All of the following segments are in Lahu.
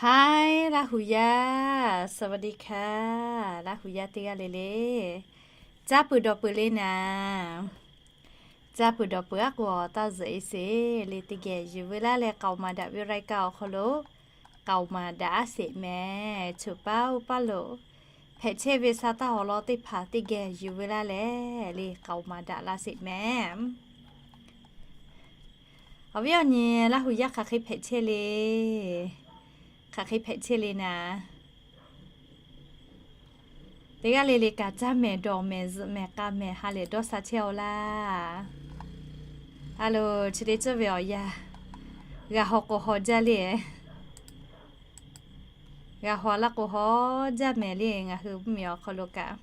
Hai, Laˇ huˍ yaˇ, สวัสดีค่ะ Laˇ huˍ yaˇ teˇ g'aˇ le le, caˇ peuˬ dawˬ peuˬ le naˍ. Caˇ peuˬ dawˬ peuˬ aˉ k'o, taˇ zuhꞈ e sheˍ le. Teˇ geh yuˬ veu laˇ leh k'aoˍ maˍ daꞈ ve รายการ awˬ hk'aw lo k'aoˍ maˍ daꞈ aˉ sheˍ mehˍ. Choˬ paˇ oˇ paˇ lo hpehꞈ chehˇ ve sa taˇ awˬ lawn teˇ hpaˍ teˇ geh yuˬ veu laˇ leh le k'aoˍ maˍ daꞈ laˇ sheˍ mehˍ. Awˬ viˉ awˬ nyi Laˇ huˍ yaˇ hk'aˬ hk'e hpehꞈ chehˇ le. Hk'aˬ hk'e hpehꞈ chehˇ le naˍ. Teˇ g'aˇ le le kaꞈ caˇ mehˍ dawˬ mehˍ zuhꞈ mehˍ k'a mehˍ ha lehˬ dawˇ sha chehˇ-aw laˇ. A lo, chi teˇ ceuˬ ve awˬ yanˇ g'a haw k'o haw jaˇ le. G'a haw laˇ k'o haw jaˇ mehˍ le, ngaˬ hui mvuhˇmiˬ awˬ hk'aw lo kaꞈ.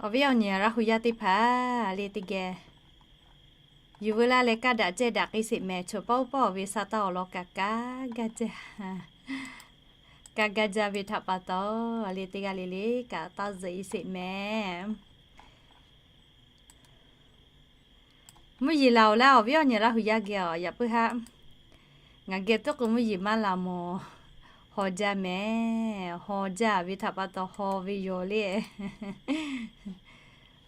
Awˬ viˉ awˬ nyi Laˇ huˍ yaˇ teˇ hpaˍ le teˇ geh yuˬ veu laˇ leh kaˇ daꞈ cehˇ daꞈ k'ai sheˍ mehˍ. Choˬ paˇ oˇ paˇ ve sa taˇ awˬ lawn kaꞈ kaˇ gaˇ jaˇ. Kaˇ gaˇ jaˇ ve htaꞈ pa taw le teˇ g'aˇ le le kaꞈ taˇ zuhꞈ e sheˍ mehˍ. Mvuhˇ yeˬ laˬ-oˬ laˇ, awˬ viˉ awˬ nyi Laˇ huˍ yaˇ geh-aˬ, yaꞈ puiˉ haˆ. Ngaˬ geh tuˉ k'o mvuhˇ yeˬ maˇ laˬ mawˬ. Haw jaˇ mehˍ. Haw jaˇ ve htaꞈ pa taw haw ve yoˬ le.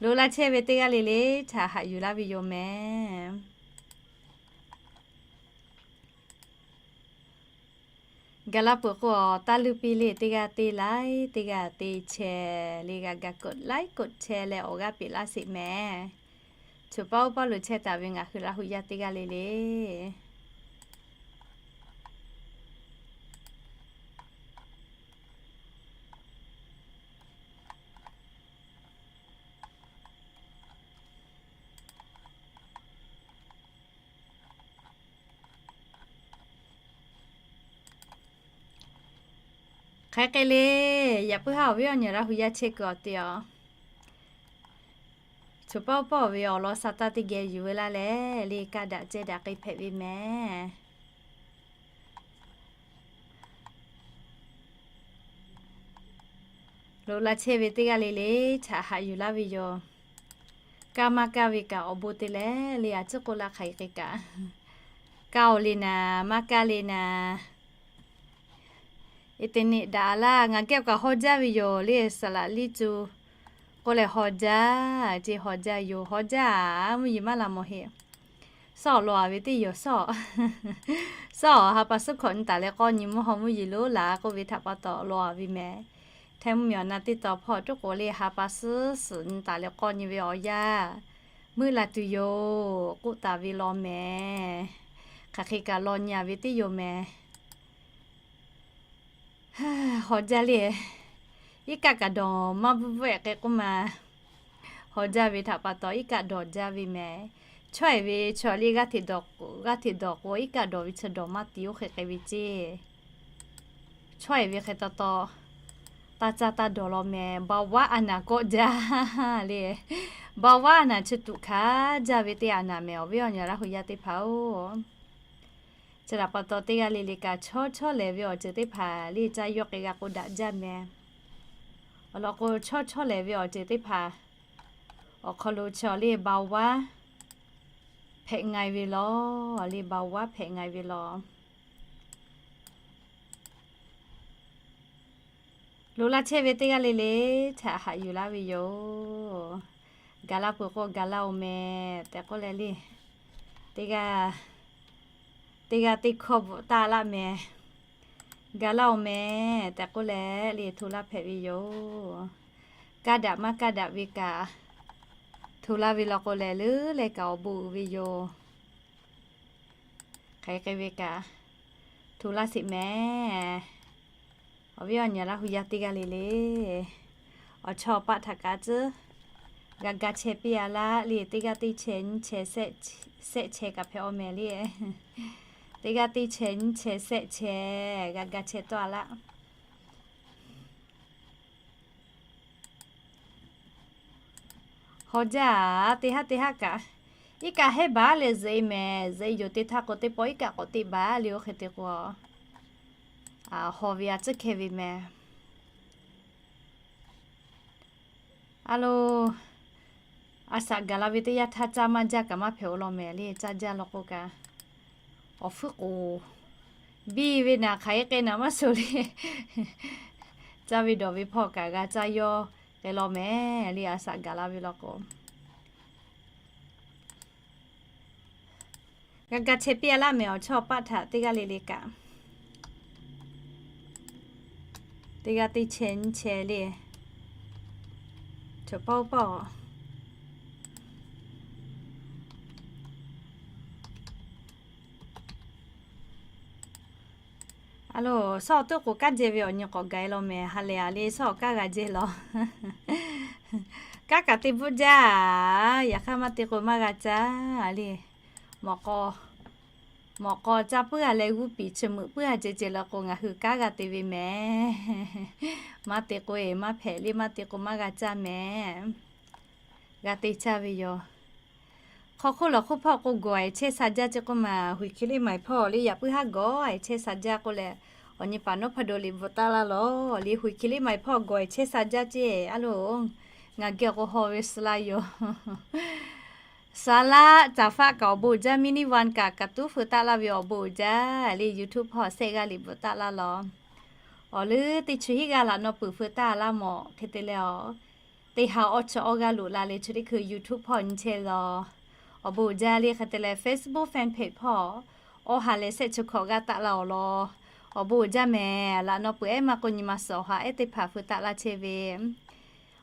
Lo laˇ chehˇ ve teˇ g'aˇ le le htaꞈ haꞈ yuˬ laˇ ve yoˬ mehˍ. Gaˬ la peuˬ k'o, taˇ luˇ piˇ le, teˇ g'aˇ te laiˉ, teˇ g'aˇ te chehˇ le, g'a gaˬ กดไลค์ กดแชร์ leh awˬ g'aˇ peꞈ laˇ sheˍ mehˍ. Choˬ paˇ oˇ paˇ lo chehˇ taˍ ve ngaˬ hui Laˇ huˍ yaˇ teˇ g'aˇ le le. Hk'e hk'e le, yaꞈ puiˉ haˉ awˬ viˉ awˬ nyi Laˇ huˍ yaˇ chehˇ kuiˬ awˬ te awˬ. Choˬ paˇ oˇ paˇ ve awˬ lawn sa taˇ teˇ geh yuˬ veu laˇ leh le kaˇ daꞈ cehˇ daꞈ k'ai hpehꞈ ve mehˍ. Lo laˇ chehˇ ve teˇ g'aˇ le le htaꞈ haꞈ yuˬ laˇ ve yoˬ. Kaˇ maˇ kaˇ ve kaꞈ awˬ bon te leh le, a ciˉ k'oˆ laˇ hk'aˬ hk'e kaꞈ, kaˇ-oˬ le naˍ, maˇ kaˇ le naˍ. Internet daꞈ laˇ, ngaˬ geh kaꞈ haw jaˇ ve yoˬ le, saˍ laꞈ liˇ cu k'oˆ leh haw jaˇ, ce haw jaˇ yoˬ, haw jaˇ-a, mvuhˇ yeˬ maˇ laˬ mawˬ heˆ. Sawˉ awˬ law-a ve teˇ yoˬ sawˉ. Sawˉ awˬ ha pa suhˉ hkawꞈ nyi taˍ leh k'awˇ nyi mvuhˇ haw mvuhˇ yeˬ lonˉ laˬ k'oˆ ve htaꞈ pa taw law-a ve mehˍ. Htaiˇ mvuhˇmiˬ awˬ na teˇ taw hpawˇ tuˉ k'o le ha pa suhˉ suhˍ nyi taˍ leh k'awˇ nyi ve awˬ yanˇ, meuˆ la tuˬ yoˬ k'oˆ taˍ ve law mehˍ. Hk'aˬ hk'e kaꞈ law nyi-a ve teˇ yoˬ mehˍ. Haw jaˇ le. Iˉ kaˆ kaꞈ dawˬ maˇ bvuhˆ bvuhˆ-ehˍ k'ai k'oˆ ma. Haw jaˇ ve htaꞈ pa taw iˉ kaˆ dawˬ jaˇ ve mehˍ. Chaweh ve chaw le g'aˇ hteꞈ dawˬ k'o, iˉ kaˆ dawˬ k'o iˉ kaˆ dawˬ ve chi dawˬ maˇ tiˍ oˇ hk'e k'ai ve ceˇ. Chaweh ve hk'e taw taw, taˇ caˇ taˇ dawˬ law mehˍ. เบาหวาน a naˍ kawˆ jaˇ le. เบาหวาน a naˍ chi tuꞈ hkanˍ jaˇ ve teˇ a naˍ mehˍ, awˬ viˉ awˬ nyi Laˇ huˍ yaˇ teˇ hpaˍ-oˬ. Chi htaꞈ pa taw teˇ g'aˇ le le kaꞈ chawˇ chawˇ lehˍ ve awˬ ceuˬ teˇ hpaˍ le caˇ yawˇ k'ai g'a k'o daꞈ jaˇ mehˍ. Awˬ lawn k'o, chawˇ chawˇ lehˍ ve awˬ ceuˬ teˇ hpaˍ awˬ hk'aw lo chi awˬ le เบาหวาน hpehꞈ nga ve law, le เบาหวาน hpehꞈ nga ve law. Lo laˇ chehˇ ve teˇ g'aˇ le le htaꞈ haꞈ yuˬ laˇ ve yoˬ. Gaˬ la peuˬ k'o gaˬ la-oˬ mehˍ tehꞈ k'oˆ leh le, teˇ g'aˇ teˇ g'aˇ teˇ hkawˇ bvuhꞈ taˇ laˆ mehˍ. Gaˬ la-oˬ mehˍ tehꞈ k'oˆ leh le hto laˇ hpehꞈ ve yoˬ. Kaˇ daꞈ maˇ kaˇ daꞈ ve kaꞈ hto laˇ ve law k'o lehˬ, leuˉ leh kaꞈ awˬ bon uiˍ ve yoˬ. Hk'aˬ hk'e ve kaꞈ hto laˇ sheˍ mehˍ. Awˬ viˉ awˬ nyi Laˇ huˍ yaˇ teˇ g'aˇ le le, awˬ chawˇ paˆ htaꞈ kaꞈ tcuhˉ g'a ga chehˇ piˇ-a laˇ le. Teˇ g'aˇ teˇ chehˇ nyiˇ chehˇ shehˆ chehˇ kaꞈ hpehꞈ-aw mehˍ le. Teˇ g'aˇ teˇ chehˇ nyiˇ chehˇ shehˆ chehˇ g'a ga chehˇ tawˆ-a laˇ. Haw jaˇ-a, teˇ haˉ teˇ haˉ kaꞈ iˉ kaˆ hehˉ baˬ leh zuhꞈ-e mehˍ. Zuhꞈ-e yoˬ teˇ htaˇ k'o, teˇ pawˆ iˉ kaˆ k'awꞈ teˇ baˬ le, oˇ hk'e te k'o, haw ve a tcuhˉ hkeh ve mehˍ. A lo, A shaꞈ gaˬ la ve teˇ yanˇ htaˇ caˇ maˇ jaˇ kaꞈ maˇ hpehꞈ-o law mehˍ le. Caˇ jaˇ law k'o kaꞈ, awˬ hpfuhˇ k'oˍ biˇ ve naˍ hk'aˬ hk'e k'ai naˍ maˇ suh le. Caˇ ve dawˬ ve hpawˇ kaꞈ g'a caˇ yawˇ k'ai law mehˍ le. A shaꞈ gaˬ la ve law k'o, g'a ga chehˇ piˇ-a laˇ mehˍ. Awˬ chawˇ paˆ htaꞈ teˇ g'aˇ le le kaꞈ, teˇ g'aˇ teˇ chehˇ nyiˇ chehˇ le. Chaw pawˆ pawˆ a loˬ, shawˉ teˇ k'oˍ kaˉ jehˇ ve awˬ nyi k'awꞈ gaˬ-e law mehˍ. Ha lehˬ a le, shawˉ awˬ kaˉ g'a jehˇ law. Kaˉ kaꞈ te bvuhˆ jaˇ. Yaꞈ hk'aˇ maˇ te k'o maˇ g'a caˇ le. Mawꞈ k'aw, mawꞈ k'aw caˇ puiˉ-a leh g'uˇ piˍ chi meuꞈ puiˉ-a ceh ceh law k'o, ngaˬ hui kaˉ g'a te ve mehˍ. Maˇ te k'o-e maˇ hpehꞈ le, maˇ te k'o maˇ g'a caˇ mehˍ. G'a te caˇ ve yoˬ. Hk'aw hk'oˆ lawˬ hk'oˆ hpawˇ k'o gawˬ-e chehˇ sha jaˇ ceh k'oˆ ma, huiˍ hki liˇ maiˍ hpawˇ le yaꞈ puiˉ haˉ gawˬ-e chehˇ sha jaˇ k'oˆ leh, awˬ nyi paˍ nawˉ hpaˇ daw liꞈ bvuhꞈ taˆ laˇ lawˬ le. Huiˍ hki liˇ maiˍ hpawˇ gawˬ-e chehˇ sha jaˇ ceh a loˬ. Ngaˬ geh awˬ k'o haw ve suh laˇ yoˬ. Saˍ laˆ caˍ faˆ kaꞈ awˬ bon uiˍ jaˇ, mini one kaꞈ kaˍ tuˉ feu taˆ laˇ ve awˬ bon uiˍ jaˇ le. YouTube hpawˇ shehˆ g'aˇ liꞈ bvuhꞈ taˆ laˇ lawˬ. Awˬ leuˉ teˇ chi hiˆ g'aˇ laꞈ naw peuˬ feu taˆ laˇ mawˬ hk'e te leh a, teˇ ha awˇ chi awˇ g'aˇ loꞈ la le, chi teˇ hkui YouTube hpawˇ nyi chehˇ lawˬ. Awˬ bon uiˍ jaˇ le. Hk'e te leh Facebook fan page hpawˇ awˇ ha leh shehˆ chi hkawꞈ g'aˇ taˆ laˇ awˬ lawn. Awˬ bon uiˍ jaˇ mehˍ. Laꞈ naw peuˬ ehˉ maˇ k'o nyi ma suhˍ awˬ ha ehˉ teˇ hpaˍ feu taˆ laˇ chehˇ ve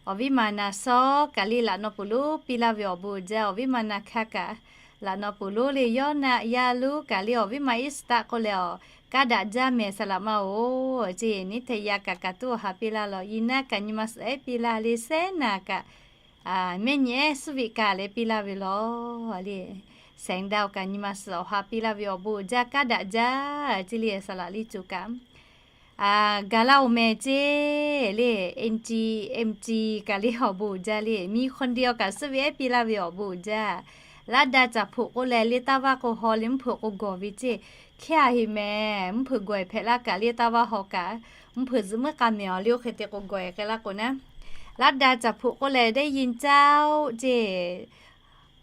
Awˬ viˉ ma na sawˉ kaˬ le laꞈ naw peuˬ lonˉ piˇ laˇ ve awˬ bon uiˍ jaˇ. Awˬ viˉ ma na hkaˇ kaꞈ laꞈ naw peuˬ lonˉ le yawˇ naˆ yaˇ lonˉ kaˬ le awˬ viˉ ma iˉ suhˍ taˆ k'oˆ leh awˬ, kaˇ daꞈ jaˇ mehˍ saˍ laꞈ ma-oˬ. Ceˇ neˇ htaˇ yaˇ kaꞈ kaˍ tuˉ awˬ ha piˇ laˇ lawˬ. Iˉ naˆ kaꞈ nyi ma suhˍ ehˉ piˇ laˇ le, sehˉ naˍ kaꞈ mehˆ nyi ehˉ suhˉ veꞈ kaꞈ leh piˇ laˇ ve lawˬ le. Sehˍ daꞈ-oˬ kaꞈ nyi ma suhˍ awˬ ha piˇ laˇ ve awˬ bon uiˍ jaˇ, kaˇ daꞈ jaˇ. Ceˇ le saˍ laꞈ liˇ coˬ kaꞈ gaˬ laˇ-oˬ mehˍ ceˇ le. N G M G kaˬ le awˬ bon uiˍ jaˇ le. Miˇ hk'aw nde awˬ kaꞈ suhˉ ve ehˉ piˇ laˇ ve awˬ bon uiˍ jaˇ. Laˇ daˇ caˍ hpoꞈ k'oˆ leh le taˇ vaˇ k'o haw le mvuhˇ hpeuꞈ k'o gawˬ ve ceˇ. Hkehˇ a heˍ mehˍ, mvuhˇ hpeuꞈ gawˬ-e hpehꞈ laˇ kaꞈ le taˇ vaˇ haw kaꞈ, mvuhˇ hpeuꞈ zuhꞈ meuˉ k'a mehˍ awˬ le oˇ hk'e te k'o gawˬ-e k'ai laˇ k'o naˉ. Laˇ daˇ caˍ hpoꞈ k'oˆ leh ได้ยิน caˇ-oˆ ceˇ.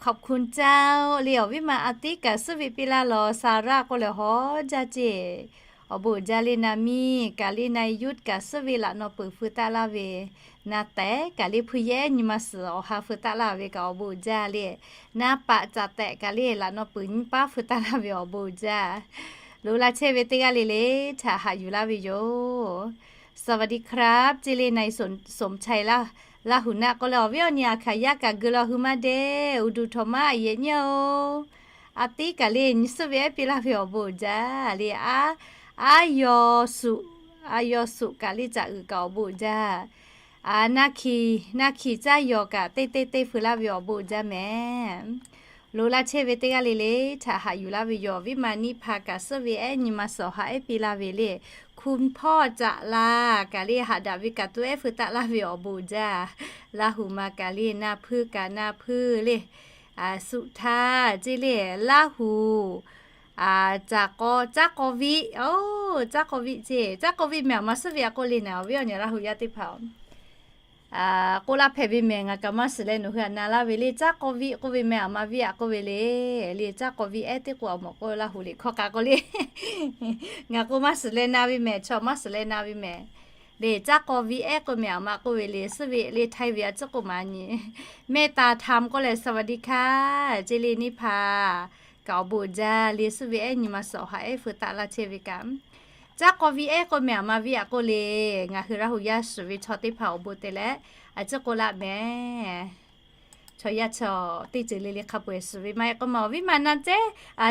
ขอบคุณ caˇ-oˆ le. Awˬ viˉ ma a tiˉ kaꞈ suhˉ ve piˇ laˇ lawˬ. Saˍraˆ k'oˆ leh haw jaˇ ceˇ. Awˬ bon uiˍ jaˇ le. Na miˇ kaˬ le na yuˇ kaꞈ suhˉ ve laꞈ naw peuˬ feu taˆ laˇ ve, na tehˉ kaˬ le hpuiˇ yehˉ nyi ma suhˍ awˬ ha feu taˆ laˇ ve kaꞈ awˬ bon uiˍ jaˇ le. Na paꞈ caˍ tehꞈ kaˬ le laꞈ naw peuˬ nyiˇ paˉ feu taˆ laˇ ve awˬ bon uiˍ jaˇ. Loꞈ la chehˇ ve teˇ g'aˇ le le htaꞈ haꞈ yuˬ laˇ ve yoˬ. สวัสดีครับ ceˇ le. Na i soˍ mchae laˇ huˍ naˆ k'oˆ leh awˬ viˉ awˬ nyi a hkaˍ yaˇ kaꞈ geu law hui maˇ deˇ. Uˍ duˬ htawnˍ maˇ a yehˬ nyiˇ-oˬ. A tiˉ kaˬ le nyi suhˉ ve ehˉ piˇ laˇ ve awˬ bon uiˍ jaˇ le. A, a yaw suꞈ, a yaw suꞈ kaˬ le caꞈ uiˍ kaꞈ awˬ bon uiˍ jaˇ. A, na hkiˬ, na hkiˬ caˇ yaw kaꞈ teˇ teˇ teˇ feu laˇ ve awˬ bon uiˍ jaˇ mehˍ. Loꞈ la chehˇ ve teˇ g'aˇ le le htaꞈ haꞈ yuˬ laˇ ve yoˬ. Awˬ viˉ ma niˆ hpa kaꞈ suhˉ ve ehˉ nyi ma suhˍ awˬ ha ehˉ piˇ laˇ ve le. Hkunˇ hpawˇ caꞈ la kaˬ le haꞈ daꞈ ve kaꞈ tuˉ ehˉ feu taˆ laˇ ve awˬ bon uiˍ jaˇ. Laˇ huˍ ma kaˬ le na hpuiˇ kaꞈ na hpuiˇ le. Suꞈ htaˇ ceˇ le. Laˇ huˍ, caˍ k'aw, caˉ k'aw viˆ, oˇ caˉ k'aw viˆ ceˇ. Caˉ k'aw viˆ mehˍ awˬ ma suhˉ ve a k'oˆ le naˍ. Awˬ viˉ awˬ nyi Laˇ huˍ yaˇ teˇ hpaˍ k'oˆ laˇ hpehꞈ ve mehˍ. Ngaˬ kaꞈ maˇ shiˍ leh nawˬ hui htaꞈ na laˇ ve le. Caˉ k'aw viˆ k'oˆ ve mehˍ awˬ ma viˆ a k'oˆ ve le. Le caˉ k'aw viˆ ehˉ teˇ k'o awˬ mawˬ k'oˆ Laˇ huˍ liꞈ hkawˇ k'a k'oˆ le. Ngaˬ k'o maˇ shiˍ leh na ve mehˍ, chaw maˇ shiˍ leh na ve mehˍ. Le caˉ k'aw viˆ ehˉ k'oˆ mehˍ awˬ ma k'oˆ ve le. Suhˉ ve le htaiˇ ve a ciˉ k'oˆ ma nyi เมตตาธรรม k'oˆ leh สวัสดีค่ะ ceˇ le niˆ hpa kaꞈ awˬ bon uiˍ jaˇ le. Suhˉ ve ehˉ nyi ma suhˍ awˬ ha ehˉ feu taˆ laˇ chehˇ ve kaꞈ, caˉ k'aw viˆ ehˉ k'oˆ mehˍ awˬ ma viˆ a k'oˆ le. Ngaˬ hui Laˇ huˍ yaˇ shiˍ ve chaw teˇ hpaˍ awˬ bon te leh a ciˉ k'oˆ laˇ mehˍ. Chaw yaˇ chaw teˇ ceuˬ le le hk'a peu-eˬ shiˍ ve maˇ heˆ k'oˆ ma awˬ viˉ ma na tehˉ,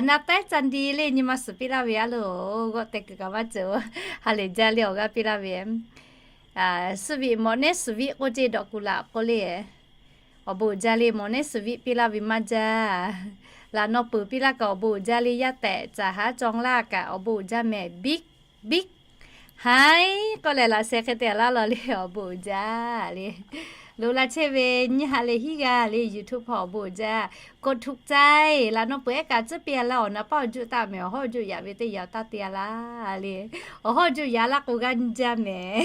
na tehˉ ca ndi le nyi ma suhˍ piˇ laˇ ve a loˬ. G'awˆ teh kuiˬ kaꞈ maˇ ceuˬ, ha lehˬ jaˇ le awˬ g'aˇ piˇ laˇ ve. Suhˉ viˆ mawꞈ nehˉ suhˍ viˆ k'oˆ ceˇ dawꞈ kuˬ laꞈ k'oˆ le. Awˬ bon uiˍ jaˇ le mawꞈ nehˉ suhˍ viˆ piˇ laˇ ve maˇ jaˇ. Laꞈ naw peuˬ piˇ laˇ kaꞈ awˬ bon uiˍ jaˇ le. Yaˇ tehꞈ caˍ haˉ cawˬ laˇ kaꞈ awˬ bon uiˍ jaˇ mehˍ. Biˇ biˆ haiˉ k'oˆ leh laꞈ sheh hk'e te laˇ law le awˬ bon uiˍ jaˇ le. Loꞈ la chehˇ ve nyiˇ ha leh hiˉ g'aˇ le YouTube hpawˇ awˬ bon uiˍ jaˇ. กดถูกใจ laꞈ naw peuˬ ehˉ kaꞈ tcuhˉ piˇ a laˇ awˬ na paˇ awˬ juˆ taˆ mehˍ. Awˬ hawˉ juˆ yaꞈ ve teˇ yanˇ awˬ taˇ te a laˇ le. Awˬ hawˉ juˆ yaꞈ laˇ k'o g'aˇ nyi jaˇ mehˍ.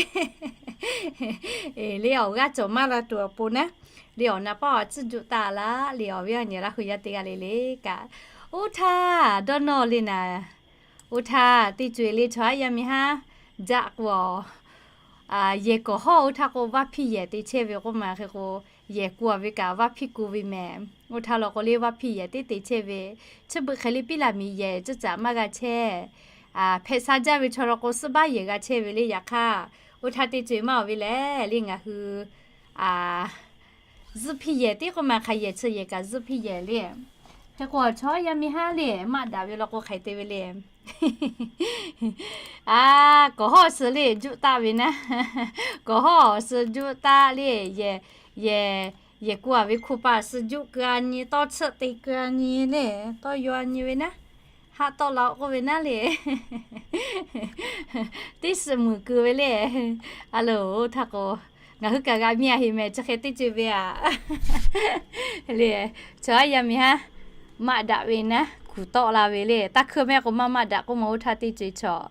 Le awˬ g'aˇ cawˬ maˇ la tuˬ awˬ pon naˉ Le awˬ na paˇ awˬ tcuhˇ juˆ taˆ laˇ le, awˬ viˉ awˬ nyi Laˇ hu yaˇ teˇ g'aˇ le le kaꞈ, oˇ htaˇ dawˇ nawˇ le naˍ. Oˇ htaˇ teˇ co e le chaw haˉ yaˇ miˇ haˉ jaˆ k'o, yehˬ kawˍ hawˇ oˇ htaˇ k'o vaˇ hpiˇ yehˬ te chehˇ ve k'oˆ ma hk'e k'o, yehˬ ku a ve kaꞈ vaˇ hpiˇ ku ve mehˍ. Oˇ htaˇ law k'o le vaˇ hpiˇ yehˬ teˇ te chehˇ ve, chi beuꞈ hk'e le piˇ laˬ miˬ yehˬ ceuˇ caꞈ maˇ g'a chehˇ. Hpehꞈ sha jaˇ ve chaw law k'o suhˉ baˆ yehˬ g'a chehˇ ve le. Yaꞈ hk'aˇ, oˇ htaˇ teˇ co e maˇ awˬ ve lehˬ le ngaˬ hui zuhˆ hpiˇ yehˬ tiˉ k'oˆ ma hk'aˬ yehˬ chi yehˬ kaꞈ zuhˆ hpiˇ yehˬ le. Hk'e k'o chaw haˉ yaˇ miˇ haˉ le maˆ daꞈ ve law k'o hk'aiˬ te ve le. A, kawˍ hawˇ suh le juˆ taˆ ve naˉ. Kawˍ hawˇ suh juˆ taˆ le, yehˬ, yehˬ, yehˬ ku a ve hkuˇ paˍ suh juˆ keu a nyi, tawˇ tsuhˆ te keu a nyi le, tawˇ yaw a nyi ve naˉ. Haˆ tawˆ la k'oˆ ve naˉ le. Teˇ suhˍ muiˬ keu ve le. A loˬ, oˇ htaˇ k'o, ngaˬ hui kaꞈ g'a miˇ a heˍ mehˍ chi hk'e teˇ co e ve a le. Chaw haˉ yaˇ miˇ haˉ maˆ daꞈ ve naˉ, kuˬ tawˆ la ve le. Taˇ hkui mehˆ k'o maˇ maˆ daꞈ k'oˆ ma oˇ htaˇ teˇ co e chaw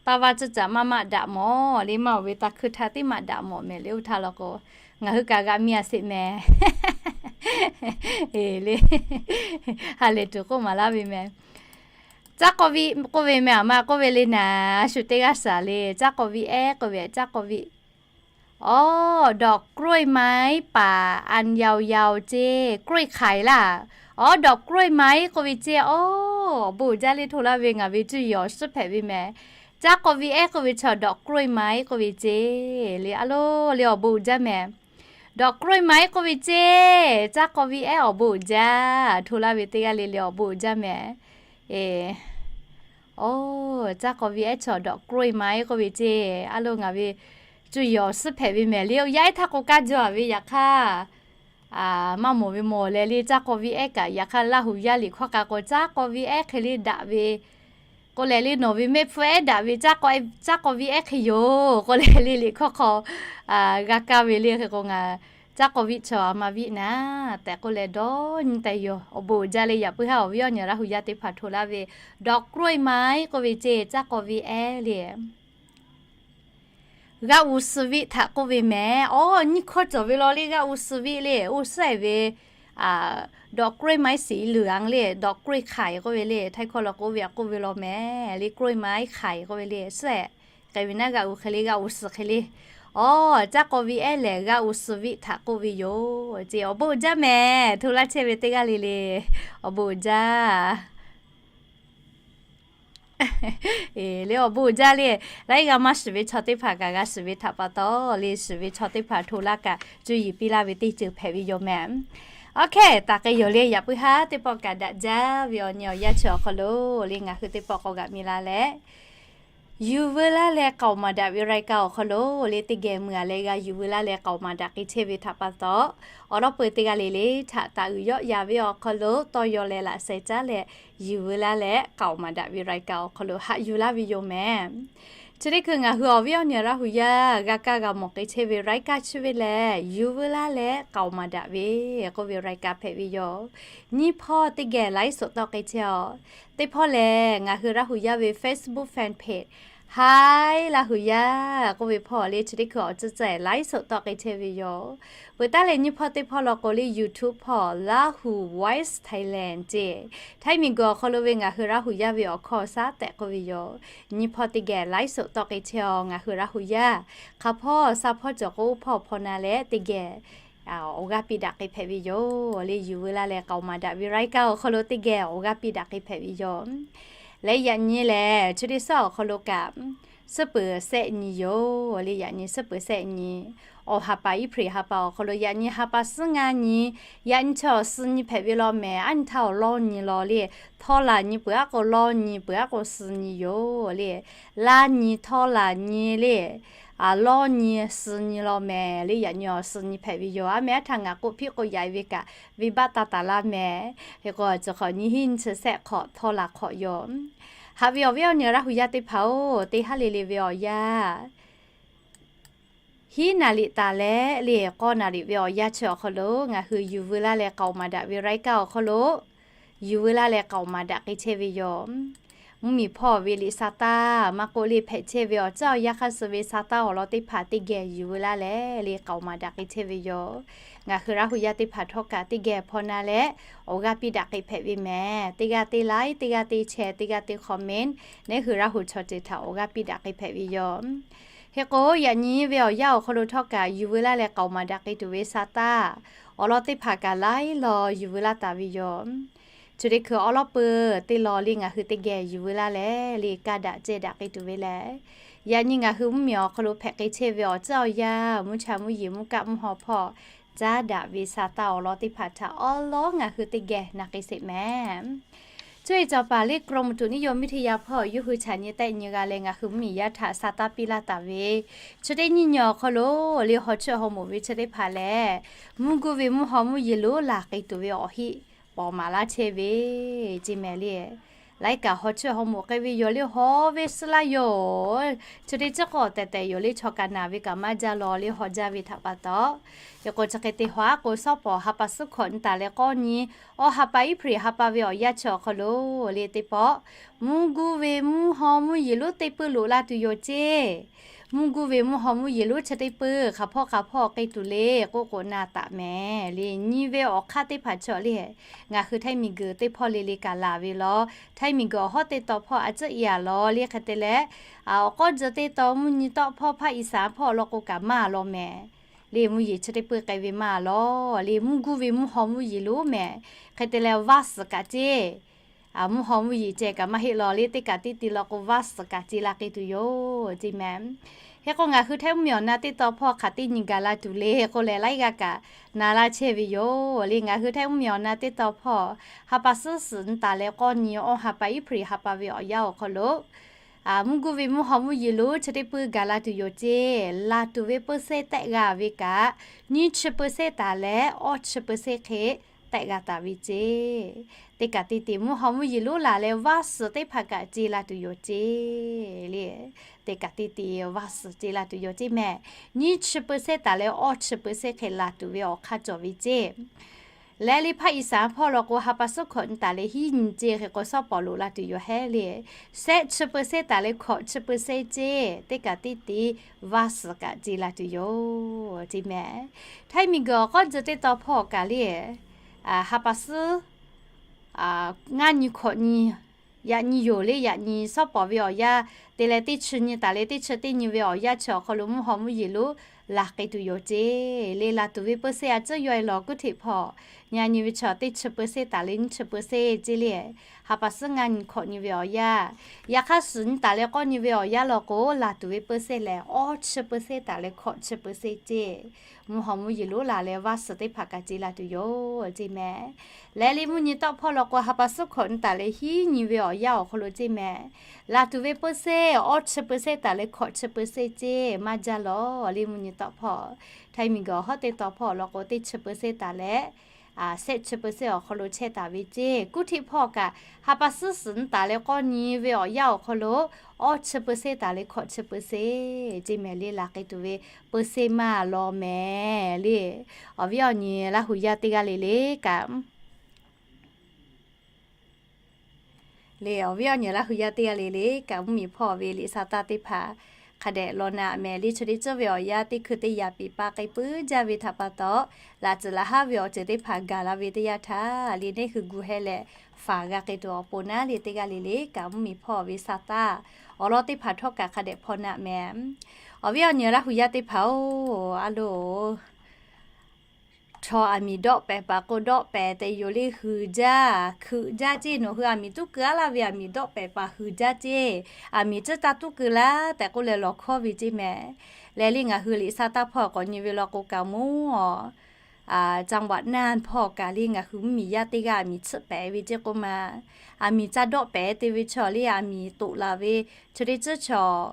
taˇ vaˇ ceuˇ caꞈ maˇ maˆ daꞈ mawˬ le, maˇ awˬ ve taˇ hkui htaˇ teˇ maˆ daꞈ mawˬ mehˍ le. Oˇ htaˇ law k'o, ngaˬ hui kaꞈ g'a miˇ a sheˍ mehˍ le. Ha lehˬ tuˬ k'oˆ maˍ laˇ ve mehˍ. Caˉ k'awˇ viˆ k'oˆ ve mehˍ, aˬ ma k'oˆ ve le naˍ, a shu teˇ g'aˇ shaˍ le. Caˉ k'awˇ viˆ ehˉ k'oˆ ve, caˉ k'awˇ viˆ. Awˬ, ดอกกล้วยไม้ป่า อันยาวๆ ceˇ, กล้วยไข่ laˇ. Awˬ, ดอกกล้วยไม้ k'oˆ ve ceˇ. Awˬ, awˬ bon uiˍ jaˇ le, hto laˇ ve ngaˬ ve cuˇ yiˍ awˬ suhˉ hpehꞈ ve mehˍ. Caˉ k'awˇ viˆ ehˉ k'oˆ ve chaw ดอกกล้วยไม้ k'oˆ ve ceˇ le. A loˬ le, awˬ bon uiˍ jaˇ mehˍ. ดอกกล้วยไม้ k'oˆ ve ceˇ. Caˉ k'awˇ viˆ ehˉ awˬ bon uiˍ jaˇ, hto laˇ ve teˇ g'aˇ le le awˬ bon uiˍ jaˇ mehˍ. Awˬ, caˉ k'awˇ viˆ ehˉ chaw ดอกกล้วยไม้ k'oˆ ve ceˇ. A loˬ ngaˬ ve cuˇ yiˍ awˬ suhˉ hpehꞈ ve mehˍ le. Oˇ yaˇ ehˉ htaˇ k'o kaˇ jaw a ve yaꞈ hk'aˇ, maˇ mawˬ ve mawˬ leh le, caˉ k'awˇ viˆ ehˉ kaꞈ yaꞈ hk'aˇ Laˇ hu yaˇ liꞈ hkawˇ k'a k'o caˉ k'awˇ viˆ ehˉ hk'e le daꞈ ve k'oˆ leh le, nawˬ ve mehˆ hpfuhˇ ehˉ daꞈ ve caˉ k'awˇ viˆ ehˉ hk'e yoˬ k'oˆ leh le, liꞈ hkawˇ hk'aw g'a kaˇ ve le. Hk'e k'o ngaˬ caˉ k'awˇ viˆ chaw a ma viˆ naˉ tehꞈ k'oˆ leh dawˇ nyi tehꞈ yoˬ. Awˬ bon uiˍ jaˇ le, yaꞈ puiˉ haˉ awˬ viˉ awˬ nyi Laˇ hu yaˇ teˇ hpaˍ hto laˇ ve ดอกกล้วยไม้ k'oˆ ve ceˇ, caˉ k'awˇ viˆ ehˉ le. G'aˇ u suh viˆ htaꞈ k'oˆ ve mehˍ. Awˬ, nyiˇ hkawˇ cawˬ ve law le, g'aˇ u suh viˆ le. Oˇ suhˉ ehˍ ve ดอกกล้วยไม้สีเหลือง le, ดอกกล้วยไข่ k'oˆ ve le. Htaiˇ hkawˇ law k'o oˇ ve htaꞈ k'oˆ ve law mehˍ le, กล้วยไม้ไข่ k'oˆ ve le. Suhˉ ehˍ k'ai ve naˉ g'aˇ u hk'e le, g'aˇ u suh hk'e le. Awˬ, caˉ k'awˇ viˆ ehˉ lehˬ g'aˇ u suh viˆ htaꞈ k'oˆ ve yoˬ ceˇ. Awˬ bon uiˍ jaˇ mehˍ, hto laˇ chehˇ ve teˇ g'aˇ le le. Awˬ bon uiˍ jaˇ le, awˬ bon uiˍ jaˇ le. Laiˉ g'a maˇ shiˍ ve chaw teˇ hpaˍ kaꞈ g'a shiˍ ve htaꞈ pa taw le, shiˍ ve chaw teˇ hpaˍ hto laˇ kaꞈ cuˇ yiˍ piˇ laˇ ve teˇ ceuˬ hpehꞈ ve yoˬ mehˍ. Awˬ hk'e taˍ k'ai yoˬ le, yaꞈ puiˉ haˉ teˇ pawˆ kaꞈ daꞈ jaˇ ve awˬ nyi awˬ yanˇ chi awˬ hk'aw lo le ngaˬ hui teˇ pawˆ k'awꞈ g'aꞈ mi la leh, yuˬ veu laˇ leh k'aoˍ maˍ daꞈ ve รายการ awˬ hk'aw lo le teˇ geh meuˬ a leh g'a yuˬ veu laˇ leh k'aoˍ maˍ daꞈ k'ai chehˇ ve htaꞈ pa taw, awˬ lawn peu teˇ g'aˇ le le htaꞈ taˍ uiˍ yawˆ ya ve awˬ hk'aw lo tawˇ yaw leh laꞈ sheh caˉ leh yuˬ veu laˇ leh k'aoˍ maˍ daꞈ ve รายการ awˬ hk'aw lo haꞈ yuˬ laˇ ve yoˬ mehˍ. Chi teˇ hkui ngaˬ hui awˬ viˉ awˬ nyi Laˇ hu yaˇ g'a kaˇ g'a mawˬ k'ai chehˇ ve รายการ chi ve lehˬ, yuˬ veu laˇ leh k'aoˍ maˍ daꞈ ve k'oˆ ve รายการ hpehꞈ ve yoˬ. Nyiˇ hpawˇ teˇ geh ไลฟ์สด tawˆ k'ai chehˇ aw. Teˇ hpawˇ lehˬ, ngaˬ hui Laˇ hu yaˇ ve Facebook fanpage Hi Laˇ hu yaˇ k'oˆ ve hpawˇ le chi teˇ hkui awˬ ceuˬ ceh ไลฟ์สด tawˆ k'ai chehˇ ve yoˬ. Peuˬ taˉ leh nyiˇ hpawˇ teˇ hpawˇ law k'o le YouTube hpawˇ Laˇ hu Voice Thailand ceˇ, Htaiˇ miˬguiˬ awˬ hk'aw lo ve ngaˬ hui Laˇ hu yaˇ ve awˬ hkawˇ shaˉ tehꞈ k'oˆ ve yoˬ. Nyiˇ hpawˇ teˇ geh ไลฟ์สด tawˆ k'ai chehˇ aw ngaˬ hui Laˇ hu yaˇ. Hk'a hpawˇ sha hpawˇ cawˬ k'o oˇ hpawˇ awˬ hpaw na leh teˇ geh awˬ g'aˇ piˇ daꞈ k'ai hpehꞈ ve yoˬ le. Yuˬ veu laˇ leh k'aoˍ maˍ daꞈ ve รายการ awˬ hk'aw lo teˇ geh awˬ g'aˇ piˇ daꞈ k'ai hpehꞈ ve yoˬ. Leh yaꞈ nyi lehˬ, chi teˇ suhˉ awˬ hk'aw lo kaꞈ suhˉ peuˍ shehˆ nyi yoˬ le. Yaꞈ nyi suhˉ peuˍ shehˆ nyi, awˬ ha pa Iˉhpriˍ ha pa awˬ hk'aw lo yaꞈ nyi ha pa suhˉ ngaˇ nyi, yaꞈ nyi chaw awˬ suh nyi hpehꞈ ve law mehˍ. Aˉ nyi htaˇ awˬ lawˇ nyi law le, htawˇ laˬ nyi peuˬ aˉ k'o lawˇ nyi peuˬ aˉ k'o suh nyi yoˬ le. Laˇ nyi, htawˇ laˬ nyi le, lawˇ nyi, suh nyi law mehˍ le. Yaꞈ nyi awˬ suh nyi hpehꞈ ve yoˬ. Aˉ meh aˉ htaˇ ngaˬ k'oˆ hpiˆ k'oˆ yaꞈ e ve kaꞈ, venˇbaˆ taˇ taˍ laˇ mehˍ. Hk'e k'o, chi hk'awꞈ nyi hiˉ nyi chi shehˆ hk'awꞈ htawˇ laˬ hk'awꞈ yoˬ. Haꞈ ve awˬ viˉ awˬ nyi Laˇ hu yaˇ teˇ hpaˍ-oˬ, teˇ haˉ le le ve awˬ yanˇ hiˉ naˍ riˍ taˍ leh le k'awˇ naˍ riˍ ve awˬ yanˇ chi awˬ hk'aw lo ngaˬ hui yuˬ veu laˇ leh k'aoˍ maˍ daꞈ ve รายการ awˬ hk'aw lo yuˬ veu laˇ leh k'aoˍ maˍ daꞈ k'ai chehˇ ve yoˬ. Mvuhˇmiˬ hpawˇ ve liꞈ sa taˇ maˇ k'oˆ le, hpehꞈ chehˇ ve awˬ caˉ awˬ yanˇ hk'aˇ suh ve sa taˇ awˬ lawn teˇ hpaˍ teˇ geh yuˬ veu laˇ leh le k'aoˍ maˍ daꞈ k'ai chehˇ ve yoˬ. Ngaˬ hui Laˇ hu yaˇ teˇ hpaˍ htawˇ kaꞈ teˇ geh hpawˇ na leh awˬ g'aˇ piˇ daꞈ k'ai hpehꞈ ve mehˍ. Teˇ g'aˇ teˇ like, teˇ g'aˇ teˇ share, teˇ g'aˇ teˇ comment, neˇ hui Laˇ hu chaw ceuˬ htaꞈ awˬ g'aˇ piˇ daꞈ k'ai hpehꞈ ve yoˬ. Hk'e k'o, yaꞈ nyi ve awˬ yanˇ awˬ hk'aw lo htawˇ kaꞈ yuˬ veu laˇ leh k'aoˍ maˍ daꞈ k'ai tuˬ ve sa taˇ awˬ lawn teˇ hpaˍ kaꞈ laiˉ law yuˬ veu laˇ taˍ ve yoˬ. Chi teˇ hkui awˉ lawˉ peuˬ teˇ law le ngaˬ hui teˇ geh yuˬ veu laˇ leh le kaˇ daꞈ cehˇ daꞈ k'ai tuˬ ve lehˬ, yaꞈ nyi ngaˬ hui mvuhˇmiˬ awˬ hk'aw lo hpehꞈ k'ai chehˇ ve awˬ caˉ awˬ yanˇ, mvuhˇ cha mvuhˇ yeˬ mvuhˇ kaˆ mvuhˇ haw hpawˇ caˉ daꞈ ve sa taˇ awˬ lawn teˇ hpaˍ htaꞈ awˉ lawˉ ngaˬ hui teˇ geh na k'ai sheˍ mehˍ. Cuˇ yiˍ cawˬ paˍ le กรมอุตุนิยมวิทยา hpawˇ yawˇ hui chaꞈ nyi tehˆ nyi g'a leh ngaˬ hui mvuhˇmiˬ yaˇ htaꞈ sa taˇ piˇ laˇ taˍ ve, chi teˇ nyiˇ nyi awˬ hk'aw lo le haw cheuˆ haw moˍ ve chi teˇ hpaˍ lehˬ, mvuhˇ guˇ ve mvuhˇ haw mvuhˇ yeˬ lonˉ laˬ k'ai tuˬ ve awˬ heˆ pawˍ maˍ laˇ chehˇ ve, ceˇ mehˍ le. Laiˉ kaꞈ haw cheuˆ haw moˍ k'ai ve yoˬ le, haw ve suh laˇ yoˬ. Chi teˇ ciˉ k'o tehˬ tehˬ yoˬ le, chaw kaꞈ naˬ ve kaꞈ maˇ jaˇ law le haw jaˇ ve htaꞈ pa taw. Hk'e k'o chi hk'e te haw aˉ k'o, sawˉ pawˍ ha pa suhˉ hkawꞈ nyi taˍ leh k'awˇ nyi, awˇ ha pa April ha pa ve awˬ yanˇ chi awˬ hk'aw lo le teˇ pawˆ, mvuhˇ guˇ ve mvuhˇ haw mvuhˇ yeˬ lonˉ teˇ peuˇ loꞈ la tuˬ yoˬ ceˇ. Mvuhˇ guˇ ve mvuhˇ haw mvuhˇ yeˬ lonˉ chi teˇ peuˇ hk'aˬ hpawˇ hk'aˬ hpawˇ k'ai tuˬ le k'oˆ k'o na taˍ mehˍ le. Nyi ve awˬ hk'aˇ teˇ hpaˍ chaw le, ngaˬ hui htaiˇ miˬguiˬ teˇ hpawˇ le le kaꞈ laˬ ve law. Htaiˇ miˬguiˬ awˬ hawˉ teˇ taw hpawˇ a ciˉ e a law le hk'e te leh, awˬ k'awˇ tcuh teˇ taw mvuhˇ nyi tawˆ hpawˇ hpaˇ Iˉsaˍ hpawˇ law k'o kaꞈ maˇ law mehˍ le. Mvuhˇ yeˬ chi teˇ peuˇ k'ai ve maˇ law le. Mvuhˇ guˇ ve mvuhˇ haw mvuhˇ yeˬ lonˉ mehˍ. Hk'e te leh vaˇ suhˍ kaꞈ ceˇ, mvuhˇ haw mvuhˇ yeˬ ceh kaꞈ maˇ heˆ law le, teˇ kaꞈ teˇ te law k'o vaˇ suhˍ kaꞈ ce la k'ai tuˬ yoˬ ceˇ mehˍ. Hk'e k'o ngaˬ hui htaiˇ mvuhˇmiˬ awˬ na teˇ taw hpawˇ hk'aˬ teˇ nyi gaˬ la tuˬ le k'oˆ leh laiˉ g'aˇ kaꞈ na laˇ chehˇ ve yoˬ le. Ngaˬ hui htaiˇ mvuhˇmiˬ awˬ na teˇ taw hpawˇ ha pa suhˉ suhˍ nyi taˍ leh k'awˇ nyi awˇ ha pa April ha pa ve awˬ yanˇ awˬ hk'aw lo mvuhˇ guˇ ve mvuhˇ haw mvuhˇ yeˬ lonˉ chi teˇ peuˇ gaˬ la tuˬ yoˬ ceˇ. Laˬ tuˬ ve เปอร์เซ็นต์ tehˆ g'a ve kaꞈ, nyiˇ chi เปอร์เซ็นต์ taˍ leh awˇ chi เปอร์เซ็นต์ hk'e tehˆ g'a taˍ ve ceˇ. Teˇ kaꞈ teˇ te mvuhˇ haw mvuhˇ yeˬ lonˉ laˬ leh vaˇ suhˍ teˇ hpaˍ kaꞈ ce la tuˬ yoˬ ceˇ le. Teˇ kaꞈ teˇ te vaˇ suhˍ ce la tuˬ yoˬ ceˇ mehˍ. Nyiˇ chi เปอร์เซ็นต์ taˍ leh awˇ chi เปอร์เซ็นต์ hk'e laˬ tuˬ ve awˬ hk'aˇ cawˬ ve ceˇ. Leh le hpaˇ Iˉsaˍ hpawˇ law k'o ha pa suhˉ hkawꞈ nyi taˍ leh hiˉ nyi ceˇ. Hk'e k'o sawˉ pawˍ loꞈ la tuˬ yoˬ hehˉ le. Shehˆ chi เปอร์เซ็นต์ taˍ leh hkawꞈ chi เปอร์เซ็นต์ ceˇ. Teˇ kaꞈ teˇ te vaˇ suhˍ kaꞈ ce la tuˬ yoˬ ceˇ mehˍ. Htaiˇ miˬguiˬ awˬ k'awˇ tcuh teˇ taw hpawˇ kaꞈ le ha pa suhˉ ngaˇ nyi hkawꞈ nyi, yaꞈ nyi yoˬ le. Yaꞈ nyi sawˉ pawˍ ve awˬ yanˇ te leh teˇ chi nyi taˍ leh teˇ chi teˇ nyi ve awˬ yanˇ chi awˬ hk'aw lo mvuhˇ haw mvuhˇ yeˬ lonˉ laˬ k'ai tuˬ yoˬ ceˇ le. Laˬ tuˬ ve เปอร์เซ็นต์ a ciˉ yawˇ e law kuˉ hteꞈ hpawˇ, yaꞈ nyi ve chaw teˇ chi เปอร์เซ็นต์ taˍ leh nyiˇ chi เปอร์เซ็นต์ ceˇ le. Ha pa suhˉ ngaˇ nyi hkawꞈ nyi ve awˬ yanˇ, yaꞈ hk'aˇ suhˍ nyi taˍ leh k'awˇ nyi ve awˬ yanˇ law k'o laˬ tuˬ ve เปอร์เซ็นต์ lehˬ awˇ chi เปอร์เซ็นต์ taˍ leh hkawꞈ chi เปอร์เซ็นต์ ceˇ. Mvuhˇ haw mvuhˇ yeˬ lonˉ laˬ leh vaˇ suhˍ teˇ hpaˍ kaꞈ ce la tuˬ yoˬ ceˇ mehˍ. Leh le mvuhˇ nyi tawˆ hpawˇ law k'o ha pa suhˉ hkawꞈ nyi taˍ leh hiˉ nyi ve awˬ yanˇ awˬ hk'aw lo ceˇ mehˍ. Laˬ tuˬ ve เปอร์เซ็นต์ awˇ chi เปอร์เซ็นต์ taˍ leh hkawꞈ chi เปอร์เซ็นต์ ceˇ. Maˇ jaˇ law le mvuhˇ nyi tawˆ hpawˇ. Htaiˇ miˬguiˬ awˬ hawˉ teˇ taw hpawˇ law k'o teˇ chi เปอร์เซ็นต์ taˍ leh shehˆ chi เปอร์เซ็นต์ awˬ hk'aw lo chehˇ taˍ ve ceˇ. Kuˉ hteꞈ hpawˇ kaꞈ ha pa suhˉ suhˍ nyi taˍ leh k'awˇ nyi ve awˬ yanˇ awˬ hk'aw lo awˇ chi เปอร์เซ็นต์ taˍ leh hkawꞈ chi เปอร์เซ็นต์ ceˇ mehˍ le. Laˬ k'ai tuˬ ve เปอร์เซ็นต์ maˇ law mehˍ le. Awˬ viˉ awˬ nyi Laˇ hu yaˇ teˇ g'aˇ le le kaꞈ le, awˬ viˉ awˬ nyi Laˇ hu yaˇ teˇ g'aˇ le le kaꞈ mvuhˇmiˬ hpawˇ ve liꞈ sa taˇ teˇ hpaˍ hk'a dehꞈ law na mehˍ le. Chi teˇ ceuˬ ve awˬ yanˇ teˇ hkui teˇ yaꞈ piˍ pa k'ai puiˉ jaˇ ve htaꞈ pa taw, laꞈ tcuhˍ laꞈ haˉ ve awˬ ceuˬ teˇ hpaˍ gaˬ la ve teˇ yanˇ htaˇ le neˇ hui gu heh leh faˍ g'a k'ai tuˬ awˬ pon naˉ le teˇ g'aˇ le le kaꞈ mvuhˇmiˬ hpawˇ ve sa taˇ awˬ lawn teˇ hpaˍ htawˇ kaꞈ hk'a dehꞈ hpawˇ na mehˍ. Awˬ viˉ awˬ nyi Laˇ hu yaˇ teˇ hpaˍ-oˬ, a loˬ, chaw aˬ miˍ dawˆ pehˍ paˍ k'o dawˆ pehˍ tehꞈ yoˬ le, huiˍ jaˇ hkeuꞈ jaˇ ceˇ. Nawˬ hui aˬ miˍ tuˉ keu aˉ laˇ ve aˬ miˍ dawˆ pehˍ paˍ huiˍ jaˇ ceˇ. Aˬ miˍ tcuhˉ taˇ tuˉ keu laˇ tehꞈ k'oˆ leh lawˬ hkawˇ ve ceˇ mehˍ. Leh le ngaˬ hui liꞈ sa taˇ hpawˇ k'awꞈ nyi ve law k'o kaꞈ mawˬ จังหวัดน่าน hpawˇ kaꞈ le ngaˬ hui mvuhˇmiˬ yaˇ teˇ g'aˇ aˬ miˍ tsuhˆ pehˍ ve ceˇ k'oˆ ma, aˬ miˍ ca dawˆ pehˍ te ve chaw le aˬ miˍ toꞈ laˬ ve chi teˇ ceuˬ chaw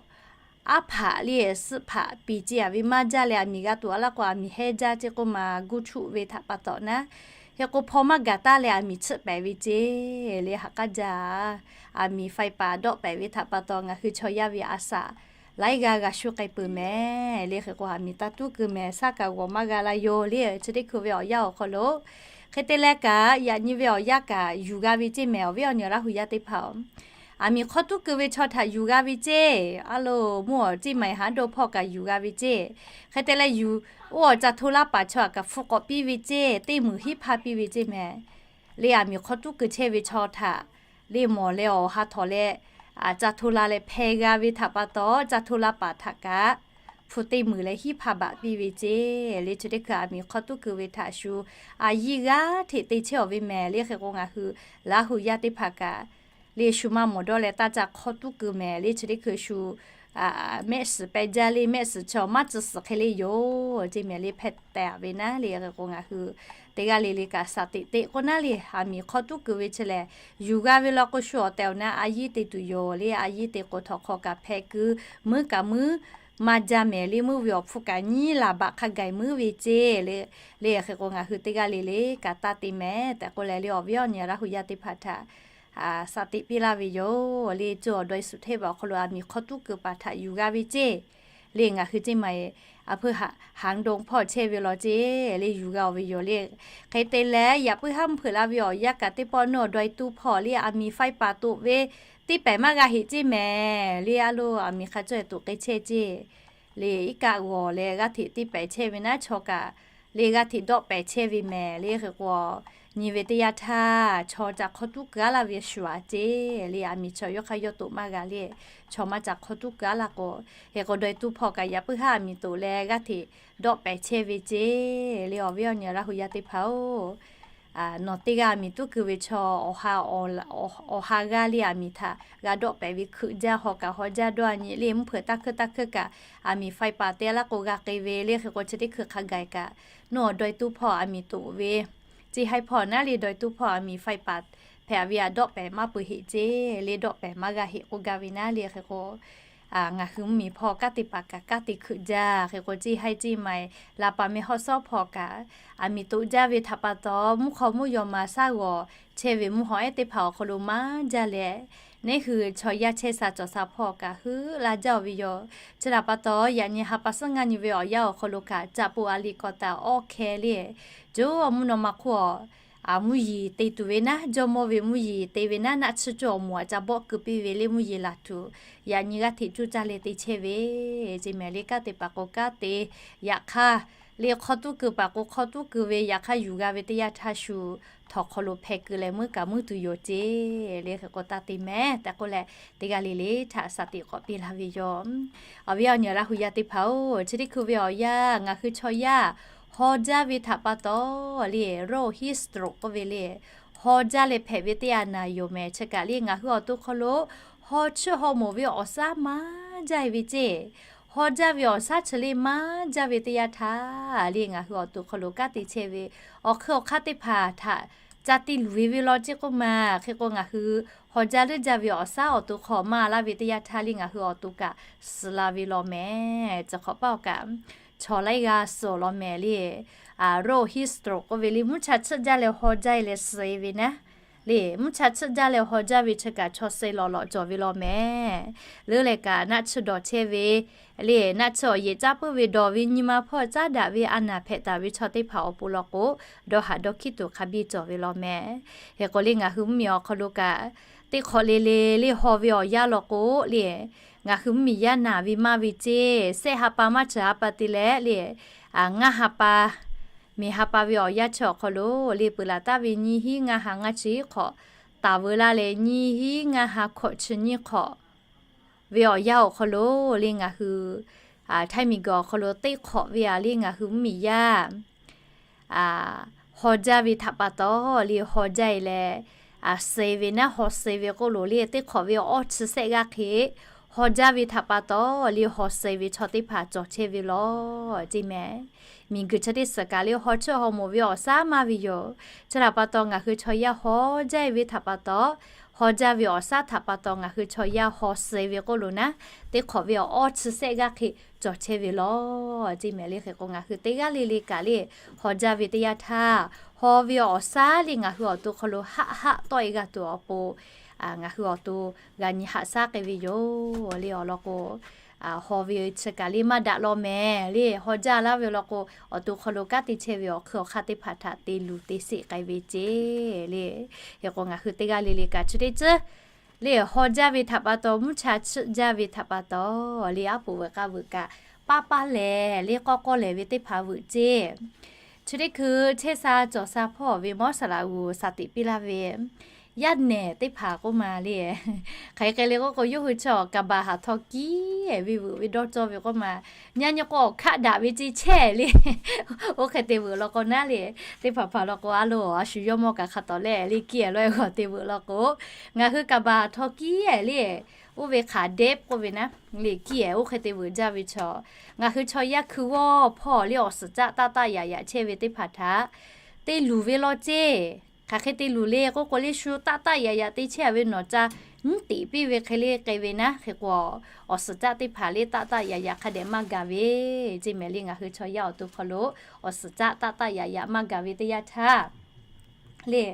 aˉ hpaꞈ le suhˆ hpaꞈ piˍ ce a ve maˇ jaˇ leh aˬ miˍ g'a tuˬ a laˇ k'o aˬ miˍ hehnˇ jaˇ ceˇ k'oˆ ma gu chuˆ ve htaꞈ pa taw naˉ. Hk'e k'o hpaw maˇ gaˬ taˇ leh aˬ miˍ tsuhˆ pehˍ ve ceˇ le ha k'aˉ jaˇ. Aˬ miˍ faiˍ paˍ dawˆ pehˍ ve htaꞈ pa taw ngaˬ hui chaw yaˇ ve a shaꞈ laiˉ g'aˇ g'a shu k'ai peuˬ mehˍ le. Hk'e k'o aˬ miˍ taˇ tuˉ keu mehˍ, shaˉ kaꞈ g'awˬ maˇ g'a la yoˬ le. Chi teˇ hkui ve awˬ yanˇ awˬ hk'aw lo hk'e te leh kaꞈ yaꞈ nyi ve awˬ yanˇ kaꞈ yuˬ g'a ve ceˇ mehˍ. Awˬ viˉ awˬ nyi Laˇ hu yaˇ teˇ hpaˍ-oˬ, aˬ miˍ hk'aw tuˉ keu ve chaw htaꞈ yuˬ g'a ve ceˇ. A lo, mvuhˇ awˬ ceˇ maˍ haˉ dawˇ hpawˇ kaꞈ yuˬ g'a ve ceˇ. Hk'e te leh yuˬ, oˇ awˬ ca hto laˇ paˍ chaw htaꞈ kaꞈ hpu k'awꞈ piˇ ve ceˇ. Teˇ muiˬ hiˉ hpaˇ piˇ ve ceˇ mehˍ. Le aˬ miˍ hk'aw tuˉ keu chehˇ ve chaw htaꞈ le mawˬ leh awˬ ha htawnˍ leh, ca hto la leh hpeh g'a ve htaꞈ pa taw, ca hto la paˍ htaꞈ kaꞈ hpu teˇ muiˬ leh hiˉ hpaˇ baꞈ piˇ ve ceˇ. Le chi teˇ hkui aˬ miˍ hk'aw tuˉ keu ve htaꞈ shu a yiˇ g'aˇ hteꞈ te chehˇ awˬ ve mehˍ. Le hk'e k'o ngaˬ hui Laˇ huˍ yaˇ teˇ hpaˍ kaꞈ le shu maˇ mawˬ dawˇ leh taˇ ca hk'aw tuˉ keu mehˍ. Le chi teˇ hkui shu mehˆ suhˍ peh jaˇ le, mehˆ suhˍ chaw maˇ tcuh suhˍ hk'e le yoˬ ceˇ mehˍ. Le hpeh tehꞈ ve naˉ le hk'e k'o ngaˬ hui teˇ g'aˇ le le kaꞈ shaˍ teꞈ teꞈ k'oˆ naˉ le, aˬ miˍ hk'aw tuˉ keu ve chi lehˬ, yuˬ g'a ve law k'o shu awˬ tehˬ awˬ na a yiˇ te tuˬ yoˬ. Le a yiˇ te k'o htawnˍ hk'aw kaꞈ hpeh keu, muiˉ kaꞈ muiˉ maˇ jaˇ mehˍ. Le meuˇ ve awˬ hpfuhˇ kaꞈ nyiˉ laˬ baꞈ hk'a gaˬ muiˉ ve ceˇ. Le hk'e k'o ngaˬ hui teˇ g'aˇ le le kaꞈ taˇ te mehˍ tehꞈ k'oˆ leh, le awˬ viˉ awˬ nyi Laˇ huˍ yaˇ teˇ hpaˍ htaꞈ shaˍ teꞈ piˇ laˇ ve yoˬ. Le co awˬ dawˇ suhˍ hteˇ ve awˬ hk'aw lo aˬ miˍ hk'aw tuˉ keu paˍ htaꞈ yuˬ g'a ve ceˇ. Le ngaˬ hui ceˇ maˬ e, a hpfuhˇ haˍ dong hpawˇ chehˇ ve law ceˇ, le yuˬ g'a awˬ ve yoˬ le. Hk'e te leh yaꞈ puiˉ haˉ mvuhˇ hpeuꞈ la ve awˬ yanˇ kaꞈ teˇ pawˆ nuˇ awˬ dawˇ e tuˇ hpawˇ le aˬ miˍ faiˇ paˍ toꞈ ve teˇ pehˍ maˇ g'a heꞈ ceˇ mehˍ. Le a lo aˬ miˍ hk'a cawˇ e toꞈ k'ai chehˇ ceˇ. Le iˉ kaˆ g'awˬ leh g'aˇ hteꞈ teˇ pehˍ chehˇ ve naˉ chaw kaꞈ le g'aˇ hteꞈ dawˆ pehˍ chehˇ ve mehˍ. Le hk'e k'o nyi ve teˇ yanˇ htaˇ chaw ca hk'aw tuˉ keu a laˇ ve shuˍ a ceˇ. Le aˬ miˍ chaw yawˇ hk'aˇ yawˇ toꞈ maˇ g'a le, chaw maˇ ca hk'aw tuˉ keu a laˇ k'o, hk'e k'o dawˇ e tuˇ hpawˇ kaꞈ yaꞈ puiˉ haˉ aˬ miˍ toꞈ leh g'aˇ hteꞈ dawˆ pehˍ chehˇ ve ceˇ. Le awˬ viˉ awˬ nyi Laˇ huˍ yaˇ teˇ hpaˍ-oˬ, nawˬ teˇ g'aˇ aˬ miˍ tuˉ keu ve chaw awˬ ha g'aˇ le aˬ miˍ htaꞈ g'a dawˆ pehˍ ve hkeuꞈ jaˇ, haw kaꞈ haw jaˇ dawˇ a nyi le mvuhˇ hpeuꞈ taˇ hkeuˇ taˇ hkeuˇ kaꞈ aˬ miˍ faiˇ paˍ te a laˇ k'o g'a k'ai ve. Le hk'e k'o chi teˇ hkui hk'a gaˬ kaꞈ nuˇ awˬ dawˇ e tuˇ hpawˇ aˬ miˍ toꞈ ve ceˇ haiˉ hpawˇ naˉ le dawˇ e tuˇ hpawˇ aˬ miˍ faiˇ paˍ hpehꞈ ve aꞈ dawˆ pehˍ maˇ peuˬ heˆ ceˇ. Le dawˆ pehˍ maˇ g'a heˆ k'oˆ gaˇ ve naˉ le hk'e k'o ngaˬ hui mvuhˇ miˬ hpawˇ kanˉ te paˍ kaꞈ kanˉ te hkeuꞈ jaˇ. Hk'e k'o ceˇ haiˉ ceˇ maˬ e laˍ paˍ meh hawˉ sawˉ hpawˇ kaꞈ aˬ miˍ toꞈ jaˇ ve htaꞈ pa taw, mvuhˇ hk'aw mvuhˇ yaw ma shaˉ g'awˬ chehˇ ve mvuhˇ hawˉ ehˉ teˇ hpaˍ awˬ hk'aw lo maˇ jaˇ leh, neˇ hui chaw yaˇ chehˇ sha cawˬ sha hpawˇ kaꞈ heuˆ la jaˇ ve yoˬ. Chi htaꞈ pa taw yaꞈ nyi ha pa suhˉ ngaˇ nyi ve awˬ yanˇ awˬ hk'aw lo kaꞈ caꞈ po a liꞈ k'awꞈ taˍ awˇ hkeh le, co awˬ mvuhˇ naw ma hk'oˆ a mvuhˇ yeˬ te tuˬ ve naˉ, jawˇmawˇ ve mvuhˇ yeˬ te ve naˉ, naˆ tsuhˇ cawˇ awˬ moˍ aꞈ ca bawˆ keu piˇ ve le mvuhˇ yeˬ laˬ tuˬ, yaꞈ nyi g'aˇ hteꞈ cuˇ caˇ leh te chehˇ ve ceˇ mehˍ. Le kanˉ te paˍ k'o kanˉ te, yaꞈ hk'aˇ le hk'aw tuˉ keu paˍ k'o hk'aw tuˉ keu ve, yaꞈ hk'aˇ yuˬ g'a ve teˇ yanˇ htaˇ shu htawnˍ hk'aw lo hpeh keu leh meuˇ kaꞈ meuˇ tuˬ yoˬ ceˇ. Le hk'e k'o taˇ te mehˍ tehꞈ k'oˆ leh, teˇ g'aˇ le le htaꞈ shaˍ teꞈ k'awꞈ piˇ laˇ ve yoˬ. Awˬ viˉ awˬ nyi Laˇ huˍ yaˇ teˇ hpaˍ-oˬ, chi teˇ hkui ve awˬ yanˇ ngaˬ hui chaw yaˇ haw jaˇ ve htaꞈ pa taw le, row history k'oˆ ve le, haw jaˇ leh hpehꞈ ve teˇ yanˇ naˬ yoˬ mehˍ. Chi kaꞈ le ngaˬ hui awˬ to hk'aw lo haw tsuhˇ haw moˍ ve awˬ shaˉ maˇ jaˇ e ve ceˇ. Haw jaˇ ve awˬ shaˉ chi le maˇ jaˇ ve teˇ yanˇ htaˇ le ngaˬ hui awˬ to hk'aw lo kanˉ te chehˇ ve awˬ hk'ui awˬ hk'aˇ teˇ hpaˍ htaꞈ ca te luˬ ve ve law ceˇ k'oˆ ma. Hk'e k'o ngaˬ hui haw jaˇ leuˉ jaˇ ve awˬ shaˉ awˬ to hk'aw maˇ laˇ ve teˇ yanˇ htaˇ le ngaˬ hui awˬ to kaꞈ suh la ve law mehˍ. Chi hk'awꞈ paˇ awˬ kaꞈ chaw laiˉ g'aˇ suh law mehˍ le. Row history k'oˆ ve le mvuhˇ cha tsuhˇ jaˇ leh haw jaˇ e leh suh e ve naˉ le, mvuhˇ cha tsuhˇ jaˇ leh haw jaˇ ve chi kaꞈ chaw suh lawꞈ lawꞈ cawˬ ve law mehˍ. Leuˉ leh kaꞈ naˆ tsuhˇ dawˬ chehˇ ve le, naˆ tsuhˇ awˬ yehˬ caˇ puiˉ ve dawˬ ve nyi ma hpawˇ caˉ daꞈ ve a naˍ hpehꞈ taˍ ve chaw teˇ hpaˍ awˬ pon law k'o, dawˇ haꞈ dawˇ hkiˉ tuˬ hk'a biˇ cawˬ ve law mehˍ. Hk'e k'o le ngaˬ hui mvuhˇ miˬ awˬ hk'aw lo kaꞈ teˇ hk'awꞈ le le le haw ve awˬ yanˇ law k'o le, ngaˬ hui mvuhˇ miˬ yaˇ naˬ ve maˇ ve ceˇ, sehˆ ha pa maˇ cawˬ ha pa te leh le, ngaˇ ha pa, miˬ ha pa ve awˬ yanˇ chi awˬ hk'aw lo le peuˬ laˬ taˍ ve nyiˇ hinˉ ngaˇ ha ngaˇ chi hk'awꞈ taˍ veu laˇ leh nyiˇ hinˉ ngaˇ ha hkawꞈ chi nyiˇ hk'awꞈ ve awˬ yanˇ awˬ hk'aw lo le ngaˬ hui Htaiˇ miˬguiˬ awˬ hk'aw lo teˇ hk'awꞈ ve a le ngaˬ hui mvuhˇ miˬ yaˇ haw jaˇ ve htaꞈ pa taw le haw jaˇ e leh, suh e ve naˉ haw suh e ve k'oˆ lo le teˇ hk'awꞈ ve awˇ chi sehˆ g'aˇ hk'e haw jaˇ ve htaꞈ pa taw le haw suh e ve chaw teˇ hpaˍ cawˬ chehˇ ve law ceˇ mehˍ. Miˬguiˬ chi teˇ suhˍ kaꞈ le haw tsuhˇ haw moˍ ve awˬ shaˉ maˇ ve yoˬ. Chi htaꞈ pa taw ngaˬ hui chaw yaˇ haw jaˇ e ve htaꞈ pa taw, haw jaˇ ve awˬ shaˉ htaꞈ pa taw ngaˬ hui chaw yaˇ haw suh e ve k'oˆ lo naˉ, teˇ hk'awꞈ ve awˇ chi sehˆ g'aˇ hk'e cawˬ chehˇ ve law ceˇ mehˍ. Le hk'e k'o ngaˬ hui teˇ g'aˇ le le kaꞈ le haw jaˇ ve teˇ yanˇ htaˇ, haw ve awˬ shaˉ le ngaˬ hui awˬ to hk'aw lo haˆ haˆ tawˆ e g'a tuˬ awˬ pon ngaˬ hui awˬ to g'a nyi haꞈ shaˉ k'ai ve yoˬ le awˬ lawn k'o, haw ve chi kaꞈ le maˇ daꞈ law mehˍ le haw jaˇ laˇ ve law k'o, awˬ to hk'aw lo kanˉ te chehˇ ve awˬ hk'ui awˬ hk'aˇ teˇ hpaˍ htaꞈ te luˬ te sheˆ k'ai ve ceˇ le. Hk'e k'o ngaˬ hui teˇ g'aˇ le le kaꞈ chi teˇ ceuˬ Le haw jaˇ ve htaꞈ pa taw, mvuhˇ cha chiˆ jaˇ ve htaꞈ pa taw, le aˉ poꞈ veuꞈ k'a veuꞈ kaꞈ, paˇ paˇ lehˬ le k'awˇ k'awˇ lehˬ ve teˇ hpaˍ veuꞈ ceˇ. Chi teˇ hkui chehˇ sha cawˬ sha hpawˇ ve mawˉ saˍ laꞈ g'uˬ shaˍ tiꞈ piˇ laˇ ve yaˇ nehˬ teˇ hpaˍ k'oˆ ma le, hk'aˬ hk'e le k'oˆ k'o, yawˇ hui chaw kaˍ baˬ haˍ htaw kiˉ ve veuꞈ ve dawˇ cawˇ ve k'oˆ ma, nyi nyi k'o hkaˆ daꞈ ve ce chehˇ le. Oˇ hk'e te veuꞈ law k'o naˉ le, teˇ hpaˍ hpaˍ law k'o, a lo a shu yawˇ mawˇ kaꞈ hk'a tawˍ le le kiˇ-e lawˇ-e g'awˬ te veuꞈ law k'o, ngaˬ hui kaˍ baˬ haˍ htaw kiˉ le, oˇ ve hk'aˬ dehꞈ k'oˆ ve naˉ le kiˇ-e oˇ hk'e te veuꞈ jaˇ ve chaw, ngaˬ hui chaw yaˇ hkui g'awˇ hpawˇ le awˬ suhˍ caˆ taˆ taˆ yaꞈ yaꞈ chehˇ ve teˇ hpaˍ htaꞈ te luˬ ve law ceˇ. Hk'aˬ hk'e te luˬ le k'oˆ k'o, le shu taˆ taˆ yaꞈ yaꞈ te chehˇ ve nawˬ ca nyiˉ teꞈ piˇ ve hk'e le k'ai ve naˉ hk'e k'o, awˬ suhˍ caˆ teˇ hpaˍ le taˆ taˆ yaꞈ yaꞈ hk'a dehꞈ maˇ gaˬ ve ceˇ mehˍ le. Ngaˬ hui chaw yaˇ awˬ to hk'aw lo awˬ suhˍ caˆ taˆ taˆ yaꞈ yaꞈ maˇ gaˬ ve teˇ yanˇ htaˇ le,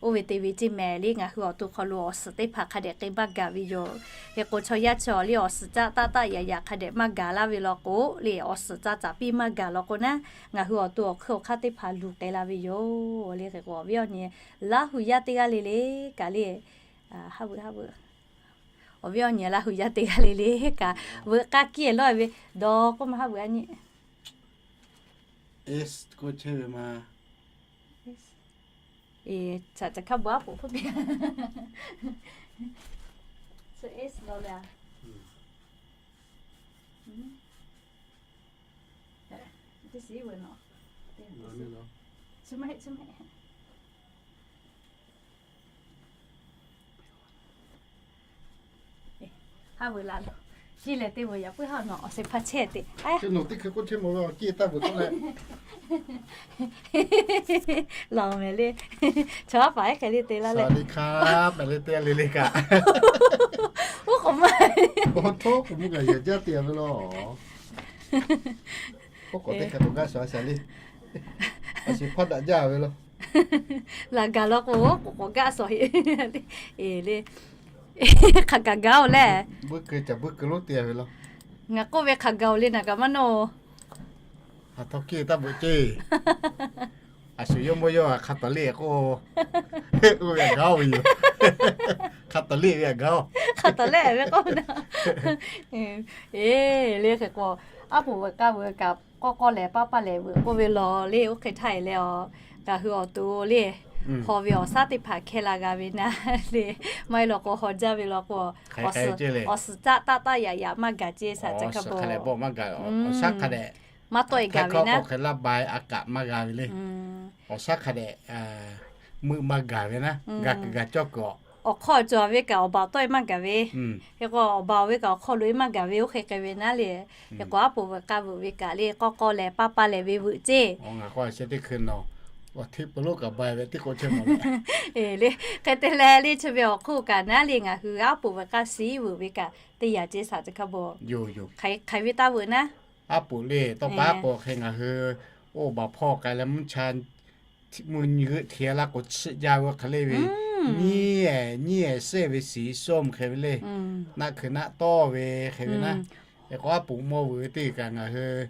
oˇ ve te ve ceˇ mehˍ le. Ngaˬ hui awˬ to hk'aw lo awˬ suhˍ teˇ hpaˍ hk'a dehꞈ k'ai maˇ gaˬ ve yoˬ. Hk'e k'o, chaw yaˇ chaw le awˬ suhˍ caˆ taˆ taˆ yaꞈ yaꞈ hk'a dehꞈ maˇ gaˬ laˇ ve law k'o le, awˬ suhˍ caˆ caˍ piˇ maˇ gaˬ law k'o naˉ, ngaˬ hui awˬ to awˬ hk'eun awˬ hk'aˇ teˇ hpaˍ luˬ k'ai la ve yoˬ le. Hk'e k'o, awˬ viˉ awˬ nyi Laˇ hu yaˇ teˇ g'aˇ le le kaꞈ le, haˉ veuꞈ haˉ veuꞈ, awˬ viˉ awˬ nyi Laˇ hu yaˇ teˇ g'aˇ le le kaꞈ, veuꞈ k'aˇ kiˇ-e lawˇ-e ve dawˬ k'oˆ ma haˉ veuꞈ a nyi. K'oˆ chehˇ ve ma. Eˬ, caꞈ caꞈ hkaˇ bon aˉ poꞈ hpfuhˇ piˇ. Chi eˬ lawˬ le a. Teˇ shiˍ veuꞈ nawˬ. Haˉ veuꞈ la lo. Chi lehˬ te veuꞈ yaꞈ puiˉ haˉ nawˬ awˬ shehˍ hpaˇ chehˇ te. Nawˬ teˇ hkui k'oˆ chehˇ mawˬ ve awˬ kiˇ taˇ veuꞈ k'oˆ leh, lawˬ mehˍ le. Chaw haˉ paˍ ehˉ hk'e le te laˇ leh, le kaꞈ, oˇ k'oˍ ma, oˇ hk'oˆ mvuhˇ g'a yehˬ jaˇ te ve law. Oˇ k'oˍ teˇ hk'e k'oˍ gaˇ shaˍ shaˍ le. A shu hpaˇ daꞈ jaˇ ve law. Laꞈ gaˬ law k'o, k'oˍ k'oˍ gaˇ shaˍ heˆ. Eˬ le. Hk'aˬ kaꞈ gaˇ-oˬ leh, buiˇ keu caˬ buiˇ keu lonˉ te ve law. Ngaˬ k'oˆ ve hk'aˬ gaˬ-oˬ le naˬ kaꞈ maˇ nawˇ-oˬ. Haˍ htaw kiˇ taˇ veuꞈ ceˇ. A shu yawˇ mawˇ yawˇ hk'a tawˍ leˆ k'o, oˇ ve gaˇ ve yoˬ. Hk'a tawˍ leˆ ve gaˇ-oˬ. Hk'a tawˍ leˆ ve k'oˆ na. Eˬ le, hk'e k'o, aˉ poꞈ veuꞈ k'aˇ veuꞈ kaꞈ, k'awˇ k'awˇ lehˬ paˇ paˇ lehˬ veuꞈ k'oˆ ve law le. Oˇ hk'e htaˇ e leh a, ngaˬ hui awˬ to le, haw ve awˬ shaˉ teˇ hpaˍ hkeh la g'a ve naˉ le. Maˇ heˆ law k'o, haw jaˇ ve law k'o, awˬ suhˍ caˆ taˆ taˆ yaꞈ yaꞈ maˇ gaˬ ceˇ shaˍ ca hkaˇ bon. Maˇ tawˆ e gaˬ ve naˉ, hk'e laˇ ba a kaꞈ maˇ g'a ve le. Awˬ shaˉ hk'a dehꞈ meuˆ maˇ gaˬ ve naˉ, ga kuiˬ ga cawˇ kuiˬ awˬ hk'aw cawˬ ve kaꞈ awˬ baˬ tawˆ e maˇ gaˬ ve. Hk'e k'o, awˬ baˬ ve kaꞈ awˬ hk'aw lo e maˇ gaˬ ve oˇ hk'e k'ai ve naˉ le. Hk'e k'o, aˉ poꞈ veuꞈ k'aˇ veuꞈ ve kaꞈ le, k'awˇ k'awˇ lehˬ paˇ paˇ lehˬ ve veuꞈ ceˇ. Ngaˬ k'o a shu teˇ hkui nawˬ awˬ hteˆ peuˬ lonˉ kaꞈ ba ve teˇ k'o chehˇ mawˬ le. Eˬ le, hk'e te leh le chi ve awˬ hk'oˆ kaꞈ naˉ le, ngaˬ hui aˉ poꞈ veuꞈ k'aˇ shiˉ veuꞈ ve kaꞈ teˇ yanˇ ceˇ shaˍ ca hkaˇ bon. Hk'aˬ hk'e ve taˇ veuꞈ naˉ, aˉ poꞈ le tawˇ pa aˉ poꞈ hk'e ngaˬ hui oˇ baˬ hpawˇ k'ai leh mvuhˇ cha mvuhˇ nyi g'euˆ hteˇ laˇ k'o chiˆ jaˇ ve hk'e le ve, nyiˇ nyiˇ shehˆ ve shiˍ shawˇ mvuhˇ hk'e ve le, naˆ hkui naˆ tawˇ ve hk'e ve naˉ. Hk'e k'o, aˉ poꞈ mawˇ veuꞈ ve teˇ kaꞈ ngaˬ hui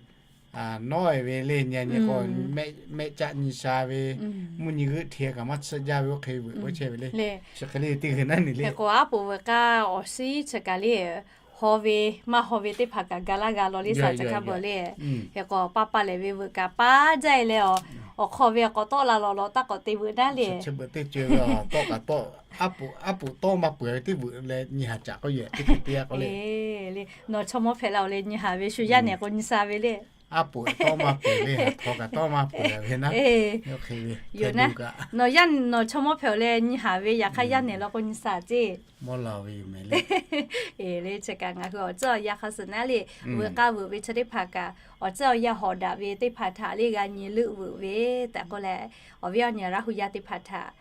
nawˉ e ve le, nyi nyi k'o, mehˆ caˆ nyi sha ve, mvuhˇ nyi g'euˆ hteˇ kaꞈ maˇ chiˆ jaˇ ve oˇ hk'e veuꞈ k'oˆ chehˇ ve le. Chi hk'e le teˇ g'uiˬ naˉ nyi le. Hk'e k'o, aˉ poꞈ veuꞈ k'aˇ awˬ shiˉ chi kaꞈ le, haw ve maˇ haw ve teˇ hpaˍ kaꞈ ga laˇ g'a law le shaˍ ca hkaˇ bon le. Hk'e k'o, paˇ paˇ lehˬ ve veuꞈ kaꞈ paˇ jaˇ e leh a, awˬ hk'aw ve awˬ k'awꞈ tawˆ la lawˬ lawˬ taˇ k'awꞈ te veuꞈ naˉ le. Aˉ poꞈ aˉ poꞈ tawˇ maˇ peuˬ ve teˇ veuꞈ leh nyi haˍ caꞈ k'oˆ yehˬ teˇ hkui teˇ yanˇ k'oˆ le. Nawˬ chaw mawˇ hpehꞈ la awˬ leh nyi haˍ ve shu yaˇ nehˬ k'o nyi sha ve le. Aˉ poꞈ tawˇ maˇ peuˬ le, haˍ htaw kaꞈ tawˇ maˇ peuˬ ve naˉ. Yoˬ naˉ, nawˬ yaˇ nawˬ chaw mawˇ hpehꞈ awˬ leh nyi haˍ ve yaꞈ hk'aˇ yaˇ nehˬ law k'o nyi sha ceˇ. Mawˇ la ve yoˬ mehˍ le. Eˬ le, chi kaꞈ ngaˬ hui awˬ ceuˬ awˬ yanˇ hk'a suh naˉ le, veuꞈ k'aˇ veuꞈ ve chi teˇ hpaˍ kaꞈ awˬ ceuˬ awˬ yanˇ hawꞈ daꞈ ve teˇ hpaˍ htaꞈ le g'a nyi leuˆ veuꞈ ve tehꞈ k'oˆ leh, awˬ viˉ awˬ nyi Laˇ hu yaˇ teˇ hpaˍ htaꞈ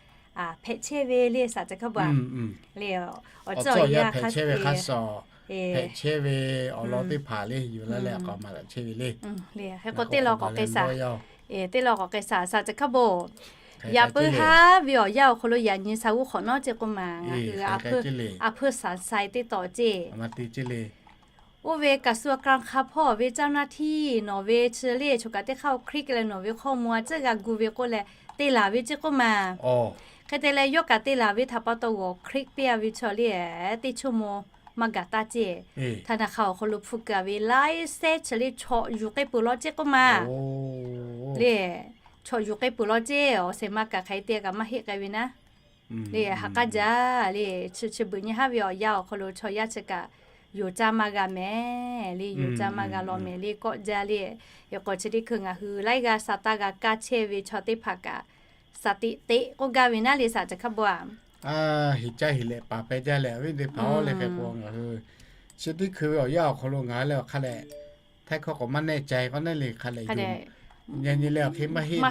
hpehꞈ chehˇ ve le shaˍ ca hkaˇ bon. Le awˬ ceuˬ awˬ yanˇ hpehꞈ chehˇ ve hk'a shuˍ, hpehꞈ chehˇ ve awˬ lawn teˇ hpaˍ le yuˬ laˇ leh k'awꞈ maˍ laꞈ chehˇ ve le. Hk'e k'o, teˇ law k'awꞈ k'ai shaˍ, teˇ law k'awꞈ k'ai shaˍ shaˍ ca hkaˇ bon. Yaꞈ puiˉ haˉ ve awˬ yanˇ awˬ hk'aw lo yaꞈ nyi sha g'uˇ hk'awꞈ nawˉ ceˇ k'oˆ ma, ngaˬ hui a hpuiˇ saˍ saiˍ teˇ tawꞈ ceˇ. Oˇ ve kaꞈ suh a k'aˇ hk'a hpawˇ ve caˇ naˇ htiˇ nawˬ ve chi le choˬ kaꞈ teˇ hk'aˇ oˇ hkriˆ leh nawˬ ve hkawˇ mvuh a ciˉ g'a gu ve k'oˆ leh te laˬ ve ceˇ k'oˆ ma. Hk'e te leh yawˇ kaꞈ te laˬ ve htaꞈ pa taw g'awˬ click piˇ a ve chaw le, teˇ chaw mawˇ maˇ gaˬ taˇ ceˇ. ธนาคาร awˬ hk'aw lo hpfuhˆ keu a ve laiˉ sehˉ chi le chaw yuˬ k'ai peuˬ law ceˇ k'oˆ ma le. Chaw yuˬ k'ai peuˬ law ceˇ, awˬ shehˍ ma kaꞈ hk'aˬ hk'e te kaꞈ maˇ heˆ k'ai ve naˉ le. Ha k'aˇ jaˇ le, chi beuꞈ nyi haˉ ve awˬ yanˇ awˬ hk'aw lo chaw yaˇ chi kaꞈ yonˍ caˇ maˇ g'a mehˍ le, yonˍ caˇ maˇ g'a law mehˍ le kawˆ jaˇ le. Hk'e k'o chi teˇ hkui ngaˬ hui laiˉ g'aˇ sa taˇ g'a kaˇ chehˇ ve chaw teˇ hpaˍ kaꞈ สติ teꞈ k'oˆ gaˇ ve naˉ le saˍ ca hkaˇ bo a. Heˍ caˇ heˍ lehꞈ paˍ peh jaˇ leh awˬ viˉ teˇ hpaˍ-oˬ le, hk'e k'o ngaˬ hui chi teˇ hkui ve awˬ yanˇ awˬ hk'aw lo ngaˬ hui leh awˬ hk'a lehꞈ htaiˇ hkawˇ k'awꞈ maˇ nehˇ ca k'o naˉ le, hk'a lehꞈ yonˍ nyi leh awˬ hk'e maˇ heˆ naˍ,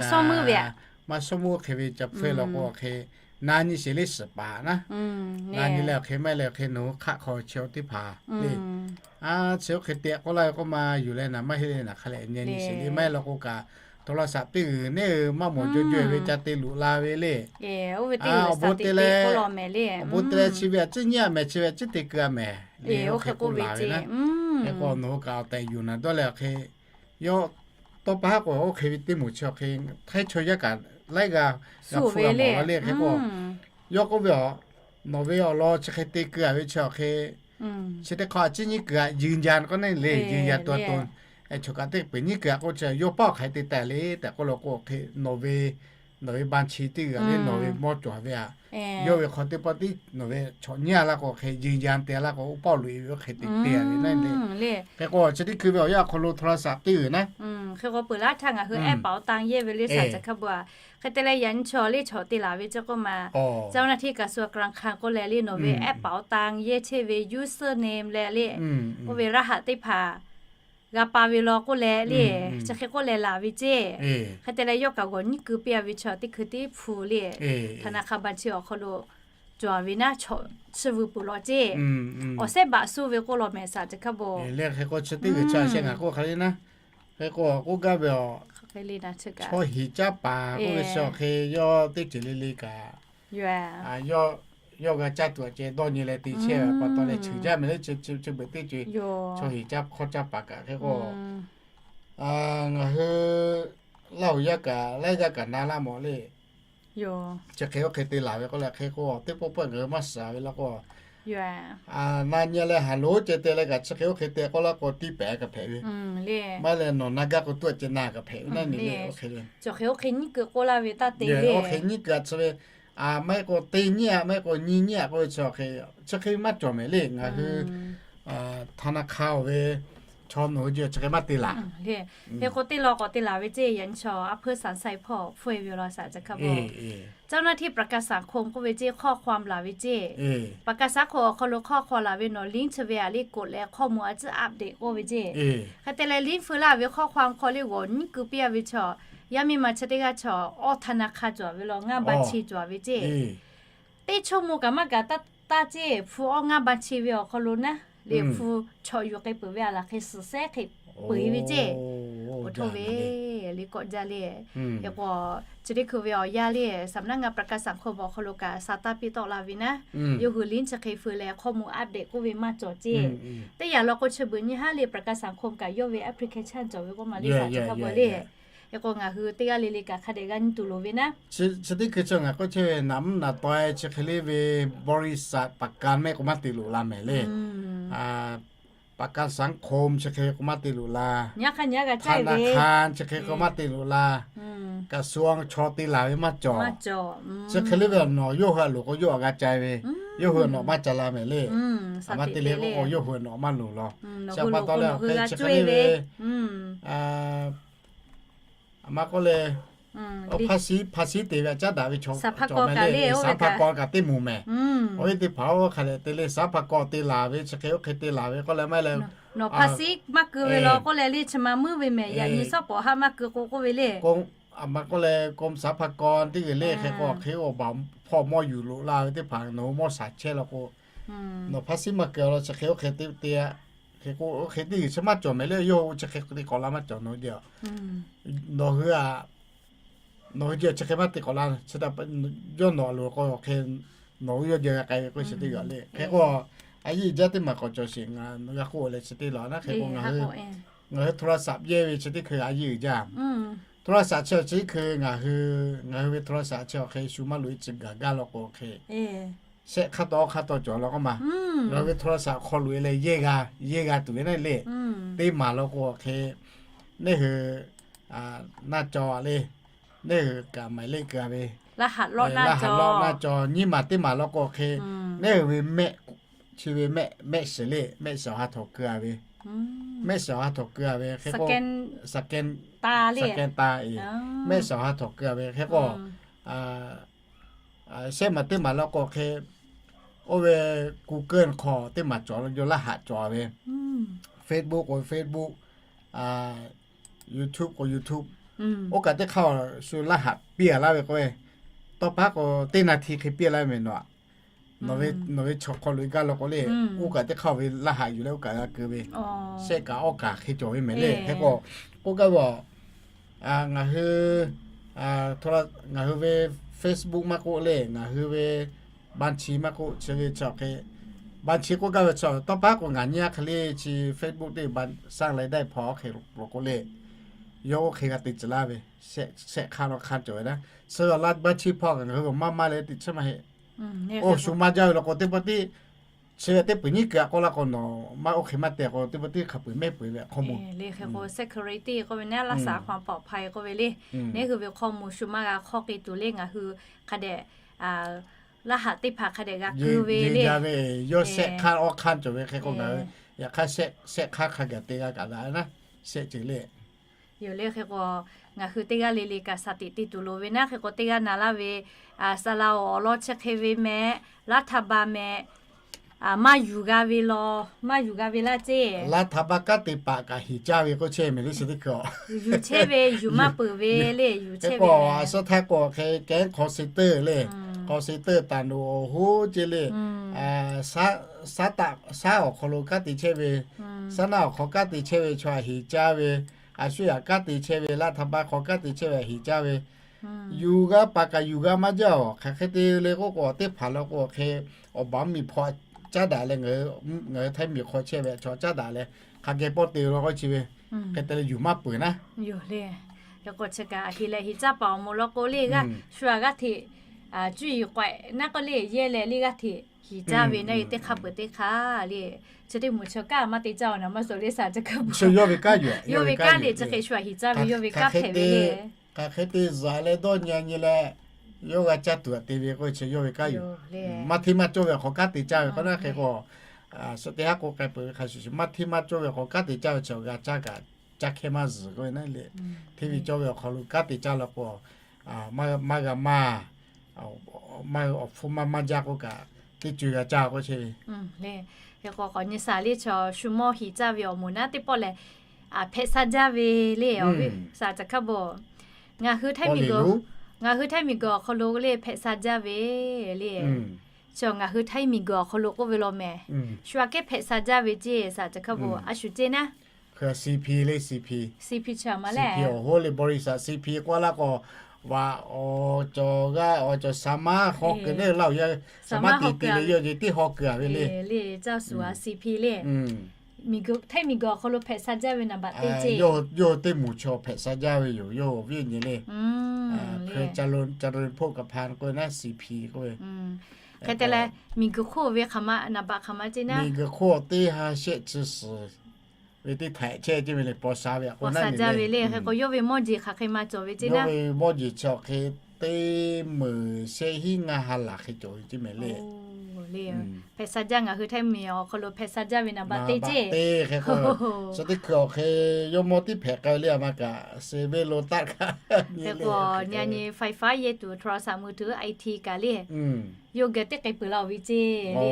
maˇ shawˉ meuˇ hk'e ve ca hpfuhˇ law k'o awˬ hk'e na nyi sheˍ le suhˍ paˍ naˉ. Na nyi leh awˬ hk'e maˇ heˆ leh awˬ hk'e nawˬ hui hk'aˆ hk'aw chi teˇ hpaˍ le. A, chi oˇ hk'e te k'oˆ laˇ ve k'oˆ ma yuˬ leh naˍ maˇ heˆ le naˍ, hk'a lehꞈ nyi sheˍ le. Maˇ heˆ law k'o kaꞈ โทรศัพท์ teˇ g'uiˬ neˇ maˇ mawˬ jaw jaw ve ca te luꞈ la ve le. Awˬ bon te leh, awˬ bon te leh chi ve a ciˉ nyi a mehˍ, chi ve a ciˉ te keu a mehˍ le, oˇ hk'e k'oˆ la ve naˉ. Hk'e k'o nawˬ hui kaꞈ awˬ tehˬ yuˬ naˍ dawˇ leh awˬ hk'e yawˇ tawˇ pa haˉ k'o oˇ hk'e ve teˇ moˍ chi awˬ hk'e htaiˇ chaw yaˇ kaꞈ laiˉ g'aˇ g'a hpfuhˇ la mawˬ la le. Hk'e k'o yawˇ k'oˆ ve a, nawˬ ve awˬ lawn chi hk'e te keu a ve chi awˬ hk'e chi teˇ hk'aˇ a ciˉ nyi kuiˬ a ยืนยัน k'oˆ neˇ le, ยืนยันตัวตน. Chaw kaꞈ teˇ peuˬ nyi kuiˬ a k'oˆ chi yawˇ paˇ hk'aˬ hk'e te taˍ le tehꞈ k'oˆ law k'o, hk'e nawˬ ve, nawˬ ve บัญชี teˇ g'uiˬ a le, nawˬ ve mawˇ cawˬ ve a, yawˇ ve hk'aw teˇ pawˆ tiˉ nawˬ ve chaw nyi a laˇ k'o, hk'e ยืนยัน te a laˇ k'o, oˇ paˇ loꞈ e ve oˇ hk'e te te ve naˉ le. Hk'e k'o chi teˇ hkui ve awˬ yanˇ awˬ hk'aw lo โทรศัพท์ teˇ g'uiˬ naˉ, hk'e k'o peuˬ laˇ htaˇ ngaˬ hui แอปเป๋าตัง yehˇ ve le saˍ ca hkaˇ bo a. Hk'e te leh yaꞈ nyi chaw le chaw te laˬ ve chi k'oˆ ma, เจ้าหน้าที่กระทรวงการคลัง k'oˆ leh le, nawˬ ve แอปเป๋าตัง yehˇ chehˇ ve username leh le, oˇ ve รหัส teˇ hpaˍ g'a pa ve law k'oˆ leh le, chi hk'e k'oˆ leh laˬ ve ceˇ. Hk'e te leh yawˇ kaꞈ g'awˬ nyi keu piˇ a ve chaw teˇ hkui teˇ hpu le, ธนาคาร บัญชี awˬ hk'aw lo cawˬ ve naˉ, chaw chi vuiˬ peuˬ law ceˇ. Awˬ sehˉ baꞈ suh ve k'oˆ law mehˍ saˍ ca hkaˇ bo. Leh hk'e k'o chi teˇ g'uiˬ chi a sheh ngaˬ k'oˆ hk'a le naˉ, hk'e k'o k'oˆ gaˇ ve a, chaw heˍ caˇ paˍ k'oˆ ve chi awˬ hk'e yawˇ teˇ ceuˬ le le kaꞈ yawˇ g'a caˇ tuˬ a ceh dawˇ nyi leh te chehˇ ve pa taw leh cheuˬ jaˇ mehˍ le, chi beuꞈ teˇ ceuˬ chaw heˍ caˇ hk'awˇ caˇ paˍ kaꞈ hk'e k'o ngaˬ hui Laˇ huˍ yaˇ kaꞈ laiˉ yaˇ kaꞈ na laˇ mawˬ le. Chi hk'e oˇ hk'e te laˬ ve k'oˆ leh hk'e k'o teˇ pawˆ pawˆ ngaˬ hui maˇ shiˍ ve laˇ k'o, na nyi leh haˍ loꞈ ceh te leh kaꞈ chi hk'e oˇ hk'e te k'oˆ laˇ k'o tiˇ pehˍ kaꞈ hpehꞈ ve. Maˇ leh nawˬ na gaˇ k'o tuˇ a ceh na kaꞈ hpehꞈ ve naˉ nyi le. Oˇ hk'e le, oˇ hk'e nyiˉ keu k'oˆ laˇ ve taˇ te le. Oˇ hk'e nyiˉ keu a chi ve, maˇ heˆ k'o teˇ nyiˉ a, maˇ heˆ k'o nyi nyiˉ a k'oˆ ve chi hk'e, chi hk'e maˇ cawˬ mehˍ le. Ngaˬ hui ธนาคาร oˬ ve chaw nawˬ hui chi hk'e maˇ te laˬ. Hk'e k'o teˇ law k'awꞈ te laˬ ve ceˇ. Yaꞈ nyi chaw a hpeuˇ สามไซพ่อ hpfuhˇ e ve law saˍ ca hkaˇ bo. เจ้าหน้าที่ประกันสังคม k'oˆ ve ceˇ ข้อความ laˬ ve ceˇ. ประกันสังคม awˬ hk'aw lo ข้อความ laˬ ve nawˬ link chi ve a le กด leh ข้อมูล a ciˉ update k'oˆ ve ceˇ. Hk'e te leh link hpeuꞈ laˇ ve ข้อความ hk'aw le g'awˬ nyiˉ keu piˇ a ve chaw, yaˇ miˇ ma chi teˇ g'aˇ chaw awˇ ธนาคาร cawˬ ve law ngaˇ บัญชี cawˬ ve ceˇ. Teˇ chaw mo kaꞈ maˇ kaꞈ taˇ taˇ ceˇ, hpu awˇ ngaˇ บัญชี ve awˬ hk'aw lo naˉ le hpu chawꞈ yuˬ k'ai peuˬ ve a laˬ hk'e suhˍ sehˉ hk'e peuˬ e ve ceˇ. Oˇ htoˇ ve le kawˆ jaˇ le. Hk'e k'o chi teˇ hkui ve awˬ yanˇ le สำนักงานประกันสังคม awˬ hk'aw lo kaꞈ sa taˇ piˇ tawˆ la ve naˉ, yawˇ hui link chi hk'e hpeuꞈ leh ข้อมูล update k'oˆ ve maˇ cawˬ ceˇ. Teˇ yanˇ law k'o chi beuꞈ nyi haˉ le ประกันสังคม kaꞈ yawˇ ve application cawˬ ve k'oˆ ma le saˍ ca hkaˇ bo le. Hk'e k'o ngaˬ hui teˇ g'aˇ le le kaꞈ hk'a dehꞈ g'a nyi tuˬ loˍ ve naˉ. Chi teˇ hkui chi ngaˬ k'oˆ chehˇ ve naˍ mvuhˇ naˍ taweh chi hk'e le ve บริษัทประกัน mehˆ k'o maˇ te loꞈ la mehˍ le. ประกันสังคม chi hk'e k'o maˇ te loꞈ la, ธนาคาร chi hk'e k'o maˇ te loꞈ la, กระทรวง chaw te laˬ ve maˇ cawˬ. Chi hk'e le ve nawˬ yawˇ hui a loˍ k'o yawˇ a g'a ca ve, yawˇ hui nawˬ maˇ ca la mehˍ le. A maˇ te le k'o yawˇ hui nawˬ maˇ loˍ law. Chi pa taw leh hk'e chi hk'e le ve a maˇ k'oˆ le, ภาษี ภาษี te ve a caˉ daꞈ ve chaw cawˬ mehˍ le. สรรพากร kaꞈ teˇ moˍ mehˍ. Awˬ viˉ teˇ hpaˍ oˇ hk'a leh te le สรรพากร te laˬ ve chi hk'e oˇ hk'e te laˬ ve k'oˆ leh maˇ leh, nawˬ ภาษี maˇ keu ve law k'oˆ leh le chi ma meuˇ ve mehˍ. Yaꞈ nyi sawˉ pawˍ haˆ maˇ keu k'o k'oˆ ve le. A maˇ k'oˆ leh กรมสรรพากร teˇ g'uiˬ le hk'e k'o hk'e awˬ baˬ hpawˇ mawˇ yuˬ loꞈ la ve teˇ hpaˍ nawˬ hui mawˇ shaˍ chehˇ law k'o, nawˬ ภาษี maˇ keu law chi hk'e oˇ hk'e te te a. Hk'e k'o oˇ hk'e teˇ g'uiˬ chi maˇ cawˬ mehˍ le. Yawˇ hui chi hk'e te k'awꞈ la maˇ cawˬ nawˬ hui nawˬ hui a, nawˬ hui jeh chi hk'e maˇ te k'awꞈ la. Chi htaꞈ yawˇ nawˬ a loˍ k'o hk'e nawˬ hui yawˇ jeh g'a k'ai ve k'oˆ chi teˇ g'aˇ le. Hk'e k'o a yiˇ uiˍ jaˇ teˇ maˬ k'awꞈ cawˬ sheˍ, ngaˬ g'a k'oˆ leh chi teˇ law naˉ. Hk'e k'o ngaˬ hui โทรศัพท์ yehˇ ve chi teˇ hkui a yiˇ uiˍ jaˇ. โทรศัพท์ chi awˬ chi hk'e ngaˬ hui, ngaˬ hui ve โทรศัพท์ chi awˬ hk'e shu maˇ loꞈ e tcuh gaˬ gaˇ law k'o hk'e, shehˆ hk'aˇ tawˆ awˇ hk'aˇ tawˆ cawˬ law k'oˆ ma. Ngaˬ hui ve โทรศัพท์ hk'aw loꞈ e leh yehˇ g'a, yehˇ g'a tuˬ ve naˉ le. Teˇ maˬ law k'o hk'e, neˇ hui naˇ caw le, neˇ hui kaꞈ หมายเลข keu a ve, laˇ haꞈ lawˆ naˇ caw nyiˇ maˬ teˇ maˬ law k'o hk'e, neˇ hui ve mehˆ, chi ve mehˆ, mehˆ shiˍ le, mehˆ shiˍ awˬ ha htawnˍ keu a ve, mehˆ shiˍ awˬ ha htawnˍ keu a ve hk'e k'o, สแกน สแกน taˇ e, mehˆ shiˍ awˬ ha htawnˍ keu a ve hk'e k'o, shehˆ maˬ teˇ maˬ law k'o hk'e, oˇ ve Google hk'aw teˇ maˬ cawˬ lo yawˇ laˇ haꞈ cawˬ ve, Facebook k'o Facebook, YouTube k'o YouTube, oˇ kaꞈ teˇ hk'aˇ shu laˇ haꞈ piˇ a laˇ ve k'o ve, tawˇ paˉ k'o teˇ นาที hk'e piˇ a laˇ ve mehˬ nawˬ, nawˬ ve chaw hk'aw loꞈ e gaˇ law k'o le, oˇ kaꞈ teˇ hk'aˇ ve laˇ haꞈ yuˬ leh oˇ kaꞈ g'a keu ve, shehˆ kaꞈ awˇ kaꞈ hk'e cawˬ ve mehˬ le. Hk'e k'o, k'oˆ gaˇ ve, ngaˬ hui, ngaˬ hui ve Facebook maˇ k'oˆ le, ngaˬ hui ve บัญชี maˇ k'oˆ, chi ve chi awˬ hk'e, บัญชี k'oˆ gaˇ ve chi tawˇ paˉ k'o ngaˬ nyi a hk'e le chi Facebook teˇ สร้างรายได้ hpawˇ hk'e lo k'o le, yawˇ oˇ hk'e g'a te tcuh laˇ ve, shehˆ hk'aˇ law hk'aˇ cawˬ ve naˉ. Chi awˬ laꞈ บัญชี hpawˇ kaꞈ ngaˬ hui maˇ maˇ leh teˇ chi maˇ heˆ. Oˇ shu maˇ jaˇ ve law k'o teˇ pawˆ tiˉ, chi ve teˇ peuˬ nyiˉ keu a k'oˆ laˇ k'o nawˬ maˇ oˇ hk'e maˇ te k'o teˇ pawˆ tiˉ hk'a peu-eˬ mehˆ peu-eˬ ve hk'aw mo. Le hk'e k'o security k'oˆ ve naˉ, laˇ saˍ hk'aw pawˍ hpaˍ k'oˆ ve le, neˇ hui ve hk'aw mo shu maˇ g'a hk'awˇ k'e tuˬ le, ngaˬ hui hk'a dehꞈ laˇ haꞈ teˇ hpaˍ hk'a dehꞈ g'a keu ve le. Yawˇ shehˆ hk'aˇ awˇ hk'aˇ cawˬ ve hk'e k'o ngaˬ hui, yaꞈ hk'aˇ shehˆ hk'aˇ hk'a gaˬ te g'a kaꞈ daꞈ naˉ, shehˆ ceuˬ le. Yoˬ le hk'e k'o, ngaˬ hui teˇ g'aˇ le le kaꞈ shaˍ tiꞈ te tuˬ loˍ ve naˉ. Hk'e k'o teˇ g'aˇ na laˇ ve, saˍ laꞈ awˬ lawn chi hk'e ve meh, รัฐบาล meh, maˇ yuˬ g'a ve law, maˇ yuˬ g'a ve laˇ ceˇ. รัฐบาล kanˉ te paˍ kaꞈ heˍ caˇ ve k'oˆ chehˇ mehˬ le chi teˇ hkui a. Yuˬ chehˇ ve yuˬ maˇ peuˬ ve le, yuˬ chehˇ ve. Hk'e k'o a suhˉ htaˇ k'o hk'e kehˉ คอลเซ็นเตอร์ le, คอลเซ็นเตอร์ taˍ noꞈ awˬ hoˉ ceˇ le, shaˉ awˬ hk'aw lo kanˉ te chehˇ ve, shaˉ naˆ awˬ hk'aw kanˉ te chehˇ ve chaw htaꞈ heˍ caˇ ve, a shu yaꞈ kanˉ te chehˇ ve, รัฐบาล hk'aw kanˉ te chehˇ ve htaꞈ heˍ caˇ ve, yuˬ g'a paˍ kaꞈ yuˬ g'a maˇ jaˇ a. Hk'aˬ hk'e te le k'oˆ k'o teˇ hpaˍ law k'o hk'e, awˬ baˬ mvuhˇ miˬ hpawˇ caˉ daꞈ leh, ngaˬ hui htaiˇ miˬ hk'aw chehˇ ve chaw caˉ daꞈ leh hk'a geh pawˆ te law k'o chi ve, hk'e te leh yuˬ maˇ peuˬ naˉ. Yoˬ le. Hk'e k'o chi kaꞈ heˍ leh heˍ caˇ paˍ awˬ moˍ law k'o le g'aˇ shu a g'aˇ hteꞈ, cuˇ yiˍ k'awehꞈ naˉ k'oˆ le yehˇ leh le g'aˇ hteꞈ heˍ caˇ ve naˉ e teˇ hk'aˇ peuˬ teˇ hk'aˇ le. Chi teˇ moˍ chi kanˉ maˇ te caˇ a naˍ maˇ suhˍ le shaˍ ca kaˇ bu. Yawˇ ve kanˉ le chi hk'e shu a heˍ caˇ ve yawˇ ve kanˉ hpehꞈ ve le. Hk'aˬ hk'e te zuhꞈ leh dawˇ nyi a nyi leh, yawˇ g'a caˇ tuˬ a te ve k'o chi yawˇ ve kanˉ yoˬ. Maˇ hteˇ maˇ cawˇ ve awˬ hk'aw kanˉ te caˇ ve k'o naˉ hk'e k'o, suhˆ teˇ haˉ k'oˆ k'ai peuˬ ve hk'a shuˍ shuˍ, maˇ hteˇ maˇ cawˇ ve awˬ hk'aw kanˉ te caˇ ve chi awˬ g'a caˇ kaꞈ caˇ hkehˇ maˇ zuhˬ k'oˆ ve naˉ le. Hteˇ ve cawˇ ve awˬ hk'aw lo kanˉ te caˇ law k'o, maˇ g'a maˇ, maˇ awˬ hpfuhˇ maˇ maˇ jaˇ k'oˆ kaꞈ, teˇ co g'a caˇ k'oˆ chehˇ ve. Hk'e k'o k'awꞈ nyi shaˍ le chaw shu mawˇ heˍ caˇ ve awˬ moˍ naˉ teˇ pawˆ lehˬ, hpehꞈ sha jaˇ ve le awˬ viˉ shaˍ ca hkaˇ bawˬ. Ngaˬ hui htaiˇ miˬ guiˬ, ngaˬ hui htaiˇ miˬ guiˬ awˬ hk'aw lo le hpehꞈ sha jaˇ ve le. Chi ngaˬ hui htaiˇ miˬ guiˬ awˬ hk'aw lo k'oˆ ve law mehˬ. Shu aꞈ kehˉ hpehꞈ sha jaˇ ve ceˇ shaˍ ca hkaˇ bawˬ a shu ceˇ naˉ. CP le, CP. CP chi a ma le. CP awˬ hoˉ le bawˇ riˍ saˍ CP k'oˆ laˇ k'o, vaꞈ awˬ cawˬ g'aˇ awˬ cawˬ shaˍ maˉ haw kuiˬ le laˇ oˬ yaˇ, shaˍ maˉ te te le yawˇ ce teˇ haw kuiˬ a ve le. Le caˇ suˍ a CP le. Miˬ guiˬ, htaiˇ miˬ guiˬ awˬ hk'aw lo hpehꞈ sha jaˇ ve naˍ baꞈ teˇ ceˇ. Yawˇ teˇ moˍ chaw hpehꞈ sha jaˇ ve yoˬ, yawˇ awˬ viˉ awˬ nyi le. Hk'e ca lo, ca lo hpoˆ kaꞈ hpa k'oˆ ve naˉ CP k'oˆ ve. Hk'e te leh miˬ guiˬ hk'oˆ ve hk'aˬ ma naˍ baꞈ hk'aˬ ma ceˇ naˉ. Miˬ guiˬ hk'oˆ teˇ ha shehˆ chi suhˍ ve teˇ htaiꞈ chehˇ ceˇ ve le paw sha ve a k'o naˉ jaˇ ve le. Hk'e k'o yawˇ ve mawˇ jeˬ hk'aˬ hk'e ma cawˬ ve ceˇ naˉ. Yawˇ ve mawˇ jeˬ chi awˬ hk'e teˇ meunˍ shehˆ hinˉ ngaˇ ha laˬ hk'e cawˬ ve ceˇ mehˍ le. Hpehꞈ sha jaˇ ngaˬ hui htaiˇ miˬ awˬ hk'aw lo hpehꞈ sha jaˇ ve naˍ baꞈ teˇ ceˇ. Hk'e k'o, chi teˇ hkui awˬ hk'e yawˇ mawˇ tiˉ hpehꞈ k'ai le a ma kaꞈ, se ve lo taˆ kaꞈ. Hk'e k'o nyi a nyi ไฟฟ้า yehˇ tuˬ โทรศัพท์มือถือ ไอที kaꞈ le. Yawˇ geh teˇ k'ai peuˬ la oˬ ve ceˇ le.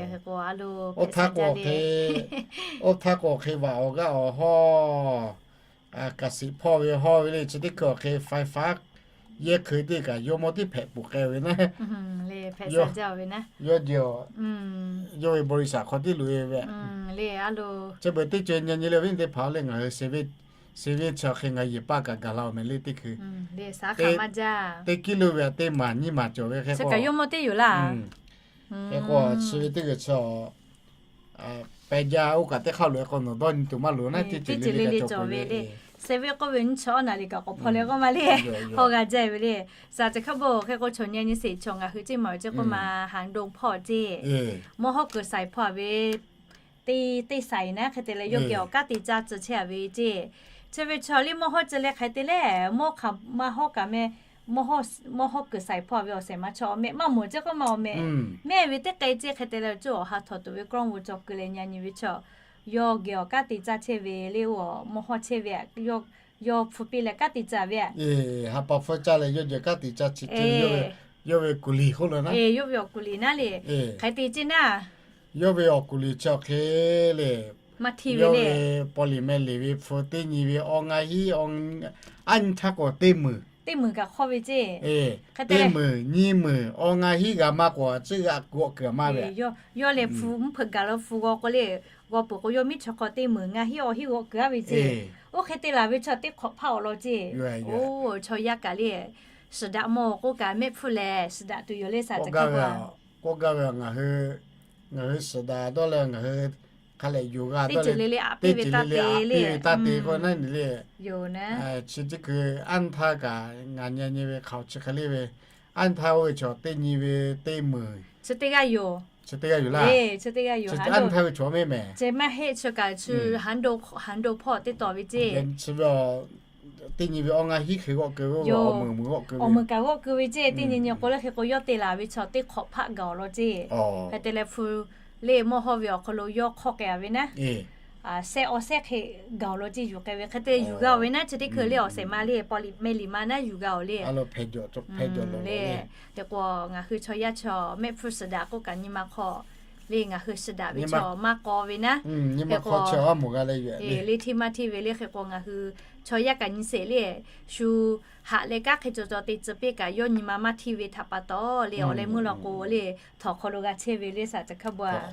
Hk'e k'o a lo hpehꞈ sha jaˇ le. Oˇ htaˇ k'o hk'e vaꞈ awˬ g'aˇ awˬ hawˉ, kaˍ siˍ hpawˇ ve hawˇ ve le chi teˇ hkui awˬ hk'e ไฟฟ้า yehˇ hkui teˇ kaꞈ yawˇ mawˇ tiˉ hpehꞈ peuˬ k'ai ve naˉ. Yawˇ ve yawˇ ve บริษัท hk'aw tiˉ loꞈ e ve. Chi beuꞈ teˇ co nyi nyi le ve teˇ hpaˍ le ngaˬ hui se ve chi awˬ hk'e ngaˬ yehˬ paˇ kaꞈ gaˬ la oˬ mehˍ le teˇ hkui. Teˇ kiˇ lo ve teˇ maˬ nyiˇ maˬ cawˬ ve hk'e k'o, hk'e k'o chi ve teˇ g'uiˬ chi a peh jaˇ oˇ kaꞈ teˇ hk'aˇ loꞈ e k'o nawˬ dawˇ nyi tuˬ maˇ loˍ naˉ teˇ ceuˬ le le cawˬ ve le. Seven k'oˆ ve nyiˇ chi awˉ naˍ riˍ kaꞈ k'awꞈ hpaw leh k'oˆ ma le, hawˇ g'a jaˇ ve le. Saˍ ceuˬ hk'a bon hk'e k'o chaw nyi nyi sheˍ chaw ngaˬ hui ceˇ maˬ ve ceˇ k'oˆ ma, Hanˍ dong hpawˇ ceˇ, mawˇ hawˉ kuiˬ saiˍ hpawˇ a ve teˇ, teˇ saiˍ naˉ hk'e te leh yawˇ geh awˬ kanˉ te caˇ tcuh chehˇ a ve ceˇ. Chi ve chaw liˇ mawˇ hawˉ ceh leh hk'aˬ hk'e te leh mawˇ hk'aˬ ma hawˉ kaꞈ meh, mawˇ hawˉ kuiˬ saiˍ hpawˇ a ve awˬ shehˍ ma chaw awˬ meh maˇ mawˬ ceˇ k'oˆ ma awˬ meh, mehˆ ve teˇ k'ai ceˇ hk'e te leh cuˇ awˬ ha htawꞈ tuˬ ve กล้องวงจร kuiˬ leh nyi nyi ve chaw yawˇ geh awˬ kanˉ te caˇ chehˇ ve le, oˇ mawˇ hawˉ chehˇ ve, yawˇ hpu piˇ leh kanˉ te caˇ ve a. Ha pa hpfuhˇ caˇ leh yawˇ geh kanˉ te caˇ chi, yawˇ ve kuˬ liˬ k'oˆ lo naˉ, yawˇ ve awˬ kuˬ liˬ naˉ le, hk'aˬ hk'e te ceˇ naˉ, yawˇ ve awˬ kuˬ liˬ chi awˬ hk'e le, maˇ htiˇ ve le, paw liꞈ meh liꞈ ve hpu teˇ nyi ve awˬ ngaˬ hiˉ, aˉ nyi htaˇ k'o teˇ meunˍ, teˇ meunˍ kaꞈ hk'awˇ ve ceˇ. Hk'e te meunˍ nyi meunˍ awˬ ngaˬ hiˉ g'a maˇ k'o, tcuhˆ g'a kuˬ g'awˆ kuiˬ a maˇ ve. Yawˇ lehˬ hpu mvuhˇ hpeuꞈ gaˬ la hpu g'aw k'o le, g'aw peuˬ k'o yawˇ miˉ chaw hk'aw teˇ meunˍ ngaˬ hiˉ awˬ hiˉ g'awˆ kuiˬ a ve ceˇ. Oˇ hk'e te laˬ ve chaw teˇ hk'awꞈ hpaˆ awˬ lawn ceˇ. Oˇ chaw yaˇ kaꞈ le, suhˍ daꞈ mawˬ k'oˆ kaꞈ mehˆ hpfuhˇ lehˬ suhˍ daꞈ tuˬ yoˬ le saˍ ceuˬ hk'a bon. K'oˆ gaˇ ve, ngaˬ hui suhˍ daꞈ dawˇ leh ngaˬ hui hk'a lehꞈ yuˬ g'a teˇ ceuˬ le le aꞈ piˇ ve taˇ te le, taˇ te k'o naˉ nyi le yoˬ naˉ. Chi teˇ hkui aˉ nyi htaˇ kaꞈ ngaˬ nyi nyi ve hk'aˬ chi hk'e le ve, aˉ nyi htaˇ oˇ ve chaw teˇ nyi ve teˇ meunˍ chi teˇ g'aˇ yoˬ. Chi teˇ g'aˇ yoˬ laˇ. Chi teˇ g'aˇ yoˬ. Aˉ nyi htaˇ ve chaw mehˆ mehˍ. Chi maˇ heˆ chi kaꞈ chi Hanˍ dong hpawˇ teˇ tawˍ ve ceˇ. Teˇ nyi ve awˬ ngaˬ hiˉ hk'e g'awˆ keu ve, awˬ meunˍ kaꞈ g'awˆ keu ve ceˇ. Teˇ nyi nyi k'o le hk'e k'o yawˇ te laˬ ve chaw teˇ hk'awꞈ hpaˆ gaˬ awˬ lawn ceˇ. Hk'e te leh hpu le mawˇ hawˇ ve awˬ hk'aw lo yawˇ hk'awˇ k'ai a ve naˉ, sehˆ awˬ sehˆ hk'e gaˬ awˬ lawn ceˇ yuˬ k'ai ve hk'e te yuˬ g'a awˬ ve naˉ chi teˇ hkui le awˬ shehˍ ma le paw liꞈ meh liꞈ ma naˉ yuˬ g'a awˬ le. Le, hk'e k'o ngaˬ hui chaw yaˇ chaw mehˆ hpfuhˇ suhˍ daꞈ k'oˆ kaꞈ nyi ma hk'aw le ngaˬ hui suhˍ daꞈ ve chaw maˇ k'aw ve naˉ, hk'e k'o le hteˇ maˇ hteˇ ve le hk'e k'o ngaˬ hui chaw yaˇ kaꞈ nyi sheˍ le, shu haꞈ leh kanˉ hk'e cawˬ cawˬ te tcuh piˇ kaꞈ yawˇ nyi ma maˇ hteˇ ve htaꞈ pa taw le awˬ leh meuˇ law k'o le htawnˍ hk'aw lo g'a chehˇ ve le saˍ ceuˬ hk'a bon a.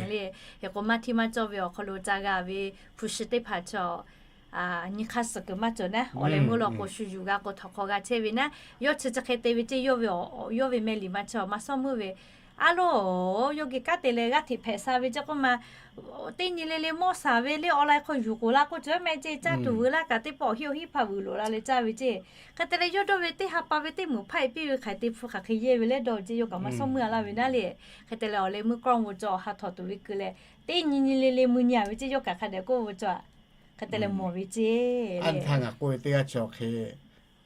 Le, hk'e k'o maˇ hteˇ maˇ cawˇ ve awˬ hk'aw lo ca g'a ve hpu shi teˇ hpaˍ chaw nyi hk'aˇ suhˍ kuiˬ maˇ cawˬ naˉ, awˬ leh meuˇ law k'o shu yuˬ g'a k'o htawnˍ hk'aw g'a chehˇ ve naˉ, yawˇ chi chi hk'e te ve ceˇ, yawˇ ve meh liꞈ ma chaw maˇ sawˉ meuˇ ve, a lo, yawˇ geh kanˉ te leh g'aˇ hteꞈ hpehꞈ sha ve ceˇ k'oˆ ma, teˇ nyi le le mawˇ shaˍ ve le awˬ lai hk'aw yuˬ k'oˍ la k'oˆ cawˬ meh ceˇ, caˇ tuˬ vuiˬ laˇ kaꞈ teˇ pawˆ awˬ hiˉ awˬ hiˉ hpaˇ vuiˬ loꞈ la leh caˇ ve ceˇ. Hk'e te leh yawˇ dawˇ ve teˇ ha pa ve teˇ meunˍ hpaˇ e piˇ ve hk'aˬ hk'e te hpu hk'aˬ hk'e yehˇ ve leh dawˇ ceˇ yawˇ kaꞈ maˇ sawˉ meuˇ a laˇ ve naˉ le. Hk'e te leh awˬ leh meuˇ กล้องวงจร awˬ ha htawꞈ tuˬ ve keu leh, teˇ nyi nyi le le mui nyi a ve ceˇ yawˇ kaꞈ hk'a dehꞈ k'oˆ ve cawˬ a. Hk'e te leh mawˬ ve ceˇ. Aˉ nyi htaˇ ngaˬ k'oˆ ve teˇ g'aˇ chi awˬ hk'e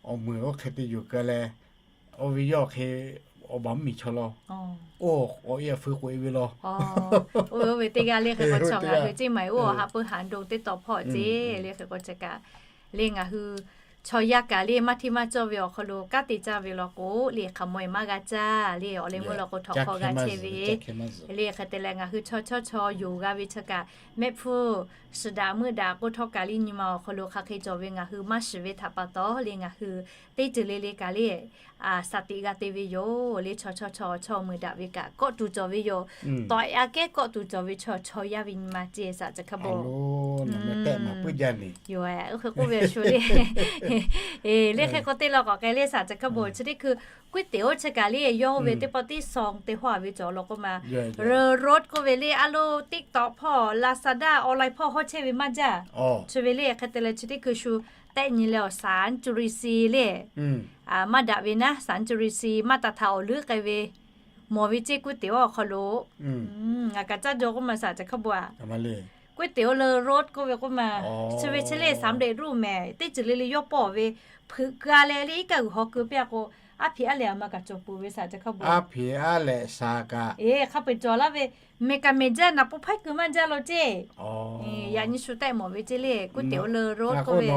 awˬ meunˍ oˇ hk'e te yuˬ keu leh, oˇ ve yawˇ hk'e awˬ baˬ mvuhˇ miˬ chaw law, oˇ awˬ e awˬ feu k'oꞈ e ve law. Oˇ ve oˇ ve teˇ g'aˇ le hk'e k'o chaw ngaˬ hui ceˇ maˬ oˇ awˬ ha peu Hanˍ dong teˇ tawˍ hpawˇ ceˇ le hk'e k'o chi kaꞈ le ngaˬ hui chaw yaˇ kaꞈ le maˇ hteˇ maˇ cawˇ ve awˬ hk'aw lo kanˉ te caˇ ve law k'o le hk'aˬ mawˬ e maˇ g'a caˇ le awˬ leh meuˇ law k'o htawnˍ hk'aw g'a chehˇ ve le hk'e te leh ngaˬ hui chaw chawˇ chaw yonˍ g'a ve chi kaꞈ mehˆ hpfuhˇ suhˍ daꞈ meuˇ daꞈ k'oˆ htawˇ kaꞈ le nyi ma awˬ hk'aw lo hk'aˬ hk'e cawˬ ve ngaˬ hui maˇ shiˍ ve htaꞈ pa taw le ngaˬ hui teˇ ceuˬ le le kaꞈ le shaˍ tiꞈ g'a te ve yoˬ le chaw chawˇ chaw chaw meuˇ daꞈ ve kaꞈ kawˆ tuˬ cawˬ ve yoˬ. Tawꞈ yaꞈ kehˉ kawˆ tuˬ cawˬ ve chaw chaw yaˇ ve nyi ma ceˇ saˍ ceuˬ hk'a bon. Yoˬ, oˇ hk'e k'oˆ ve shu le. Le hk'e k'o teˇ law k'awꞈ k'ai le saˍ ceuˬ hk'a bon chi teˇ hkui ก๋วยเตี๋ยว oˇ chi kaꞈ le yawˇ oˇ ve teˇ pawˆ tiˉ song te hawˇ a ve cawˬ law k'oˆ ma, รส k'oˆ ve le a lo TikTok hpawˇ Lazada online hpawˇ hawˇ chehˇ ve maˇ jaˇ. Chi ve le hk'e te leh chi teˇ hkui shu tehˆ nyi leh awˬ สารจุลินทรีย์ le maˇ daꞈ ve naˉ สารจุลินทรีย์ maˇ taˍ htaꞈ awˬ leuˉ k'ai ve mawˬ ve ceˇ ก๋วยเตี๋ยว awˬ hk'aw lo. Ngaˬ kaꞈ caˇ jaw k'oˆ ma saˍ ceuˬ hk'a bon a. ก๋วยเตี๋ยว le รส k'oˆ ve k'oˆ ma, chi ve chi le สำเร็จรูป mehˍ teˇ ceuˬ le le yawˇ pawˆ ve hpeuꞈ keu a leh le iˉ kaˆ g'uiˬ haw keu piˇ a k'o, aˉ hpeꞈ aˉ lehˬ a ma kaꞈ cawˬ peuˬ ve saˍ ceuˬ hk'a bon. Aˉ hpeꞈ aˉ lehˬ shaˍ kaꞈ, hk'a peu-eˬ cawˬ laˇ ve, mehˬ kaꞈ mehˬ jaˇ naˍ pon hpaiˉ keu maˇ jaˇ law ceˇ. Yaꞈ nyi shu tehˆ mawˬ ve ceˇ le ก๋วยเตี๋ยว le รส k'oˆ ve.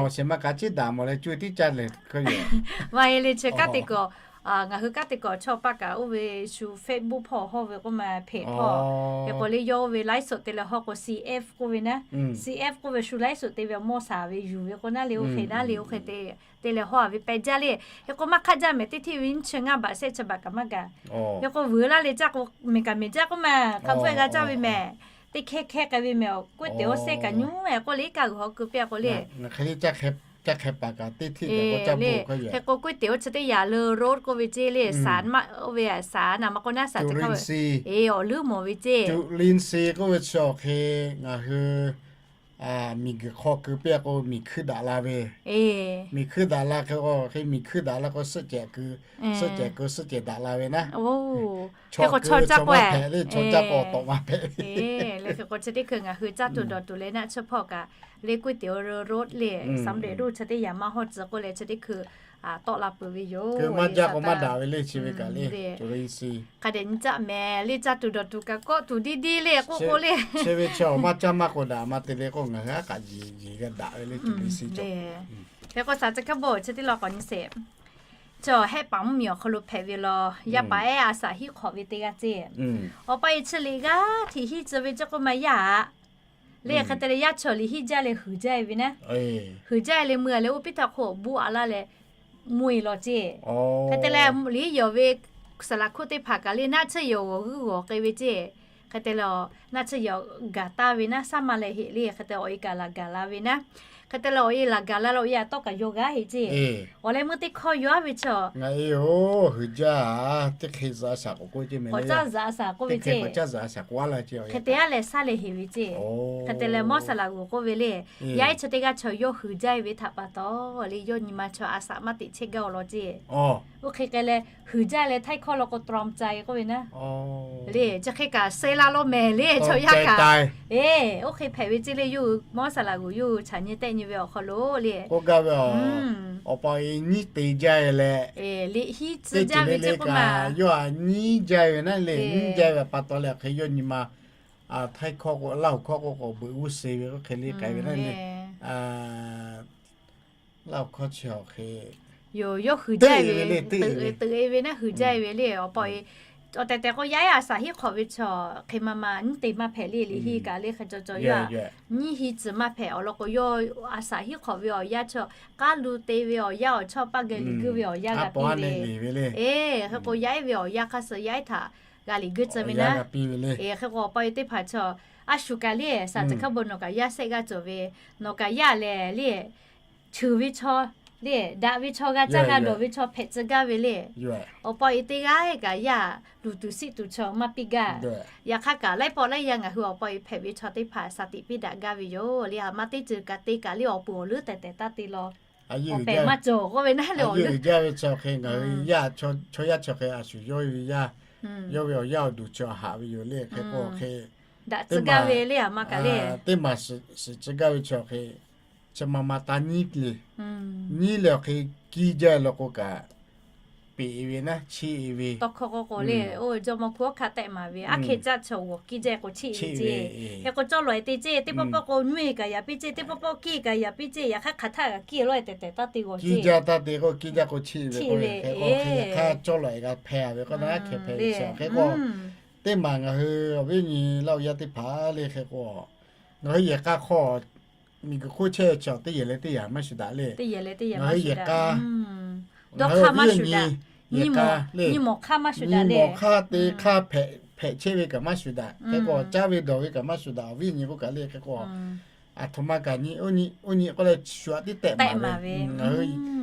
Maˇ heˆ le chi kanˉ te kawꞈ ngaˬ hui kanˉ te kawꞈ chaw paˇ kaꞈ oˇ ve shu Facebook hpawˇ hawˇ ve k'oˆ ma, hpeꞈ hpawˇ. Hk'e k'o le yawˇ oˇ ve ไลฟ์สด te leh hawˇ k'o CF k'oˆ ve naˉ, CF k'oˆ ve shu ไลฟ์สด te ve awˬ mawˇ shaˍ ve yuˬ ve k'o naˉ le oˇ hk'e naˉ le oˇ hk'e te, te leh hawˇ a ve pehˬ jaˇ le. Hk'e k'o maˇ hk'aˇ jaˇ mehˍ teˇ hteˇ ve nyiˇ chi ngaˇ baꞈ shehˆ chi baꞈ kaꞈ maˇ gaˬ. Hk'e k'o vuiˬ laˇ le caˇ k'o mehˬ kaꞈ mehˬ jaˇ k'oˆ ma, hk'a bvuhˆ g'a caˇ ve mehˬ. Teˇ hkehˇ hkehˇ k'ai ve mehˬ awˬ ก๋วยเตี๋ยว sehˆ kaꞈ nyi mehˬ k'oˆ le iˉ kaˆ g'uiˬ haw keu piˇ a k'o le. Hk'e k'o ก๋วยเตี๋ยว chi teˇ yaꞈ le รส k'oˆ ve ceˇ le, สาร maˇ oˇ ve สาร naˍ ma k'o naˉ สาร ceh hk'a ve, e awˬ leuˉ mawˬ ve ceˇ. จุลินทรีย์ k'oˆ ve chi awˬ hk'e ngaˬ hui miˬguiˬ hk'aw keu piˇ k'o, miˬ hkuiˇ daꞈ la ve. Miˬ hkuiˇ daꞈ la hk'e k'o, hk'e miˬ hkuiˇ daꞈ la k'o, suhˆ cehˬ keu, suhꞈ cehˬ keu, suhˆ cehˬ daꞈ la ve naˉ. Chaw keu chaw maˇ hpehꞈ le, chaw caˇ k'o tawꞈ maˇ hpehꞈ ve le. Hk'e k'o chi teˇ hkui ngaˬ hui caˇ tuˬ dawˬ tuˬ leh naˆ tsuhˇ hpawˇ kaꞈ le, ก๋วยเตี๋ยวเรือรถ le, สำเร็จรูป chi teˇ yanˇ maˇ hawˇ tcuh k'oˆ leh chi teˇ hkui tawˆ la peuˬ ve yoˬ. Maˇ caˇ k'o maˇ daꞈ ve le, chi ve kaꞈ le. Hk'a dehꞈ nyi caˆ mehˍ le, caˇ tuˬ dawˬ tuˬ kaꞈ kawˆ tuˬ diˇ diˇ le k'oˆ k'o le. Chi ve chi maˇ caˇ maˇ k'o daꞈ maˇ te le k'o, ngaˬ hui aˉ kaꞈ yeˬ yeˬ g'a daꞈ ve le, tuˬ le si cawˬ. Hk'e k'o shaˍ chi hk'a bawˬ chi teˇ law k'awꞈ nyi sheˍ. Chaw Hehˆ paˍ mvuhˇmiˬ awˬ hk'aw lo hpehꞈ ve law, yaˇ paˍ ehˉ a shaꞈ hiˆ hk'awꞈ ve teˇ g'aˇ ceˇ. Awˬ pa e chi liꞈ g'aˇ hteꞈ hiˆ tcuh ve ceˇ k'oˆ ma yaˇ aꞈ. Le hk'e te leh yaˇ chaw liꞈ hiˆ jaˇ leh huiˍ jaˇ e ve naˉ. Huiˍ jaˇ e leh meuˇ a leh oˇ piˇ htaˇ hk'oˆ buˆ a laˇ leh mvuhˇ e law ceˇ. Hk'e te leh liꞈ hiˆ yawˬ ve saˍ laꞈ hkuˆ teˇ hpaˍ kaꞈ le naˆ tsuhˇ yawˬ g'awˬ g'uiˇ g'awˬ k'e ve ceˇ. Hk'e te leh naˆ tsuhˇ yawˬ gaˬ taˇ ve naˉ, shaˉ ma leh heꞈ le. Hk'e te awˬ e kaꞈ laˬ gaˬ la ve naˉ. Hk'e te leh awˬ e laˬ gaˬ la leh awˬ e aꞈ tawˇ kaꞈ yaw g'aˇ heꞈ ceˇ. Awˬ leh meuˇ teˇ hkawˇ yaw aˉ ve chaw ngaˬ e oˬ huiˍ jaˇ a, teˇ hk'e zuhꞈ a shaꞈ k'oˆ k'oˆ ceˇ mehˍ le. K'awꞈ caˇ zuhꞈ a shaꞈ k'oˆ ve ceˇ. Hk'e te a leh shaˉ leh heꞈ ve ceˇ. Hk'e te leh mawˇ saˍ laꞈ g'uˬ k'oˆ ve le, yaˇ ehˉ chaw teˇ g'aˇ chaw yawˇ huiˍ jaˇ e ve htaꞈ pa taw le, yawˇ nyi ma chaw a shaꞈ maˇ teꞈ chehˇ gaˇ awˬ lawn ceˇ. Oˇ hk'e k'ai leh huiˍ jaˇ leh htaiˇ hkawˇ law k'o ตรอมใจ k'oˆ ve naˉ. Le chi hk'e kaꞈ suh la lo mehˍ le, chaw yaˇ kaꞈ. Eˬ, oˇ hk'e hpehꞈ ve ceˇ le, yawˇ hui mawˇ saˍ laꞈ g'uˬ yawˇ hui chaꞈ nyi tehˆ nyi ve awˬ hk'aw lo le. K'oˆ gaˇ ve a, awˬ pa e nyiˉ te jaˇ e leh, liꞈ hiˆ tcuh jaˇ ve ceˇ k'oˆ ma, yawˇ a nyiˉ jaˇ ve naˉ le, nyiˉ jaˇ ve pa taw leh hk'e yawˇ nyi ma htaiˇ hkawˇ k'o, Laˇ huˍ hkawˇ k'o k'awꞈ beuꞈ g'uˇ suh ve k'oˆ hk'e le k'ai ve naˉ le. Laˇ huˍ hkawˇ chi awˬ hk'e yoˬ, yawˇ huiˍ jaˇ ve le, teuꞈ e ve naˉ, huiˍ jaˇ e ve le. Awˬ pa e awˬ tehˬ tehˬ k'o yaˇ ehˉ a shaꞈ hiˆ hk'awꞈ ve chaw hk'e ma ma nyiˉ te maˇ hpehꞈ le, liꞈ hiˆ kaꞈ le hk'e caw caw yaˇ nyiˉ hiˆ tcuh maˇ hpehꞈ awˬ lawn k'o, yawˇ a shaꞈ hiˆ hk'awꞈ ve awˬ yanˇ chaw k'aˉ lu te ve awˬ yanˇ awˬ chawˇ paˇ geh liꞈ guˇ ve awˬ yanˇ g'a piˇ ve. Eˬ, hk'e k'o yaˇ ehˉ ve awˬ yanˇ hk'aˇ suh yaˇ ehˉ htaꞈ g'a liꞈ guˇ tcuh ve naˉ. Eˬ, hk'e k'o awˬ pa e teˇ hpaˍ chaw a shu kaꞈ le, shaˍ tcuh hk'a bawˬ nawˬ kaꞈ yaˇ sehˆ g'aˇ cawˬ ve, nawˬ kaꞈ yaˇ lehˬ le, cheuˬ ve chaw le, daꞈ ve chaw g'a caˇ g'a dawˬ ve chaw hpehꞈ tcuh gaˇ ve le. Awˬ pa e teˇ g'aˇ kaꞈ yaˇ luˬ tuˬ siˆ tuˬ chaw maˇ piˇ gaˇ. Yaꞈ hk'aˇ kaꞈ laiˉ pawˆ laiˉ yaˇ ngaˬ hui awˬ pa e hpehꞈ ve chaw teˇ hpaˍ shaˍ tiꞈ piˇ daꞈ gaˇ ve yoˬ le. A ma teˇ ceuˬ kaꞈ te kaꞈ le awˬ peuˬ awˬ leuˉ tehˬ tehˬ taˇ te law. Awˬ pehˍ maˇ cawˬ k'oˆ ve naˉ le, awˬ leuˉ jaˇ ve chaw hk'e ngaˬ hui yaˇ, chaw yaˇ chaw hk'e a shu yawˇ ve yaˇ, yawˇ ve awˬ yaˇ awˬ duˬ chaw haꞈ ve yoˬ le. Hk'e k'o hk'e daꞈ tcuh gaˇ ve le, a ma kaꞈ le, teˇ maˬ shiˍ tcuh gaˇ ve chaw hk'e chi ma ma taˇ nyiˉ le. Nyiˉ leh awˬ hk'e kiˇ jaˇ law k'o kaꞈ, peꞈ e ve naˉ, chiˇ e ve. Tawˇ hkawˇ k'o k'o le, oˇ jawˇmawˇ hkuˇ hawˉ hkanˇ tehˆ maˍ ve, aˉ hkeh caˆ chaw g'awˬ kiˇ jaˇ k'o chiˇ e ve ceˇ. Hk'e k'o cawˇ lawꞈ e te ceˇ, teˇ pawˆ pawˆ k'o nyiˇ e kaꞈ yaꞈ piˇ ceˇ, teˇ pawˆ pawˆ kiˇ e kaꞈ yaꞈ piˇ ceˇ, yaꞈ hk'aˇ hk'aˬ htaˆ kaꞈ kiˇ e lawˇ e tehˬ tehˬ taˇ te g'awˬ ceˇ. Kiˇ jaˇ taˇ te k'o, kiˇ jaˇ k'o chiˇ e ve k'o, hk'e k'o hk'e hk'aˇ cawˇ lawꞈ e g'a hpehꞈ ve k'o naˉ, hk'e hpehꞈ ve chi hk'e k'o, teˇ maˬ ngaˬ hui awˬ viˉ nyi Laˇ huˍ yaˇ teˇ hpaˍ le hk'e k'o, ngaˬ hui yehˬ k'a hk'aw miˬguiˬ hk'oˆ chehˇ ve chaw teˇ yehˬ leh teˇ yehˬ maˇ shuˍ daꞈ le. Ngaˬ hui yehˬ k'a, ngaˬ hui awˬ viˉ awˬ nyi yehˬ k'a le, nyi mawˬ hk'aˇ te hk'aˇ hpehꞈ chehˇ ve kaꞈ maˇ shuˍ daꞈ. Hk'e k'o caˇ ve dawˬ ve kaꞈ maˇ shuˍ daꞈ, awˬ viˉ awˬ nyi k'oˆ kaꞈ le hk'e k'o, aˬ htoꞈ ma kaꞈ nyi, oˇ nyi k'oˆ leh shu aꞈ tiˉ tehˆ maˍ ve. Ngaˬ hui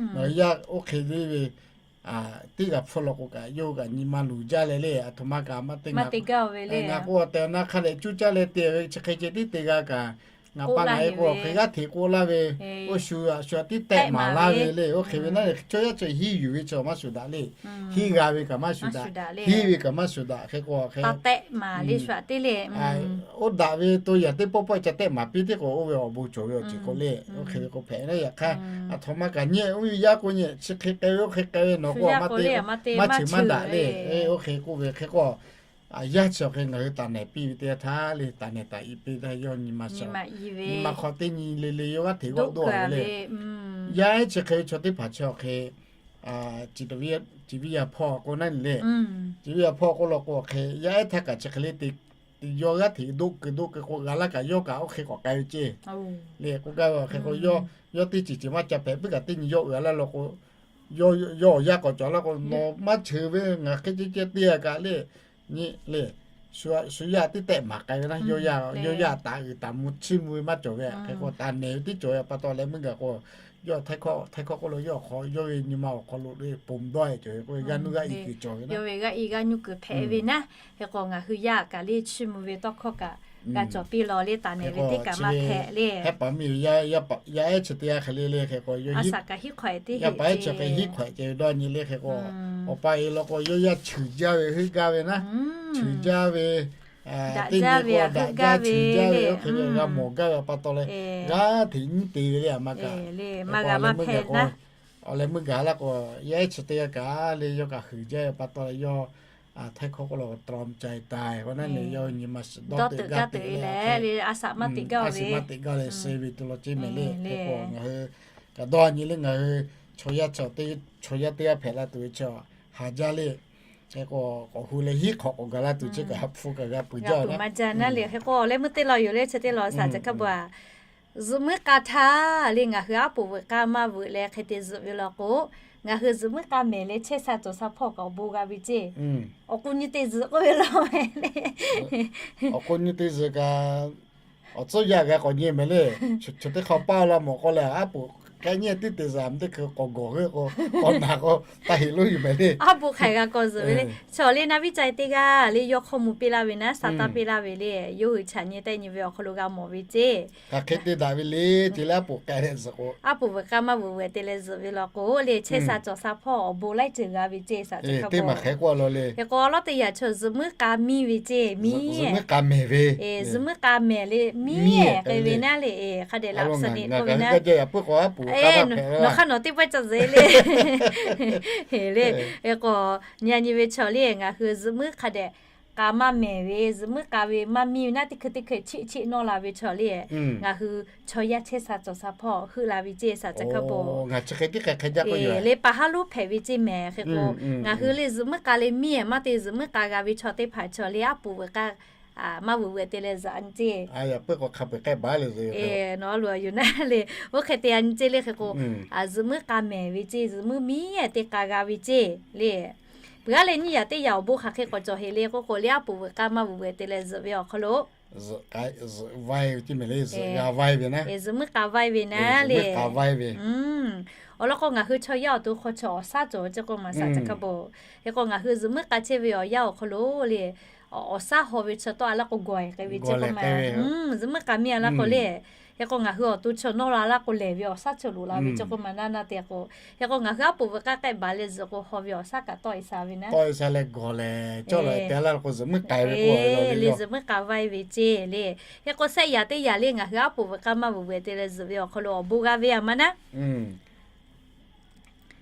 yaˇ oˇ hk'e le ve teˇ g'aˇ hpfuhˇ law k'o kaꞈ yawˇ hui kaꞈ nyi ma luˬ jaˇ leh le, aˬ htoꞈ ma kaꞈ maˇ te gaˇ ve le. Ngaˬ k'o tehꞈ na hk'a leh cuˇ caˇ leh te ve chi hk'e ceh tiˉ te g'a kaꞈ, ngaˬ pa ngaˬ e k'o hk'e g'aˇ hteꞈ k'oˆ laˇ ve, oˇ shu aꞈ shu aꞈ tiˉ tehˆ maˍ laˇ ve le. Oˇ hk'e ve naˉ le, chaw yaˇ chaw hiˇ yuˬ ve chaw maˇ shuˍ daꞈ le. Hiˇ g'a ve kaꞈ maˇ shuˍ daꞈ, hiˇ ve kaꞈ maˇ shuˍ daꞈ. Hk'e k'o hk'e, oˇ daꞈ ve to yaꞈ teˇ pawˆ pawˆ ca tehˆ maˍ piˇ teˇ k'o, oˇ ve awˬ bon cawˬ ve awˬ ceuˬ k'o le. Oˇ hk'e ve k'o hpehꞈ le. Yaꞈ hk'aˇ aˬ htoꞈ ma kaꞈ nyi, oˇ ve yaˇ k'o nyi chi hk'e k'ai ve, oˇ hk'e k'ai ve nawˬ k'o maˇ te, maˇ cheˬ maˇ daꞈ le. Oˇ hk'e k'oˆ ve hk'e k'o, yaˇ chi awˬ hk'e ngaˬ hui taˍ nehˬ piˇ ve teˇ yanˇ htaˇ le, taˍ nehˬ taˍ i piˇ htaˇ yawˇ nyi ma sha, nyi ma hk'aw teˇ nyi le le yawˇ g'aˇ hteꞈ g'awˆ doˆ ve le. Yaˇ ehˉ chi hk'e ve chaw teˇ hpaˍ chi awˬ hk'e ci viˇ yaˇ hpawˇ k'o naˉ le, ci viˇ yaˇ hpawˇ k'oˆ law k'o hk'e yaˇ ehˉ htaˇ kaꞈ chi hk'e le te, yawˇ g'aˇ hteꞈ doˆ keu doˆ keu k'o g'a laˇ kaꞈ yawˇ kaꞈ oˇ hk'e k'awꞈ k'ai ve ceˇ. Le k'oˆ gaˇ ve awˬ hk'e k'o, yawˇ teˇ ceuˬ ceuˬ maˇ ca hpehꞈ puiˉ kaꞈ teˇ nyi yawˇ uiˍ a laˇ law k'o, yawˇ awˬ yaˇ k'awꞈ cawˬ laˇ k'o, nawˬ maˇ cheuˬ ve ngaˬ hk'e ceh ceh te a kaꞈ le, nyi le, shu yaˇ teˇ tehˆ maˍ k'ai ve naˉ, yawˇ yaˇ taˍ uiˍ taˍ mvuh chiˇ mvuh ve maˇ cawˬ ve. Hk'e k'o taˍ nehˬ ve teˇ cawˬ ve pa taw leh meuˇ gaˬ k'o, yawˇ htaiˇ hkawˇ k'oˆ lo yawˇ hk'aw yawˇ ve nyi ma awˬ hk'aw lo le ponˬ dawˇ e cawˬ ve k'o, g'aˇ nuˇ g'aˇ i kuiˬ cawˬ ve naˉ, yawˇ ve g'aˇ i g'aˇ nuˇ kuiˬ hpehꞈ ve naˉ. Hk'e k'o ngaˬ hui yaˇ kaꞈ le chiˇ mvuh ve tawˇ hkawˇ kaꞈ g'a cawˬ piˇ law le, taˍ nehˬ ve teˇ kaꞈ maˇ hpehꞈ le. Hehˉ paˍ miˇ yaˇ ehˉ chi teˇ g'aˇ hk'e le le hk'e k'o, yaˇ paˍ ehˉ chi hk'e hiˉ hk'awꞈ ce ve dawˇ nyi le hk'e k'o, awˬ pa e law k'o yawˇ yaˇ cheuˬ jaˇ ve heuˆ gaˇ ve naˉ, cheuˬ jaˇ ve, teˇ nyi k'o daꞈ jaˇ cheuˬ jaˇ ve oˇ hk'e ve g'a mawˬ gaˇ ve pa taw leh, g'aˇ hteꞈ nyiˇ te ve le a ma kaꞈ, maˇ g'a maˇ hpehꞈ k'o, awˬ leh meuˇ gaˬ laˇ k'o, yaˇ ehˉ chi teˇ g'aˇ kaꞈ le yawˇ kaꞈ huiˍ jaˇ ve pa taw leh yawˇ htaiˇ hkawˇ k'oˆ lo ตรอมใจตาย k'o naˉ le, yawˇ nyi ma shiˍ dawˇ teuꞈ gaˇ teuꞈ ve le, a shaꞈ maˇ teꞈ gaˇ ve, a shaꞈ maˇ teꞈ gaˇ leh suh ve tuˬ law ceˇ mehˍ le. Hk'e k'o ngaˬ hui kaꞈ dawˇ nyi le, ngaˬ hui chaw yaˇ chaw teˇ, chaw yaˇ teˇ g'aˇ hpehꞈ la tuˬ ve chi haˍ jaˇ le. Hk'e k'o k'awꞈ hu leh hiˉ hk'awꞈ k'awꞈ gaˬ la tuˬ chi kaꞈ hpu kaꞈ g'a peuˬ jaˇ naˉ le. Hk'e k'o leh meuˇ teˇ law yoˬ le chi teˇ law shaꞈ chi hk'a bvuhꞈ a zuhꞈ muiˉ k'a htaˇ le ngaˬ hui aˉ poꞈ veuꞈ k'aˇ maˇ veuꞈ leh hk'e te zuhꞈ ve law k'o, ngaˬ hui zuhꞈ muiˉ k'a mehˍ leh chehˇ sha cawˬ sha hpawˇ kaꞈ awˬ bon g'a ve ceˇ. Awˬ k'o nyi te zuhꞈ k'oˆ ve law le. Awˬ k'o nyi te zuhꞈ kaꞈ, awˬ tcuhˉ yaˇ g'a k'awꞈ nyi mehˍ le. Chi teˇ hk'aw paˇ la mawˬ k'o leh aˉ poꞈ k'ai nyi teˇ te zuhꞈ teˇ hkui k'awꞈ gawˬ heuˆ k'o, k'awꞈ naˬ k'o, taˇ heꞈ lonˉ yuˬ mehˍ le. Aˉ poꞈ hk'aiˬ g'a k'awꞈ zuhꞈ ve le. Chaw le naˉ viˉ ca e teˇ g'aˇ le yawˇ hkawˇ mvuh piˇ laˇ ve naˉ, sa taˇ piˇ laˇ ve le, yawˇ hui chaꞈ nyi tehˆ nyi ve awˬ hk'aw lo g'a mawˬ ve ceˇ. Hk'aˬ hk'e te daꞈ ve le, te leh aˉ poꞈ k'ai leh zuhꞈ k'o, aˉ poꞈ veuꞈ k'aˇ maˇ veuꞈ veuꞈ te leh zuhꞈ ve law k'o le, chehˇ sha cawˬ sha hpawˇ awˬ bon laiˉ ceuˬ g'a ve ceˇ. Sa teˇ maˬ hk'e k'oˆ law le. Hk'e k'o lawˉ teˇ yaꞈ chaw zuhꞈ muiˉ k'a miˇ ve ceˇ, miˇ, zuhꞈ muiˉ k'a mehˍ le miˇ k'ai ve naˉ le, hk'a dehꞈ laꞈ suhˍ neꞈ k'oˆ ve naˉ, nawˬ hk'aˇ nawˬ teˇ pawehˇ ca zuhꞈ e le. Hk'e k'o nyi a nyi ve chaw le ngaˬ hui zuhꞈ muiˉ hk'a dehꞈ k'a maˇ mehˍ ve, zuhꞈ muiˉ k'a ve maˇ miˇ ve naˉ teˇ hkui teˇ hkui chiˆ chiˆ nawˇ la ve chaw le, ngaˬ hui chaw yaˇ chehˇ sha cawˬ sha hpawˇ heuˆ la ve ceˇ. Sa tcuh hk'a bvuhꞈ le pa haˉ lonˉ hpehꞈ ve ceˇ mehˍ. Hk'e k'o ngaˬ hui le zuhꞈ muiˉ k'a le miˇ ehˍ maˇ te zuhꞈ muiˉ k'a g'a ve chaw teˇ hpaˍ chaw le aˉ poꞈ veuꞈ k'aˇ maˇ veuꞈ veuꞈ te leh zuhꞈ a nyi ceˇ. Nawˬ a loˍ a yuˬ naˉ le, oˇ hk'e te a nyi ceˇ le. Hk'e k'o zuhꞈ muiˉ k'a mehˍ ve ceˇ, zuhꞈ muiˉ miˇ ehˍ te k'a g'a ve ceˇ le. Peuˬ aˉ leh nyiˇ yaꞈ teˇ yaꞈ awˬ bon hk'aˬ hk'e k'awꞈ cawˬ heˍ le k'oˆ k'o le, aˉ poꞈ veuꞈ k'aˇ maˇ veuꞈ veuꞈ te leh zuhꞈ ve awˬ hk'aw lo zuhꞈ muiˉ k'a vaiˇ ve naˉ, zuhꞈ muiˉ k'a vaiˇ ve awˬ lawn k'o ngaˬ hui chaw yaˇ awˬ to hk'aw chaw awˬ shaˉ cawˬ ve ceˇ k'oˆ maˬ. Sa tcuh hk'a bvuhꞈ, hk'e k'o ngaˬ hui zuhꞈ muiˉ k'a chehˇ ve awˬ yanˇ awˬ hk'aw lo le, awˬ shaˉ haw ve chaw tawˇ a laˇ k'o gawˬ e k'ai ve ceˇ k'oˆ maˬ. Zuhꞈ muiˉ k'a miˇ a laˇ k'o le, hk'e k'o ngaˬ hui awˬ to chaw nawˇ la laˇ k'o lehˬ ve awˬ shaˉ cawˬ loꞈ la ve ceˇ k'oˆ maˬ naˉ naˉ te k'o, hk'e k'o ngaˬ hui aˉ poꞈ veuꞈ k'aˇ k'ehˆ baˬ leh zuhꞈ k'o haw ve awˬ shaˉ kaꞈ tawˆ e sha ve naˉ, tawˆ e sha leh gawˬ lehˬ cawˇ leh te laˇ k'o zuhꞈ muiˉ k'a ve k'o le, zuhꞈ muiˉ k'a vaiˇ ve ceˇ le. Hk'e k'o shehˆ yaꞈ teˇ yaꞈ le ngaˬ hui aˉ poꞈ veuꞈ k'aˇ maˇ veuꞈ veuꞈ te leh zuhꞈ ve awˬ hk'aw lo awˬ bon g'a ve a ma naˉ.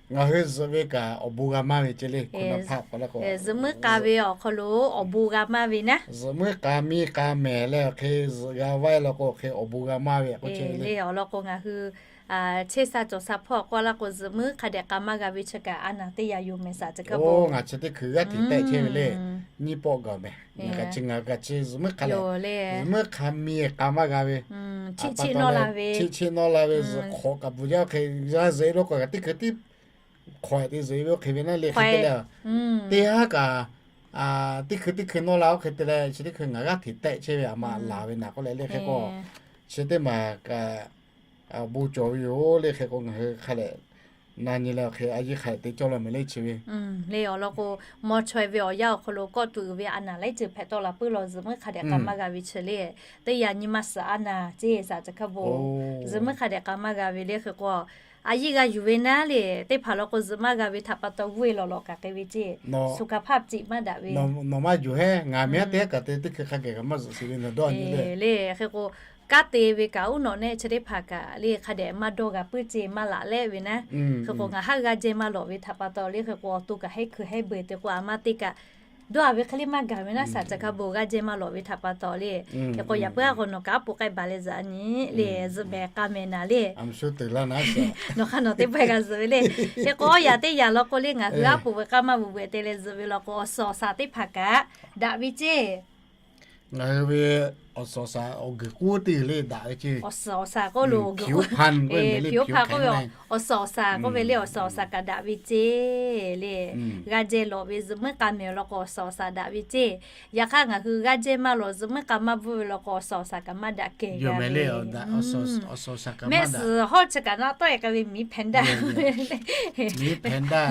Ngaˬ hui zuhꞈ ve kaꞈ awˬ bon g'a maˇ ve ceˇ le. Zuhꞈ muiˉ k'a ve awˬ hk'aw lo awˬ bon g'a maˇ ve naˉ, zuhꞈ muiˉ k'a miˇ k'a mehˍ leh awˬ hk'e zuhꞈ g'a vaiˇ law k'o awˬ hk'e awˬ bon g'a maˇ ve k'o le. Awˬ lawn k'o ngaˬ hui chehˇ sha cawˬ sha hpawˇ k'oˆ laˇ k'o zuhꞈ muiˉ hk'a dehꞈ k'a maˇ g'a ve chi kaꞈ a naˬ teˇ yaꞈ yoˬ mehˍ. Sa tcuh hk'a bvuhꞈ ngaˬ chi teˇ hkui g'aˇ hteꞈ tehˆ chehˇ ve le, nyiˇ pawˆ gaˬ mehˍ. Ngaˬ kaꞈ chi ngaˬ kaꞈ chi zuhꞈ muiˉ k'a le, zuhꞈ muiˉ k'a miˇ k'a maˇ g'a ve, chiˆ chiˆ nawˇ la ve, chiˆ chiˆ nawˇ la ve, zuhꞈ hk'awꞈ kaꞈ bvuhˬ jaˇ oˇ hk'e g'a zuhꞈ e lo k'o kaꞈ teˇ hkui tiˉ hk'awꞈ te zuhꞈ e ve oˇ hk'e ve naˉ le. Hk'e te leh teˇ haˉ kaꞈ teˇ hkui teˇ hkui nawˇ la oˇ hk'e te leh chi teˇ hkui ngaˬ g'aˇ hteꞈ tehˆ chehˇ ve a ma laˬ ve naˬ k'oˆ leh le. Hk'e k'o chi teˇ maˬ kaꞈ bon cawˬ ve yoˬ le. Hk'e k'o ngaˬ hui hk'a leh na nyi leh awˬ hk'e a yeˇ hk'a leh te cawˇ law mehˍ le chi ve le. Awˬ lawn k'o maw chaweh ve awˬ yanˇ awˬ hk'aw lo kawˆ tuˬ uiˍ ve a naˬ laiˉ ceuˬ hpehꞈ tawˆ la puiˉ law zuhꞈ muiˉ hk'a dehꞈ k'a maˇ g'a ve chi le. Teˇ yaꞈ nyi ma suhˍ a naˬ ceˇ. Sa tcuh hk'a bvuhꞈ zuhꞈ muiˉ hk'a dehꞈ k'a maˇ g'a ve le. Hk'e k'o a yeˇ g'a yuˬ ve naˉ le, teˇ hpaˍ law k'o zuhꞈ maˇ g'a ve htaꞈ pa taw g'oˇ e lawˬ lawꞈ kaꞈ k'ai ve ceˇ. Suhˍ kaꞈ hpaˇ ciꞈ maˇ daꞈ ve, nawˬ maˇ yuˬ heˉ ngaˬ miˇ haˉ teˇ haˉ kaꞈ te teˇ hkui hk'a gaˬ kaꞈ maˇ zuhꞈ shiˍ ve nawˬ dawˇ nyi le. Hk'e k'o kanˉ te ve kaꞈ uˉ nawꞈ nehˆ chi teˇ hpaˍ kaꞈ le hk'a dehꞈ maˇ dawˇ g'a puiˉ ceˇ maˇ laꞈ lehˆ ve naˉ. Hk'e k'o ngaˬ haˉ g'a jehˇ maˇ lawꞈ ve htaꞈ pa taw le hk'e k'o awˬ to kaꞈ hehˉ hkui hehˉ beuˬ te k'o a ma teˇ kaꞈ dawˇ a ve hk'e le maˇ gaˬ ve naˉ. Sa tcuh hk'a bvuhꞈ g'a jehˇ maˇ lawꞈ ve htaꞈ pa taw le. Hk'e k'o yaꞈ puiˉ a k'o nawˬ kaꞈ aˉ poꞈ k'ehˆ baˬ leh zuhꞈ a nyi le, zuhꞈ mehˍ k'a mehˍ naˬ le. Nawˬ hk'aˇ nawˬ teˇ pawehˇ g'a zuhꞈ ve le. Hk'e k'o yaꞈ teˇ yaꞈ law k'o le ngaˬ hui aˉ poꞈ veuꞈ k'aˇ maˇ veuꞈ veuꞈ te leh zuhꞈ ve law k'o awˬ suhˍ awˬ shaˍ teˇ hpaˍ kaꞈ daꞈ ve ceˇ. Ngaˬ hui ve awˬ suhˍ awˬ shaˍ awˬ guiˬ k'oˆ teˇ g'uiˬ le daꞈ ve ceˇ. Awˬ suhˍ awˬ shaˍ k'oˆ lo awˬ suhˍ awˬ shaˍ k'oˆ ve le awˬ suhˍ awˬ shaˍ kaꞈ daꞈ ve ceˇ le. G'a jehˇ lawꞈ ve zuhꞈ muiˉ k'a mehˍ law k'o awˬ suhˍ awˬ shaˍ daꞈ ve ceˇ. Yaꞈ hk'aˇ ngaˬ hui g'a jehˇ maˇ lawꞈ zuhꞈ muiˉ k'a maˇ bvuhˇ ve law k'o awˬ suhˍ awˬ shaˍ kaꞈ maˇ daꞈ kehˬ g'a ve. Mehˆ suhˍ hawˉ chi kaꞈ naˆ tawˆ e k'ai ve miˬ hpehꞈ daꞈ ve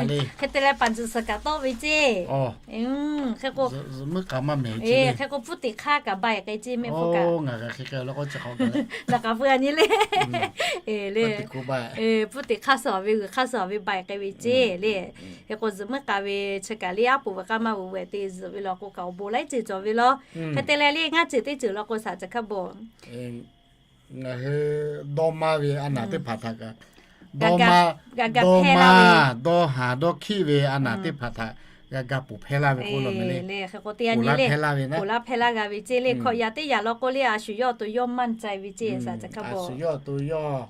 le. Hk'e te leh paˍ tzuhꞈ suhˍ kaꞈ tawˆ ve ceˇ. Hk'e k'o, hk'e k'o pfuhˇ teꞈ hk'aˇ kaꞈ ba e k'ai ceˇ mehˆ. Oˇ, ngaˬ g'a hk'e k'ai la k'o chi hk'aw gaˬ leh, naˬ k'a pui a nyi le. Le, puˇ teꞈ hk'aˇ suh ve g'uiˬ hk'aˇ suh ve baiˬ k'ai ve ceˇ le. Hk'e k'o zuhꞈ meuˇ k'a ve chi kaꞈ le, aˉ poꞈ ve k'aˇ maˇ vuˬ vehꞈ te zuhꞈ ve law k'o kaꞈ awˬ bon laiˉ ceuˬ cawˬ ve law. Hk'e te leh le ngaˇ ceuˬ teˇ ceuˬ law k'o shaˍ caˬ hkaˇ bon, ngaˬ hui dawˇ maˇ ve a naˍ teˇ hpaˍ htaꞈ kaꞈ, dawˇ maˇ, dawˇ haˍ dawˇ hkiˆ ve a naˍ teˇ hpaˍ htaꞈ g'a ga ponˬ hpehˇ laˇ ve k'oˆ law meh le. Hk'e k'o teˇ yanˇ nyi le, ponˬ laˇ hpehˇ laˇ ve naˉ. Ponˬ laˇ hpehˇ laˇ g'a ve ceˇ le. Hkawꞈ yaꞈ teˇ yaꞈ law k'o le, a shu yawˇ awˬ to yawˇ maˇ cai ve ceˇ shaˍ caˬ hkaˇ bon, a shu yawˇ awˬ to yawˇ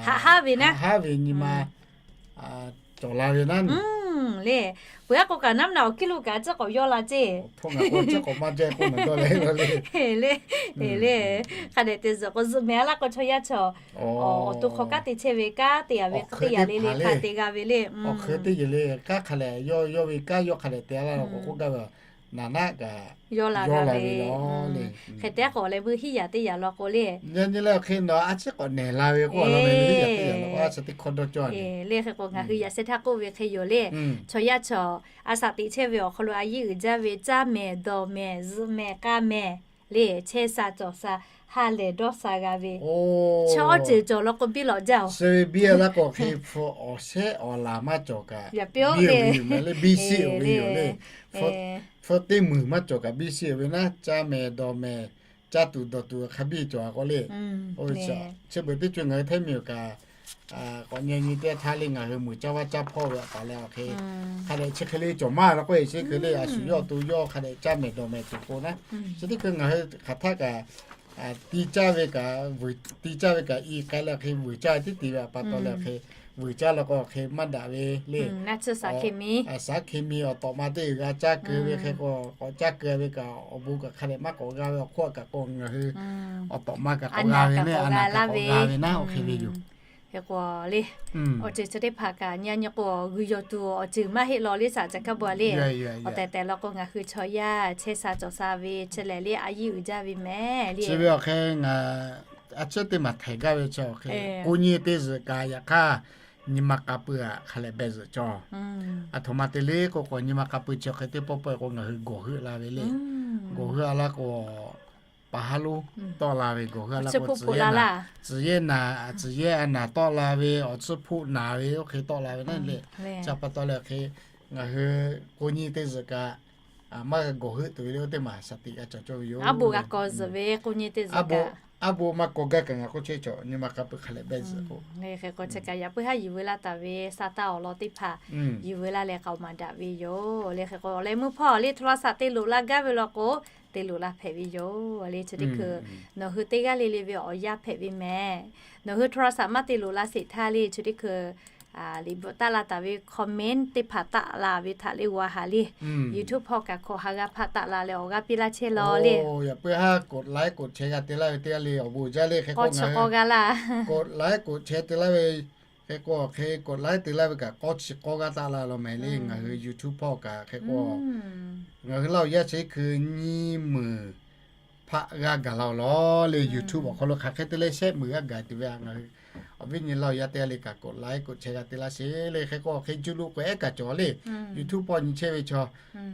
haꞈ haˉ ve naˉ, haˉ ve nyi ma cawˬ la ve naˉ le. Peuˬ aˉ k'o kaꞈ naˉ naˬ awˬ kiˇ lo kaꞈ ciˉ k'awꞈ yawˇ la ceˇ. Le, le, hk'a dehꞈ te zuhꞈ k'o zuhꞈ mehˍ a laˇ k'o chaw yaˇ chaw awˬ to hk'aw kanˉ te chehˇ ve kanˉ te yaꞈ ve teˇ yaꞈ le le hk'a te g'a ve le. Awˬ hk'e teˇ yehˬ le kanˉ hk'a lehˬ yawˇ yawˇ ve kanˉ yawˇ hk'a dehꞈ te a laˇ k'o k'oˆ gaˇ ve, naˍ naˆ kaꞈ yawˇ la g'a ve le. Hk'e te aˉ k'o leh buiˇ hiˉ yaꞈ teˇ yaꞈ law k'o le, nyi nyi le awˬ hk'e nawˬ a ciˉ k'awꞈ nehˬ la ve k'oˆ a law meh le, hiˉ yaꞈ teˇ yaꞈ law k'o a shaˍ teˇ hkawˇ dawˇ cawˇ le. Ngaˬ hui yaꞈ sheh htaˇ k'oˆ ve hk'e yoˬ le. Chaw yaˇ chaw a shaꞈ teꞈ chehˇ ve awˬ hk'aw lo a yiˇ uiˍ jaˇ ve caˇ mehˍ dawˬ mehˍ zuhꞈ mehˍ k'a mehˍ le, chehˇ sha cawˬ sha ha lehˬ dawˇ sha g'a ve, chi awˬ ceuˬ cawˬ law k'o biˇ lawꞈ jaˇ-oˬ. Chi ve biˇ a laˇ k'o hk'e hpu awˬ shehˉ awˬ laˬ maˇ cawˬ kaꞈ biˇ ve yoˬ meh le, biˇ shiˆ ve yoˬ le. Hpu teˇ muiˬ maˇ cawˬ kaꞈ biˇ shiˆ ve naˉ, caˇ mehˍ dawˬ mehˍ, caˇ tuˬ dawˬ tuˬ hk'a biˇ cawˬ a k'o le. Chi beuꞈ teˇ co ngaˬ hui hteˇ miˬ kaꞈ k'awꞈ nyi nyi teˇ htaˇ le ngaˬ hui muiˬ caˇ vaˇ caˇ hpawˇ ve a pa leh awˬ hk'e, hk'a dehꞈ chi hk'e le cawˬ maˇ law k'o e chi hk'e le a shu yawˇ awˬ to yawˇ hk'a dehꞈ caˇ mehˍ dawˬ mehˍ tuˬ k'o naˉ, chi teˇ hkui ngaˬ hui hk'aˬ htaˇ kaꞈ ti caˇ ve kaꞈ, ti caˇ ve kaꞈ i k'ai leh hk'e vuiˬ caˇ tiˉ ti ve a pa taw leh hk'e vuiˬ caˇ law k'o hk'e maˇ daꞈ ve le. Shaˉ hke mi awˬ tawꞈ ma teˇ g'aˇ caˇ keu ve hk'e k'o, k'awꞈ caˇ keu ve kaꞈ awˬ bon kaꞈ hk'a dehꞈ maˇ k'awꞈ g'a ve, awˬ hk'oˆ a kaꞈ k'o ngaˬ hui awˬ tawꞈ ma kaꞈ k'awꞈ g'a ve le, a naˍ kaꞈ k'awꞈ g'a ve naˉ, oˇ hk'e ve yoˬ. Hk'e k'o le, awˬ ceuˬ chi teˇ hpaˍ kaꞈ nyi a nyi k'o g'uiˬ yawˬ tuˬ awˬ ceuˬ maˇ heˆ law le shaˍ caˬ hkaˇ bon le. Awˬ tehˬ tehˬ law k'o ngaˬ hui chaw yaˇ chehˇ sha cawˬ sha ve chi lehˬ le a yiˇ uiˍ jaˇ ve meh le. Chi ve awˬ hk'e ngaˬ a ciˉ teˇ maˬ htehˍ gaˇ ve chi awˬ hk'e, k'o nyi te zuhꞈ kaꞈ yaꞈ hk'aˇ nyi ma k'a pui aꞈ hk'a lehꞈ beh zuhꞈ cawˬ. Aˬ htoꞈ ma te le k'o k'o nyi ma k'a pui chi awˬ hk'e teˇ pawˆ pawˆ k'o ngaˬ hui gawˬ heuˆ la ve le. Gawˬ heuˆ a laˇ k'o pa haˉ lonˉ tawˆ la ve, gawˬ heuˆ a laˇ k'o tcuhˍ yehˇ naˍ, tcuhˍ yehˇ a naˍ tawˆ la ve, awˬ tsuhˇ hpoˆ naˍ ve oˇ hk'e tawˆ la ve naˉ le. Chi pa taw leh awˬ hk'e ngaˬ hui k'o nyi te zuhꞈ kaꞈ maˇ gawˬ heuˆ tuˬ ve le oˇ teˇ maˬ shaˍ tiꞈ g'a cawˬ cawˇ ve yoˬ. Aˉ bo maˇ k'awꞈ gaˇ kaꞈ ngaˬ k'oˆ chehˇ cawˬ nyi ma k'a pui hk'a lehꞈ beh zuhꞈ k'o. Hk'e k'o chi kaꞈ yaꞈ puiˉ haˉ yuˬ veu laˇ taˍ ve sa taˇ awˬ lawn teˇ hpaˍ yuˬ veu laˇ leh k'aoˍ maˍ daꞈ ve yoˬ le. Hk'e k'o awˬ leh mvuhˇ hpawˇ le โทรศัพท์ te loꞈ la gaˇ ve law k'o te loꞈ la hpehꞈ ve yoˬ le. Chi teˇ hkui nawˬ hui teˇ g'aˇ le le ve awˬ yanˇ hpehꞈ ve meh. Nawˬ hui โทรศัพท์ maˇ te loꞈ la sheˍ htaˇ le chi teˇ hkui liꞈ bvuhꞈ taˆ la taˍ ve comment teˇ hpaˍ taˆ la ve htaꞈ le g'a haꞈ le. YouTube hpawˇ kaꞈ hkawꞈ ha g'a hpaˆ taˆ la leh awˬ g'aˇ piˇ laˇ chehˇ law le. Yaꞈ puiˉ haˉ กดไลค์ กดแชร์ g'a te laˇ ve teˇ g'aˇ le awˬ bon jaˇ le hk'e k'o ngaˬ hui กดไลค์ กดแชร์ te laˇ ve hk'e k'o hk'e กดไลค์ te laˇ ve kaꞈ k'awˇ chi k'awˇ g'aˇ taˆ la law meh le. Ngaˬ hui YouTube hpawˇ kaꞈ hk'e k'o ngaˬ hui laˇ awˬ yanˇ chi hkui nyiˇ meunˍ hpaˆ g'aˇ gaˬ la law le. YouTube awˬ hk'aw lo hk'aˬ hk'e te leh shehˆ meunˍ g'aˇ gaˬ tuˬ ve a ngaˬ hui awˬ viˉ nyi laˇ awˬ yanˇ teˇ g'aˇ le kaꞈ กดไลค์ กดแชร์ g'a te laˇ sheˍ le. Hk'e k'o hk'e juˇ lo k'awehˉ kaꞈ cawˬ le. YouTube hpawˇ nyi chehˇ ve chaw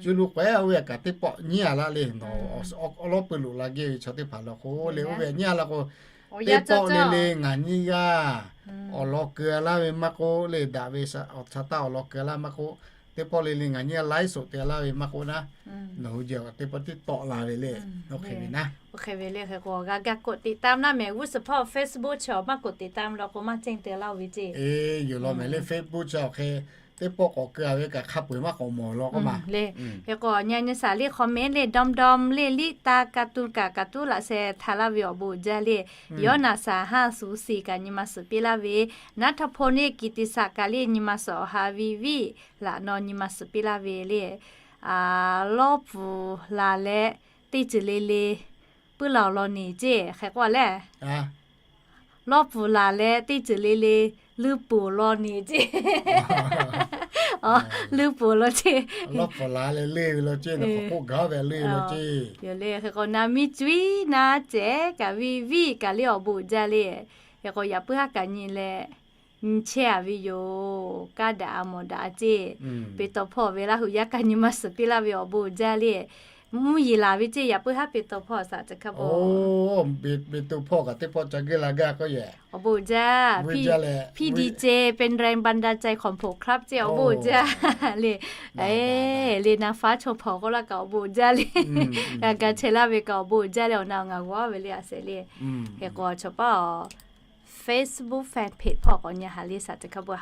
juˇ lo k'awehˉ oˇ ve kaꞈ teˇ pawˆ nyiˉ a laˇ le. Nawˬ awˬ lawˉ pui loꞈ la geh ve chaw teˇ hpaˍ law k'o le oˇ ve nyiˉ a laˇ k'o teˇ pawˆ le le ngaˬ nyiˇ g'aˇ awˬ lawn keu a laˇ ve maˇ k'oˆ le, daꞈ ve awˬ htaˇ taˇ awˬ lawn keu a laˇ maˇ k'oˆ, teˇ pawˆ le le ngaˬ nyiˇ g'aˇ ไลฟ์สด te a laˇ ve maˇ k'oˆ naˉ, nawˬ hui jehˬ teˇ pawˆ tiˉ tawˆ la ve le. Oˇ hk'e ve naˉ, oˇ hk'e ve le. Hk'e k'o g'a gaˇ กดติดตาม laˇ meh g'uˇ suhˍ hpawˇ Facebook chi awˬ maˇ กดติดตาม law k'o maˇ cehˇ te laˇ-oˬ ve ceˇ. Yoˬ law meh le Facebook chi awˬ hk'e teˇ pawˆ k'awꞈ keu a ve kaꞈ hk'a peu-eˬ maˇ k'awꞈ mawˬ law k'oˆ ma le. Hk'e k'o nyi nyi shaˍ le comment le ดอมดอม le liˇ ta การ์ตูน kaꞈ kaꞈ tuˉ laꞈ sheh htaꞈ laˇ ve awˬ bon jaˇ le. Yawˇ naˍ shaˍ haˇ suˍ siˍ kaꞈ nyi ma suhˍ piˇ laˇ ve, naˉ htaw hpaw neˇ กิตติศักดิ์ kaꞈ le nyi ma suhˍ awˬ ha viˇ viˇ laꞈ naw nyi ma suhˍ piˇ laˇ ve le. Lawˇ pfuhˍ laˬ leh teˇ ceuˬ le le puiˉ laˬ awˬ lawn neˬ ceˇ hk'e k'oˆ a le. Lawˇ pfuhˍ laˬ leh teˇ ceuˬ le le leuˇ poˬ law neˬ ceˇ. Leuˇ poˬ law ceˇ. Lawˇ pfuhˍ laˬ leh leuˇ ve law ceˇ, k'oˆ gaˇ ve leuˇ ve law ceˇ. Yoˬ le. Hk'e k'o na miˇ cuiˉ na cehˬ kaꞈ viˇ viˇ kaꞈ le awˬ bon jaˇ le. Hk'e k'o yaꞈ puiˉ haˉ kaꞈ nyi leh nyi chehˇ a ve yoˬ. Kaˇ daꞈ a mawˬ daꞈ a ceˇ. Peˇ tawˇ hpawˇ ve Laˇ hu yaˇ kaꞈ nyi ma suhˍ piˇ laˇ ve awˬ bon jaˇ le. Mvuhˇ yeˬ laˬ ve ceˇ, yaꞈ puiˉ haˉ เป็นตัวพ่อ saˍ caˬ hkaˇ bon. เป็นตัวพ่อ kaꞈ teˇ pawˆ ca geuˆ la gaˇ k'oˆ yehˬ. Awˬ bon uiˍ jaˇ. พีดีเจ เป็นแรงบันดาลใจของผมครับ ceˇ, awˬ bon uiˍ jaˇ le. Le na faˉ chaw hpawnˬ k'oˆ laˇ kaꞈ awˬ bon uiˍ jaˇ le. G'a ga chehˇ laˇ ve kaꞈ awˬ bon uiˍ jaˇ le. Awˬ na ngaˬ g'awˇ ve le a shehˍ le. Hk'e k'o chaw paˉ awˬ Facebook fan page hpawˇ k'awꞈ nyi haꞈ le saˍ caˬ hkaˇ bon.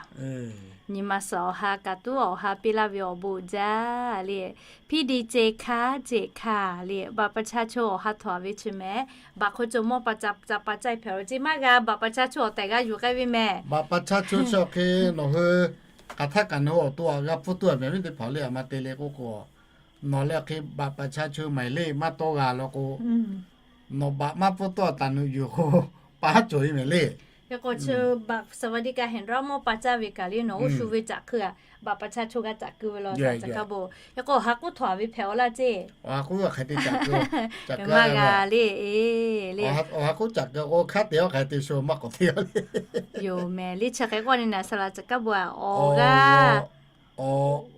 Nyi ma suhˍ awˬ ha kaꞈ tuˉ awˬ ha piˇ laˇ ve awˬ bon uiˍ jaˇ le. พีดีเจ hkaˇ ceˇ hkaˇ le. Baꞈ pa chaˇ choˇ awˬ ha htawnˍ ve chi mehˍ. Baꞈ hk'oˆ co mawˇ pa ca pa caˇ hpehꞈ ve ceˇ maˇ g'a, baꞈ pa chaˇ choˇ awˬ tehˬ g'a yuˬ k'ai ve mehˍ. Baꞈ pa chaˇ choˇ chi awˬ hk'e nawˬ hui k'aˬ htaˇ kaꞈ nawˬ hui awˬ to a g'a pfuhˇ tuˬ a mehˍ ve teˇ hpaˍ le a ma te le k'oˆ k'o, nawˬ leh hk'e baꞈ pa chaˇ choˇ maiˍ le maˇ tawˇ g'a law k'o, nawˬ baꞈ maˇ pfuhˇ tawˇ taˍ nuˬ yuˬ k'o, pa haˉ cawˬ ve mehˍ le. Hk'e k'o chi baꞈ สวัสดิการแห่งรัฐ mawˇ pa caˇ ve kaꞈ le nawˬ oˇ shu ve caꞈ hkui a, baꞈ pa chaˇ choˇ g'a caꞈ keu ve law saˍ caˬ hkaˇ bon. Hk'e k'o awˬ ha k'oˆ htawnˍ ve hpehꞈ awˬ laˇ ceˇ. Awˬ ha k'oˆ hk'e te caꞈ keu, maˇ g'a le. E le, awˬ ha k'oˆ caꞈ keu k'o hk'aˉ te awˬ hk'e te sho maˇ k'awꞈ te a le. Yoˬ mehˍ le. Chi hk'e k'oˆ ni naˍ saˍ laꞈ caˬ hkaˇ bon a, awˬ g'aˇ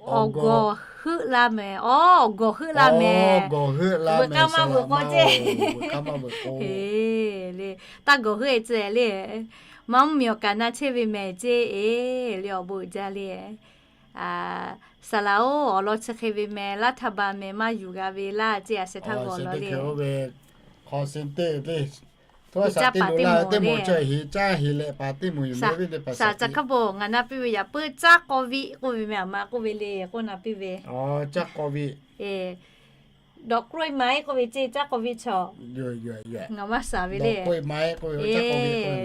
awˬ gawˬ heuˆ la mehˍ. Awˬ gawˬ heuˆ la mehˍ. Veuꞈ k'aˇ maˇ veuꞈ k'oˆ ceˇ. E le, taˇ gawˬ heuˆ e tcuh le. Maˇ mvuhˇ miˬ awˬ kaꞈ na chehˇ ve mehˍ ceˇ. E le, awˬ bon uiˍ jaˇ le. Saˍ laꞈ oˬ, awˬ lawn chi hk'e ve mehˍ, laˇ htaˇ ba mehˍ maˇ yuˬ g'a ve laˇ ceˇ, a sheh htaˇ gawˬ lawˬ le. Hk'aw se teˇ, teˇ, teˇ moˍ le. Saˍ caˬ hkaˇ bon ngaˬ na piˇ ve yaꞈ puiˉ caˇ k'aw viˆ k'oˆ ve mehˍ, a ma k'oˆ ve le k'oˆ na piˇ ve. Caˇ k'aw viˆ. Dawꞈ k'roˆ e ma e k'oˆ ve ceˇ, caˇ k'aw viˆ chaw. Ngaˬ maˇ shaˍ ve le.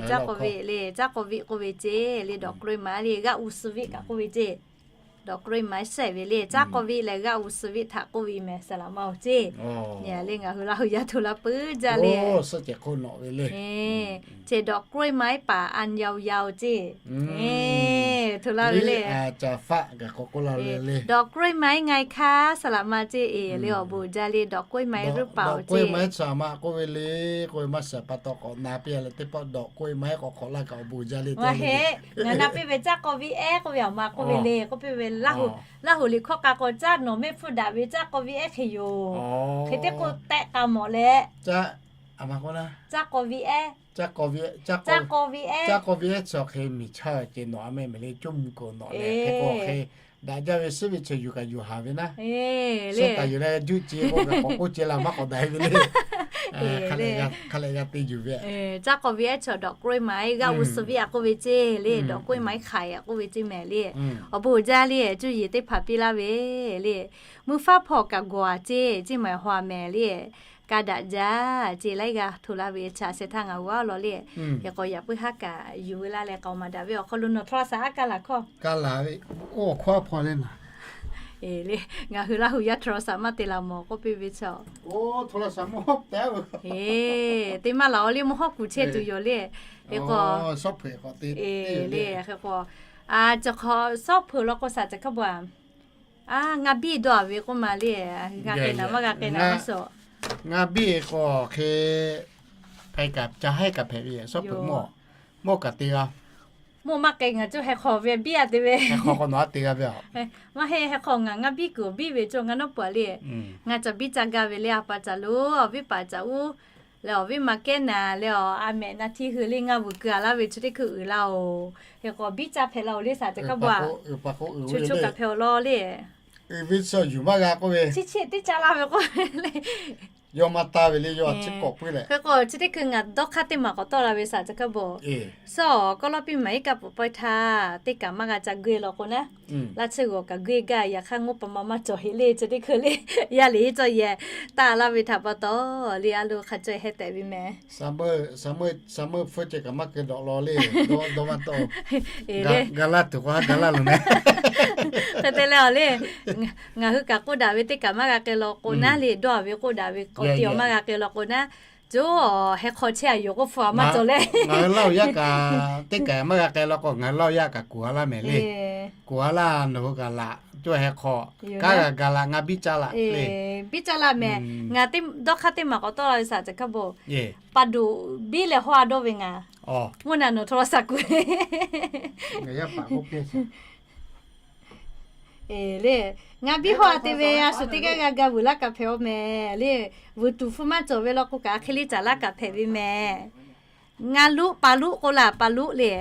Caˇ k'aw viˆ le, caˇ k'aw viˆ k'oˆ ve ceˇ le. Dawꞈ k'roˆ e ma le, g'aˆ u suh viˆ kaꞈ k'oˆ ve ceˇ. Dawꞈ k'roˆ e ma e shehˆ ve le, caˇ k'aw viˆ leh g'aˆ u suh viˆ htaꞈ k'oˆ ve mehˍ, saˍ laꞈ ma oˬ ceˇ. Nyi le, ngaˬ hui Laˇ huˍ yaˇ hto la peuˬ jaˇ le. Ceˇ dawꞈ k'roˆ e ma e paˍ อันยาวๆ ceˇ. Hto la ve le. Dawꞈ k'roˆ e ma e ไงคะ saˍ laꞈ ma ceˇ. E le, awˬ bon uiˍ jaˇ le. Dawꞈ k'roˆ e ma e หรือเปล่า ceˇ. K'oˆ ve maˇ shaˍ pa taw k'awꞈ na piˇ a leh teˇ pawˆ dawꞈ k'roˆ e ma e k'awꞈ hk'awꞈ laˇ kaꞈ awˬ bon uiˍ jaˇ le. Ngaˬ na piˇ ve caˇ k'aw viˆ ehˉ k'oˆ ve a ma k'oˆ ve le k'oˆ piˇ ve, Laˇ huˍ liꞈ hkawˇ k'a k'o caˇ nawˬ mehˆ hpfuhˇ daꞈ ve caˇ k'aw viˆ ehˉ hk'e yoˬ. Hk'e te k'o tehˆ k'a mawˬ leh, caˇ k'aw viˆ ehˉ, caˇ k'aw viˆ ehˉ chi hk'e miˬ chaˇ ce nawˬ a mehˆ mehˍ le, coˇ mvuh k'o nawˬ leh hk'e k'o hk'e daꞈ jaˇ ve suhˉ ve chi yuˬ kaꞈ yuˬ haˍ ve naˉ. Suhˉ taˍ yuˬ leh juˇ ce k'o kaꞈ k'awꞈ k'oˆ ce la maˇ k'awꞈ daꞈ ve le. Hk'a leh g'a te yuˬ ve. Caˇ k'aw viˆ ehˉ chaw dawꞈ k'roˆ e ma e g'aˆ u suh viˆ a k'oˆ ve ceˇ le. Dawꞈ k'roˆ e ma e hk'aiˍ a k'oˆ ve ceˇ mehˍ le. Awˬ bon uiˍ jaˇ le. Cuˇ yiˍ teˇ hpaˍ piˇ laˇ ve le. Mvuhˇ faˉ hpawˇ kaꞈ gawˬ a ceˇ, ceˇ maˬ haw a mehˍ le. Ka daꞈ jaˇ ceˇ laiˉ g'aˇ hto la ve chaꞈ sheh htaˇ ngaˬ g'aˇ lawˬ le. Hk'e k'o yaꞈ puiˉ haˉ kaꞈ yuˬ ve laˇ leh k'aoˍ maˍ daꞈ ve awˬ hk'aw lo nawˬ โทรศัพท์ a kaˇ laˬ hkawˇ. Kaˇ laˬ ve, oˇ hkawˇ a hpawˇ le naˍ. E le, ngaˬ hui Laˇ huˍ yaˇ โทรศัพท์ maˇ te laˬ mawˬ k'oˆ piˇ ve chaw. Teˇ maˇ laˬ awˬ le mvuhˇ hawˉ kuˬ chehˇ tuˬ yoˬ le. Hk'e k'o, e le, hk'e k'o, a, chi hk'aw suhˉ hpeuꞈ law k'o saˍ caˬ hkaˇ bon a. A, ngaˬ biˇ dawˇ a ve k'oˆ ma le. G'a k'ai naˍ maˇ g'a k'ai naˍ maˇ suhˍ. Ngaˬ biˇ k'o hk'e, hpehꞈ kaꞈ ca haiˉ kaꞈ hpehꞈ ve suhˉ hpeuꞈ mawˇ, mawˇ kaꞈ te g'a. Mawˇ maˇ k'ai ngaˬ cuˇ heh hk'aw ve biˇ a te ve. Heh hk'aw k'o nawˬ a te g'a ve a. Maˇ heˆ, heh hk'aw ngaˬ ngaˇ biˇ kuiˬ awˬ biˇ ve cawˬ ngaˇ nawˉ peuˬ a le. Ngaˬ caˬ biˇ ca gaˇ ve le, a pa caˬ lo awˬ viˉ paˍ caˬ uˉ leh awˬ viˉ ma kehˉ naˍ leh awˬ a mehꞈ na htiˇ hui le ngaˇ vuiˬ keu a laˇ ve chi teˇ hkui uiˍ la oˬ. Hk'e k'o biˇ ca hpehꞈ la oˬ le saˍ caˬ hkaˇ bon a. Choˬ choˬ kaꞈ hpehꞈ awˬ lawn le. Chi teˇ ca laˇ ve k'o le. Yawˇ maˇ taˇ ve le, yawˇ a ciˉ k'awꞈ puiˉ leh. Hk'e k'o chi teˇ hkui ngaˬ dawˇ hk'aˇ teˇ maˬ k'awꞈ tawˆ la ve saˍ caˬ hkaˇ bon. Suhˉ awˬ kawˇ lawˇ piˇ maˍ iˉ kaˆ peuˬ pawehˇ htaˇ teˇ kaꞈ maˇ g'a ca geuˆ e law k'o naˉ, laˇ tsuhˇ g'awˬ kaꞈ geuˆ e gaˇ. Yaꞈ hk'aˇ งบประมาณ maˇ cawˬ heˆ le, chi teˇ hkui le. Yaˇ liꞈ iˉ cawˇ yehˬ taˇ laˇ ve htaꞈ pa taw le, a lo hk'a caweh heh tehꞈ ve mehˍ. Saˍ meuˇ hpfuhˇ ceh kaꞈ maˇ keu dawꞈ law le. Dawˇ maˇ tawˆ. Ga laˇ tuˬ k'o ha ga laˇ lo mehˍ. Hk'e te leh awˬ le, ngaˬ hui kaꞈ k'oˆ daꞈ ve teˇ kaꞈ maˇ g'a k'ai law k'o naˉ le, dawˇ a ve k'oˆ daꞈ ve k'awꞈ te awˬ maˇ g'a k'ai law k'o naˉ, co heh hk'aw chehˇ a yoˬ k'oˆ hpfuhˇ a maˇ cawˬ le. Ngaˬ hui Laˇ huˍ yaˇ kaꞈ teˇ kaꞈ maˇ g'a k'ai law k'o, ngaˬ hui Laˇ huˍ yaˇ kaꞈ kuˬ a laˇ mehˍ le. Kuˬ a laˇ, nawˬ hui kaꞈ laꞈ co heh hk'aw kaꞈ g'a ga laˇ, ngaˬ biˇ caˇ laˇ le. Biˇ caˇ laˇ mehˍ. Ngaˬ dawˇ hk'aˇ teˇ maˬ k'awꞈ tawˆ la ve saˍ caˬ hkaˇ bon. Pa duˬ biˇ leh hawˇ a dawˇ ve ngaˬ. Mvuhˇ naw nawˬ โทรศัพท์ kuˬ le. Eˬ le, Ngaˬ biˇ hawˇ a te ve a shu teˇ g'aˇ g'a ga vuiˬ laˇ kaꞈ hpehꞈ-aw mehˍ le. Vuiˬ tuˬ hpu maˇ cawˬ ve law k'o kaꞈ, a hk'e le caˍ laˇ kaꞈ hpehꞈ ve mehˍ. Ngaˇ luˆ, pa luˆ k'oˆ laˇ, pa luˆ le.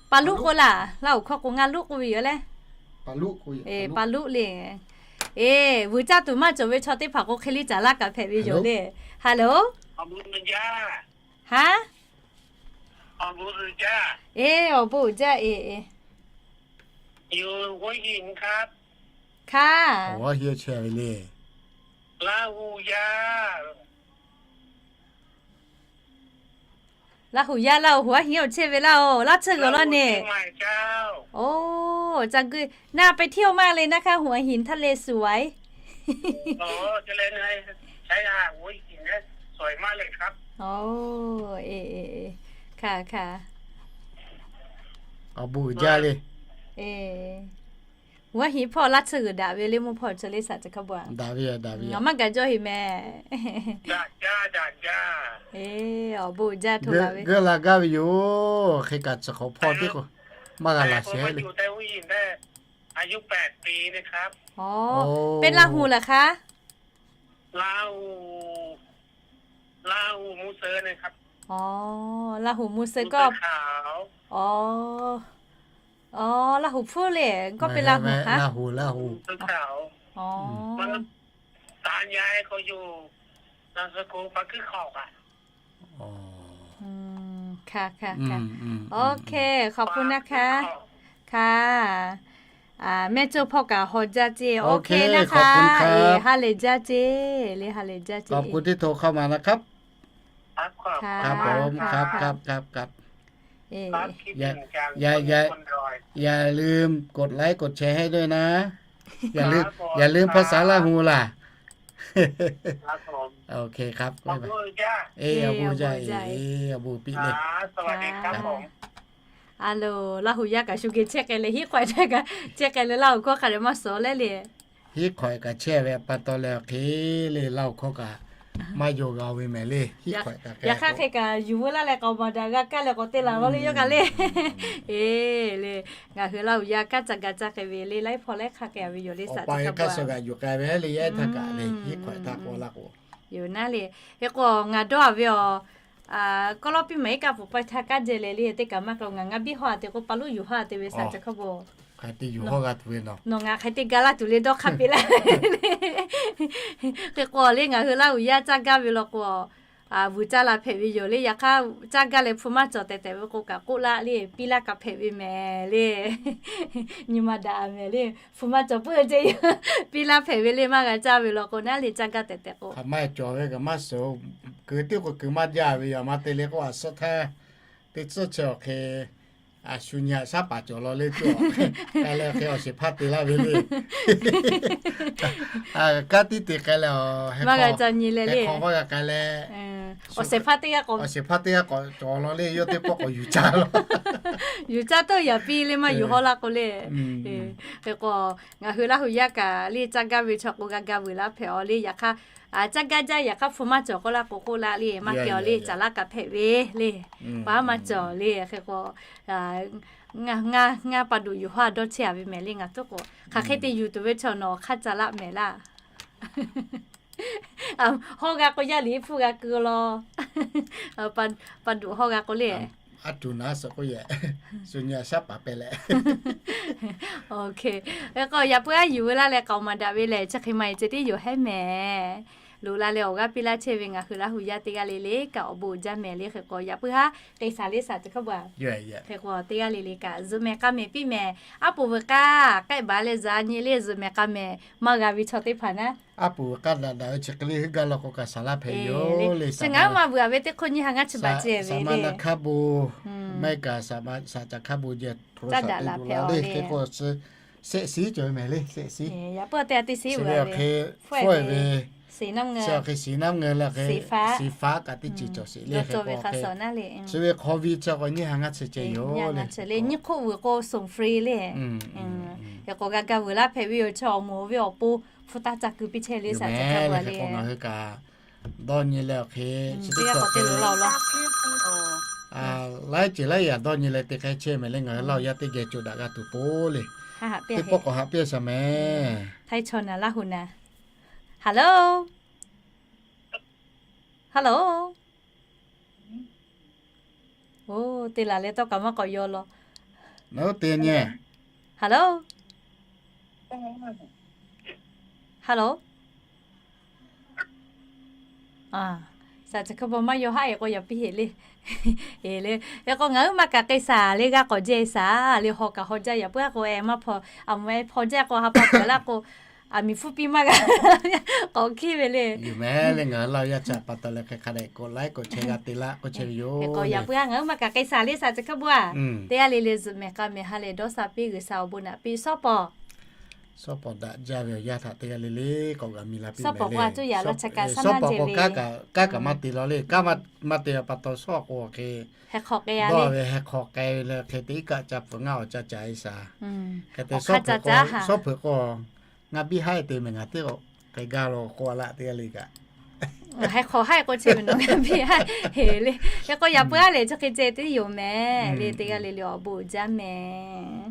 Pa luˆ k'oˆ laˇ, Laˇ huˍ hkawˇ k'o ngaˇ luˆ k'oˆ ve yoˬ le. Pa luˆ le. Eˬ, vuiˬ caˇ tuˬ maˇ cawˬ ve chaw teˇ hpaˍ k'o, hk'e le caˍ laˇ kaꞈ hpehꞈ ve yoˬ le. Hello. Haˉ. Eˬ, awˬ bon uiˍ jaˇ eˬ. Hkaˇ. Laˇ huˍ yaˇ, Laˇ huˍ yaˇ, Laˇ huˍ aˉ hinˉ awˬ chehˇ ve laˇ-oˬ, laˇ tsuhˇ g'uiˬ law neˬ. Oˬ, ca gui naˇ ไปเที่ยวมากเลยนะคะ หัวหินทะเลสวย. Oˬ, eˬ, eˬ, eˬ, hkaˇ, hkaˇ. Awˬ bon uiˍ jaˇ le. Eˬ, หัวหิน hpawˇ laˇ tsuhˇ g'uiˬ daꞈ ve le, mvuhˇ hpawˇ chi le saˍ chi hk'a bon a. Maˇ gaˬ jawˇ heˍ mehˍ. Eˬ, awˬ bon uiˍ jaˇ hto la ve. G'uiˇ la gaˇ ve yoˬ. Hk'e kaꞈ chi hk'awꞈ hpawˇ tiˉ k'o maˇ g'a laˬ shehˍ le. เป็นราหูเหรอคะ? Laˇ huˍ มูเสอ k'o, aˬ, Laˇ huˍ ภูเลย ก็เป็นราหู ฮะ? ตายายเขาอยู่นามสกุล ปาขึ้นเขาอะ ค่ะ ค่ะ ค่ะ โอเค ขอบคุณนะคะ ค่ะ แม่โจ้พ่อ kaꞈ haw jaˇ ceˇ. โอเค นะคะ ha lehˬ jaˇ ceˇ le, ha lehˬ jaˇ ceˇ. ขอบคุณที่โทรเข้ามานะครับ ครับผม ครับ ครับ ครับ ครับ อย่า อย่า อย่าลืมกดไลค์กดแชร์ให้ด้วยนะ อย่าลืม อย่าลืมภาษาลาหูล่ะ โอเคครับ เอ เอาบูจา เอ เอาบูปิเลย A lo, Laˇ huˍ yaˇ kaꞈ shu geh chehˇ k'ai leh, hiˉ hk'awꞈ kaꞈ chehˇ k'ai leh, Laˇ huˍ hkawˇ hk'a dehꞈ maˇ suhˍ leh le. Hiˉ hk'awꞈ kaꞈ chehˇ ve pa taw leh hk'e le, Laˇ huˍ hkawˇ kaꞈ maˇ yonˍ g'a ve mehˍ le. Yaꞈ hk'aˇ hk'e kaꞈ yuˬ veu laˇ leh k'aoˍ maˍ daꞈ g'a kaˇ leh k'awꞈ te laˬ law le yawˇ kaꞈ le. E le, ngaˬ hui Laˇ huˍ yaˇ kanˉ ca ga caˇ k'ai ve le, laiˉ hpawˇ laiˉ hk'aˇ k'ai ve yoˬ le, saˍ tiꞈ hk'a g'a yuˬ k'ai ve le, yaˇ ehˉ htaˇ kaꞈ le, hiˉ hk'awꞈ htaˇ k'aw laˇ k'o yoˬ naˉ le. Hk'e k'o ngaˬ dawˇ a ve awˬ k'aw lawˇ piˇ maˍ iˉ kaˆ pfuhˍ paˇ htaˇ kanˉ jehˬ leh le, teˇ kaꞈ maˇ k'aw ngaˬ ngaˇ biˇ hawˇ a te k'o, pa luˆ yuˬ hawˇ a te ve saˍ tiꞈ hk'a bon. Nawˬ ngaˬ hk'aˬ hk'e te ga laˇ tuˬ le dawˇ hk'a peꞈ laˇ. Hk'e k'o le, ngaˬ hui Laˇ huˍ yaˇ caˇ gaˇ ve law k'o, vuiˬ caˇ la hpehꞈ ve yoˬ le. Yaꞈ hk'aˇ caˇ gaˇ leh hpu maˇ cawˬ tehꞈ tehꞈ ve k'o kaꞈ k'oˆ laˇ le, piˇ laˇ kaꞈ hpehꞈ ve mehˍ le. Nyi ma daꞈ mehˍ le, hpu maˇ cawˬ puiˉ ce yoˬ. Piˇ laˇ hpehꞈ ve le, maˇ g'a caˇ ve law k'o naˉ le, caˇ gaˇ tehꞈ tehꞈ k'o. Hk'aˬ maˇ cawˬ ve kaꞈ maˇ suhˍ, kuiˬ tiˉ k'o kuiˬ maˇ jaˇ ve yoˬ. A ma te le k'o, a suhˉ htaˇ teˇ tcuhˉ chi awˬ hk'e a shu nyi a shaˉ paˍ cawˬ law le tuˬ, k'ai leh hk'e awˬ shehˍ hpaˇ te laˇ ve le. Kanˉ tiˉ te k'ai leh, maˇ g'a ca nyi leh le, maˇ g'a k'ai leh, awˬ shehˍ hpaˇ teˇ g'aˇ k'awꞈ, awˬ shehˍ hpaˇ teˇ g'aˇ k'awꞈ cawˬ law le, yawˇ teˇ pawˆ k'awꞈ yuˬ caˇ law. Yuˬ caˇ tawˇ yaꞈ piˇ le, maˇ yuˬ hawˇ laˇ k'o le. Hk'e k'o ngaˬ hui Laˇ huˍ yaˇ kaꞈ le, caˇ gaˇ ve chaw k'o g'a ga vuiˬ laˇ hpehꞈ awˬ le. Yaꞈ hk'aˇ caˇ gaˇ jaˇ, yaꞈ hk'aˇ hpu maˇ cawˬ k'oˆ laˇ k'o k'oˆ laˇ le, maˇ kehˬ awˬ le, caˍ laˇ kaꞈ hpehꞈ ve le. Paˍ maˇ cawˬ le. Hk'e k'o ngaˬ, ngaˬ pa duꞈ yuˬ hawˇ a dawˇ chehˇ a ve mehˍ le. Ngaˬ tuˉ k'o hk'aˬ hk'e te yuˬ tuˬ ve chaw nawˬ hk'aˇ ca laˇ mehˍ laˇ. Hawˇ g'a k'o yaˇ liꞈ hpu g'a keu law. Pa duꞈ hawˇ g'a k'o le, a tuˬ naˉ suhˍ k'oˆ yehˬ, shu nyi a shaˉ paˍ pehˍ leh. Hk'e k'o yaꞈ puiˉ haˉ yuˬ veu laˇ leh k'aoˍ maˍ daꞈ ve lehˬ, chi hk'e ma e ceh tiˉ yoˬ hehˉ mehˍ. Loꞈ la leh awˬ g'aˇ piˇ laˇ chehˇ ve ngaˬ hui Laˇ huˍ yaˇ teˇ g'aˇ le le kaꞈ awˬ bon uiˍ jaˇ mehˍ le. Hk'e k'o yaꞈ puiˉ haˉ k'e shaˍ le, shaˍ tiꞈ hk'a bon a. Hk'e k'o teˇ g'aˇ le le kaꞈ zuhꞈ mehˍ k'a mehˍ piˇ mehˍ. Aˉ poˍ veuˬ k'a k'ehˆ baˬ leh zuhꞈ nyi le, zuhꞈ mehˍ k'a mehˍ maˇ g'a ve chaw teˇ hpaˍ naˉ, aˉ poˍ veuˬ k'a daꞈ daꞈ ve chi hk'e le heuˆ gaˇ law k'o kaꞈ shaˍ laˇ hpehꞈ yoˬ le. Chi ngaˬ hui ma vuiˬ a ve teˇ hk'oˆ nyiˇ ha ngaˇ chi baˬ ceh ve le. Maˇ heˆ kaꞈ shaˍ ma, shaˍ caꞈ hk'a bon jehˬ hto shaˍ teˇ lo la le. Hk'e k'o shehˆ shiˉ cawˬ ve mehˍ le, shehˆ shiˉ. Yaꞈ puiˉ te a teˇ shiˉ ve awˬ hk'e, fawehˇ ve, shiˍ naˉ ngeu leh hk'e, shiˍ faˉ kaꞈ teˇ ceuˬ cawˬ sheˍ le. Hk'e k'o chi ve hk'aw ve chi k'o nyiˇ ha ngaˇ chi ceh yoˬ le. Nyiˇ hk'oˆ vuiˬ k'o ส่งฟรี le. Hk'e k'o g'a ga vuiˬ laˇ hpehꞈ ve yoˬ. Chi awˬ moˍ ve awˬ pon hpu taˇ ca keu piˇ chehˇ le, shaˍ caꞈ hk'a bon le. Ngaˬ hui kaꞈ dawˇ nyi leh awˬ hk'e, laiˉ ceuˬ laiˉ yaꞈ dawˇ nyi leh te k'ai chehˇ mehˍ le. Ngaˬ hui Laˇ huˍ yaˇ teˇ geh co daꞈ g'a tuˬ po le. Teˇ pawˆ k'awꞈ haꞈ piˇ shaˍ mehˍ. Htaiˇ chaw naˍ laˇ hoꞈ naˍ. Hello, hello. Oˇ, te laˬ leh tawˇ kaꞈ maˇ k'awꞈ yaw law. Nawˬ hui te nyi. Hello, hello. Shaˍ chi hk'e pa maˇ yaw haˉ e k'o yaꞈ piˇ heꞈ le. E le, e k'o ngaˬ hui maˇ kaꞈ k'ai shaˍ le, g'a k'awꞈ jehˇ shaˍ le, haw kaꞈ haw jaˇ, yaꞈ puiˉ a k'o e maˇ hpaw, aˬ mvuh e hpaw jaˇ k'o ha pa peuˬ laˇ k'o, aˬ miˍ hpfuhˇ piˇ maˇ g'a k'awꞈ hkiˉ ve le. Yuˬ mehˍ le, ngaˬ hui laˇ yaˇ caꞈ pa taw leh hk'e hk'a dehꞈ k'awꞈ laiˉ k'awꞈ chehˇ g'a te laˇ k'oˆ chehˇ ve yoˬ. K'awꞈ yaꞈ puiˉ a, ngaˬ hui maˇ kaꞈ k'ai shaˍ le, shaˍ chi hk'e pa a. Teˇ g'aˇ le le zuhꞈ mehˍ k'a mehˍ ha lehˬ dawˇ sha piˇ, G'uiˬsha awˬ bon naꞈ piˇ. Shawˉ pawˍ, shawˉ pawˍ daꞈ jaˇ ve awˬ yanˇ htaꞈ teˇ g'aˇ le le k'awꞈ g'a mi la piˇ mehˍ le. Shawˉ pawˍ k'o kanˉ kaꞈ maˇ te law le, kanˉ maˇ te pa taw shawˉ k'o hk'e dawˇ ve heh hk'awꞈ k'ai ve le, hk'e te iˉ kaˆ ca pfuhˍ ngaˇ awˬ ca caˍ e shaˍ. Hk'e te shawˉ peuˬ k'o, ngaˇ biˇ haˉ te mehˍ, ngaˬ teˇ k'o k'ai gaˇ lo k'oˆ laˇ teˇ g'aˇ le kaꞈ. Heh hk'awꞈ haˉ k'o chi ve nawˬ ngaˇ biˇ haˉ heˍ le. Hk'e k'o yaꞈ puiˉ a lehˬ chi hk'e ceh teˇ yoˬ mehˍ le, teˇ g'aˇ le le awˬ bon uiˍ jaˇ mehˍ.